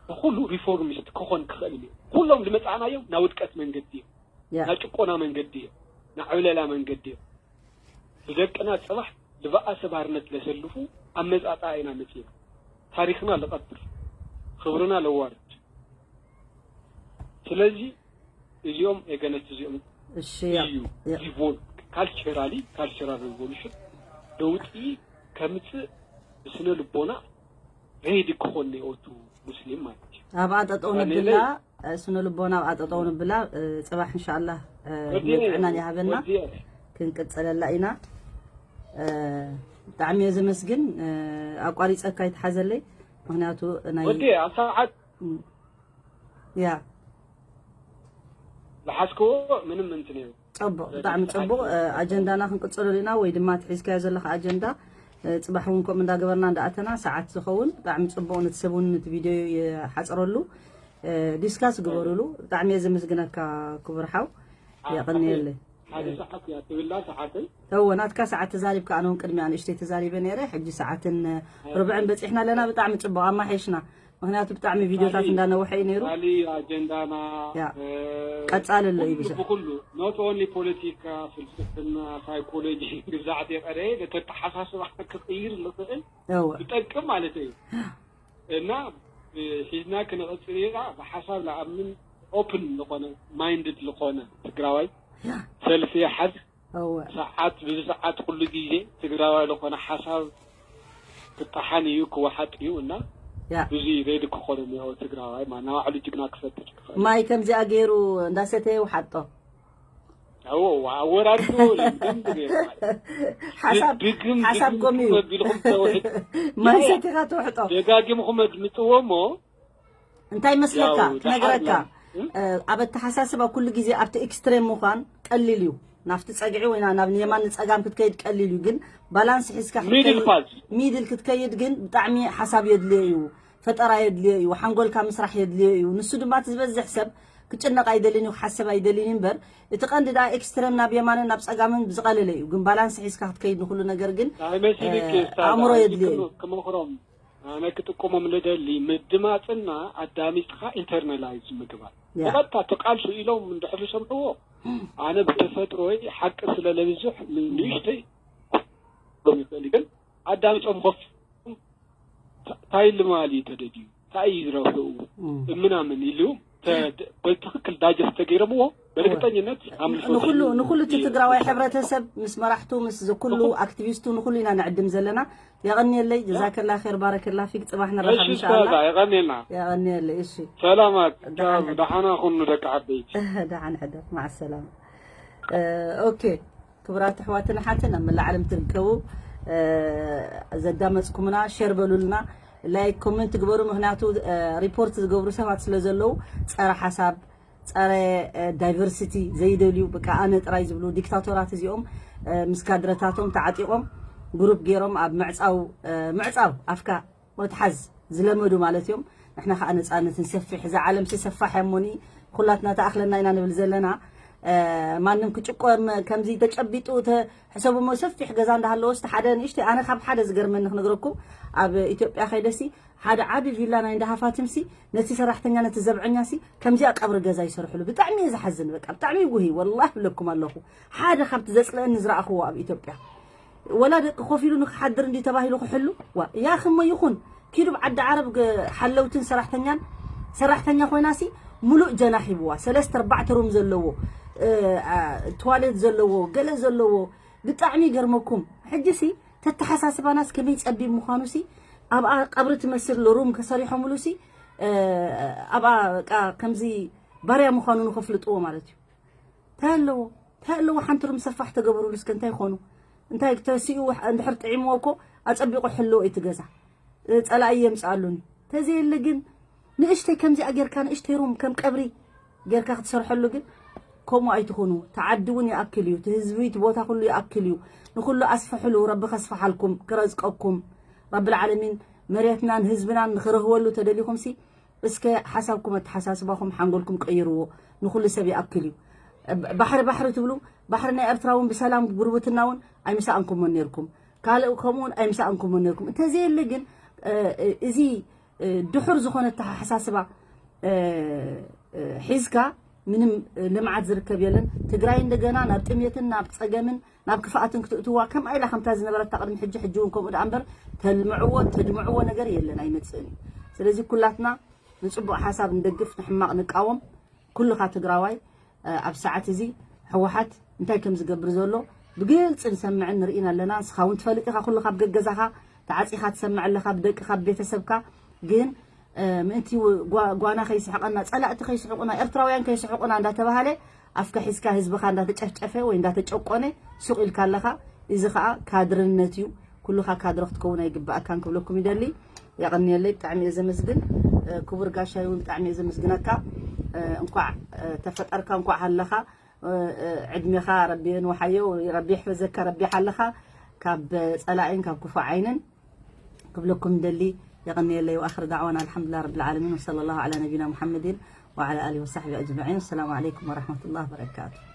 ብኩሉ ሪፎርሚስት ክኾን ክኽእል እዩ ኩሎም ዝመፃእናዮም ናብ ውድቀት መንገዲ እዮም ያ ናብ ጭቆና መንገዲ እዮም ናብ ዕብለላ መንገዲ እዮም ብደቅና ፅባሕ ዝበኣሰ ባርነት ለሰልፉ ኣመፃፃ ኢና መፂና ታሪክና ለቐብር ክብርና ለዋርድ ስለዚ እዚኦም ኤገነስት እዚኦም እሺ ያ እዩ ያ ሪቮልት ካልቸራሊ ካልቸራል ሪቮሉሽን ለውጢ ከምፅእ ብስነ ልቦና ሬዲ ክኾን ነይኦቱ ሙስሊም ማለት እዩ ኣብኣ ጠጠው ኣነ ንብላ ለይ- እ፣ ስነ ልቦና ኣብኣ ጠጠው ንብላ እ፣ ፅባሕ እንሻላ ወዲኤ ጥዕናን ይሃበና ወዲኤ ክንቅፅለላ ኢና እ፣ ብጣዕሚ እየ ዘመስግን እ፣ ኣቋሪፀካ ይትሓዘለይ ምክንያቱ ናይ ወዲኤ ኣብ ሰዓት ያ ዝሓዝክዎ ምንም እንትን እዩ። ጽቡቕ፣ ብጣዕሚ ጽቡቕ። ኣጀንዳና ክንቅጽለሉ ኢና፣ ወይ ድማ ትሒዝካዮ ዘለኻ ኣጀንዳ ጽባሕ እውን ከምኡ እንዳገበርና እንዳኣተና ሰዓት ዝኸውን ብጣዕሚ ጽቡቕ፣ ነቲ ሰብ እውን ነቲ ቪድዮ ይሓጽረሉ፣ ዲስካስ ግበሩሉ። ብጣዕሚ እየ ዘመስግነካ ክቡር ሓው፣ የቐንየለይ። ሓደ ሰዓት እያ ትብላ ሰዓተይ። እወ፣ ናትካ ሰዓት ተዛሪብካ፣ ኣነ እውን ቅድሚያ ንእሽተይ ተዛሪበ ነይረ። ሕጂ ሰዓትን ርብዕን በፂሕና ኣለና። ብጣዕሚ ፅቡቅ ኣማሓይሽና፣ ምክንያቱ ብጣዕሚ ቪድዮታት እንዳነውሐ እዩ ነይሩ። ካሊ ኣጀንዳና ቀፃለሉ እዩ ብዘ ብኩሉ not only ፖለቲካ፣ ፍልስፍና፣ ሳይኮሎጂ ግዛዕት የቀረየ ነተተሓሳስባ ክቅይር ዝኽእል እወ ዝጠቅም ማለት እዩ። እና ሒዝና ክንቕፅል ኢና። ብሓሳብ ለኣምን ኦፕን ዝኾነ ማይንድድ ዝኾነ ትግራዋይ ሰልፊ ይሓዝ። እወ ሰዓት ብዚ ሰዓት ኩሉ ግዜ ትግራዋይ ዝኾነ ሓሳብ ክጠሓን እዩ ክወሓጥ እዩ። እና ያ ብዙ ሬዲ ክኾነ እኒኦ ትግራዋይ ማ ናባዕሉ ጅግና ክፈጥር ክኽእል። ማይ ከምዚኣ ገይሩ እንዳሰተየ ውሓጦ። እዎ ኣወራርዶ ልምድም ገይሩ ማለት ሓሳብ ድግም ሓሳብ ድግም ኮም እዩ። መቢልኩም ተውሕድ ማይ ሰቲኻ ትውሕጦ። ደጋጊምኩም መድምፅዎ እሞ እንታይ መስለካ ያው ክነግረካ ደሓር እ፣ ኣብ ኣተሓሳስባ ኩሉ ግዜ ኣብቲ ኤክስትሬም ምዃን ቀሊል እዩ። ናብቲ ፀግዒ ወይ ናብ የማን ንፀጋም ክትከይድ ቀሊል እዩ፣ ግን ባላንስ ሒዝካ ሚድል ፓዝ ሚድል ክትከይድ ግን ብጣዕሚ ሓሳብ የድልዮ እዩ፣ ፈጠራ የድልዮ እዩ፣ ሓንጎልካ ምስራሕ የድልዮ እዩ። ንሱ ድማ እቲ ዝበዝሕ ሰብ ክጭነቕ ኣይደልን እዩ፣ ክሓስብ ኣይደልን እዩ። እምበር እቲ ቀንዲ ደኣ ኤክስትሬም ናብ የማንን ናብ ፀጋምን ዝቐለለ እዩ፣ ግን ባላንስ ሒዝካ ክትከይድ ንኩሉ ነገር ግን ናይ መሲልክ እ፣ ኣእምሮ የድልዮ እዩ። ክመኽሮም ኣነ ክጥቅሞም ልደሊ ምድማፅና ኣዳሚፅካ ኢንተርናላይዝ ምግባር ያ ብቐጥታ ተቃልሱ ኢሎም እንድሕር ዝሰምዕዎ ኣነ ብተፈጥሮይ ሓቂ ስለ ለብዝሕ ንእሽተይ ሎም ይኽእል ግን ኣዳሚፆም ኮፍ እንታይ ልማል እዩ ተደልዩ እንታይ እዩ ዝረብሕኡ እም፣ ምናምን ኢሉ ተ- ብትክክል ዳጀስት ተገይሮምዎ ብእርግጠኝነት ሓምሳ ንኩሉ ፐርሰንት ንኩሉ እቲ ትግራዋይ ሕብረተሰብ ምስ መራሕቱ ምስ ኩሉ ኣክቲቪስቱ ንኩሉ ኢና ንዕድም ዘለና። የቐንየለይ፣ ጀዛከላ ኸይር፣ ባረከላ ፊክ። ፅባሕ ንራኸብ እሺ እንሻላ። ስታዛ የቐንየልና የቐንየለይ። እሺ ሰላማት ደሓን ደሓና ኩኑ ደቂ ዓበይቲ። ደሓን ሕደር፣ ማዓ ሰላማ። ኦኬ፣ ክቡራት ኣሕዋትን ኣሓትን ኣብ መላእ ዓለም ትርከቡ፣ እ፣ ዘዳመፅኩምና ሼር በሉልና፣ ላይክ ኮመንት ግበሩ። ምክንያቱ እ፣ ሪፖርት ዝገብሩ ሰባት ስለ ዘለዉ፣ ፀረ ሓሳብ፣ ፀረ እ፣ ዳይቨርሲቲ ዘይደልዩ፣ በቃ ኣነ ጥራይ ዝብሉ ዲክታቶራት እዚኦም እ፣ ምስ ካድረታቶም ተዓጢቆም ግሩፕ ገይሮም ኣብ ምዕፃው እ፣ ምዕፃው ኣፍካ ምትሓዝ ዝለመዱ ማለት እዮም። ንሕና ከዓ ነፃነት ንሰፍሕ፣ እዛ ዓለም ሲ ሰፋሕ እያ እሞኒ ኩላትና ተኣኽለና ኢና ንብል ዘለና። እ፣ ማንም ክጭቆም ከምዚ ተጨቢጡ ተ- ሕሰቡ እሞ ሰፊሕ ገዛ እንዳሃለወ ስቲ ሓደ ንእሽተይ ኣነ ካብ ሓደ ዝገርመኒ ክነግረኩም ኣብ ኢትዮጵያ ከይደሲ ሓደ ዓቢ ቪላ ናይ እንዳ ሃፋትምሲ ነቲ ሰራሕተኛ ነቲ ዘብዐኛሲ ከምዚኣ ቀብሪ ገዛ ይሰርሕሉ። ብጣዕሚ እየ ዝሓዝን፣ በቃ ብጣዕሚ ይጉሂ ወላሂ ብለኩም ኣለኹ። ሓደ ካብቲ ዘፅለአኒ ዝረኣኽዎ ኣብ ኢትዮጵያ ወላ ደቂ ኮፍ ኢሉ ንክሓድር እንዲ ተባሂሉ ክሕሉ ዋ ያኽሞ ይኹን ኪዱ ብዓዲ ዓረብ ገ- ሓለውትን ሰራሕተኛን ሰራሕተኛ ኮይናሲ ሙሉእ ጀናሕ ሂብዋ ሰለስተ ኣርባዕተ ሩም ዘለዎ እ፣ አ፣ ትዋሌት ዘለዎ ገለ ዘለዎ ብጣዕሚ ይገርመኩም። ሕጂሲ ተተሓሳስባናስ ከመይ ፀቢብ ምዃኑሲ ኣብኣ ቀብሪ ትመስል ሩም ከሰሪሖምሉሲ እ፣ ኣብኣ በቃ ከምዚ ባርያ ምዃኑ ንኸፍልጥዎ ማለት እዩ። እንታይ ኣለዎ እንታይ ኣለዎ ሓንቲ ሩም ሰፋሕ ተገበሩሉ እስከ እንታይ ይኾኑ እንታይ ተሲኡ እንድሕር ጥዒምዎ እኮ ኣፀቢቑ ሕልዎ እቲ ገዛ እ፣ ፀላኢ የምፅኣሉኒ ተዘየለ ግን ንእሽተይ ከምዚኣ ጌርካ ንእሽተይ ሩም ከም ቀብሪ ጌርካ ክትሰርሐሉ ግን ከምኡ ኣይትኹኑ። እቲ ዓዲ እውን ይኣክል እዩ፣ እቲ ህዝቢ እቲ ቦታ ኩሉ ይኣክል እዩ። ንኩሉ ኣስፍሕሉ፣ ረቢ ከስፍሓልኩም ክረዝቀኩም ረቢ ልዓለሚን መሬትናን ህዝብናን ንክረህወሉ ተደሊኹምሲ እስከ ሓሳብኩም ኣተሓሳስባኹም ሓንጎልኩም ቀይርዎ። ንኩሉ ሰብ ይኣክል እዩ። ባሕሪ ባሕሪ ትብሉ ባሕሪ ናይ ኤርትራ እውን ብሰላም ጉርብትና እውን ኣይምሰኣንኩሞን ነይርኩም። ካልእ ከምኡ እውን ኣይምሰኣንኩሞን ነይርኩም። እንተዘየለ ግን እ፣ እዚ እ፣ ድሑር ዝኾነ ኣተሓሳስባ እ፣ እ፣ ሒዝካ ምንም እ፣ ልምዓት ዝርከብ የለን። ትግራይ እንደገና ናብ ጥሜትን ናብ ፀገምን ናብ ክፍኣትን ክትእትዋ ከምኣ ኢላ ከምታ ዝነበረታ ቅድሚ ሕጂ ሕጂ እውን ከምኡ ደኣ እምበር ተልምዕዎ ተድምዕዎ ነገር የለን ኣይመፅእን እዩ። ስለዚ ኩላትና ንፅቡቕ ሓሳብ ንደግፍ ንሕማቕ ንቃወም። ኩልኻ ትግራዋይ እ፣ ኣብ ሰዓት እዚ ህወሓት እንታይ ከም ዝገብር ዘሎ ብግልፂ ንሰምዕን ንርኢን ኣለና። ንስኻ እውን ትፈልጥ ኢኻ ኩሉ ካብ ገገዛኻ ተዓፂኻ ትሰምዕ ኣለኻ ብደቅኻ ብቤተሰብካ ግን እ፣ ምእንቲ ጓ- ጓና ከይስሕቐና ፀላእቲ ከይስሕቑና ኤርትራውያን ከይስሕቑና እንዳተባሃለ ኣፍካ ሒዝካ ህዝብኻ እንዳተጨፍጨፈ ወይ እንዳተጨቆነ ሱቕ ኢልካ ኣለኻ። እዚ ከዓ ካድርነት እዩ። ኩልኻ ካድረ ክትከውን ኣይግባኣካን ክብለኩም ይደሊ። የቐንየለይ ብጣዕሚ እየ ዘመስግን እ፣ ክቡር ጋሻይ እውን ብጣዕሚ እየ ዘመስግነካ። እንኳዕ ተፈጠርካ፣ እንኳዕ ሃለኻ። ዕድሜኻ ረቢ ንውሓዮ፣ ረቢ ይሕፈዘካ፣ ረቢ ሓለኻ ካብ ጸላኢን ካብ ክፉእ ዓይንን ክብለኩም ደሊ። የቐንየለይ። ወኣኽር ዳዕዋና ኣልሓምዱሊላህ ረብል ዓለሚን ወሰለላሁ ዐላ ነቢና ሙሐመድን ወዐላ ኣሊሂ ወሰሕቢሂ ኣጅመዒን። ወሰላሙ ዐለይኩም ወረሕመቱላህ ወበረካቱ።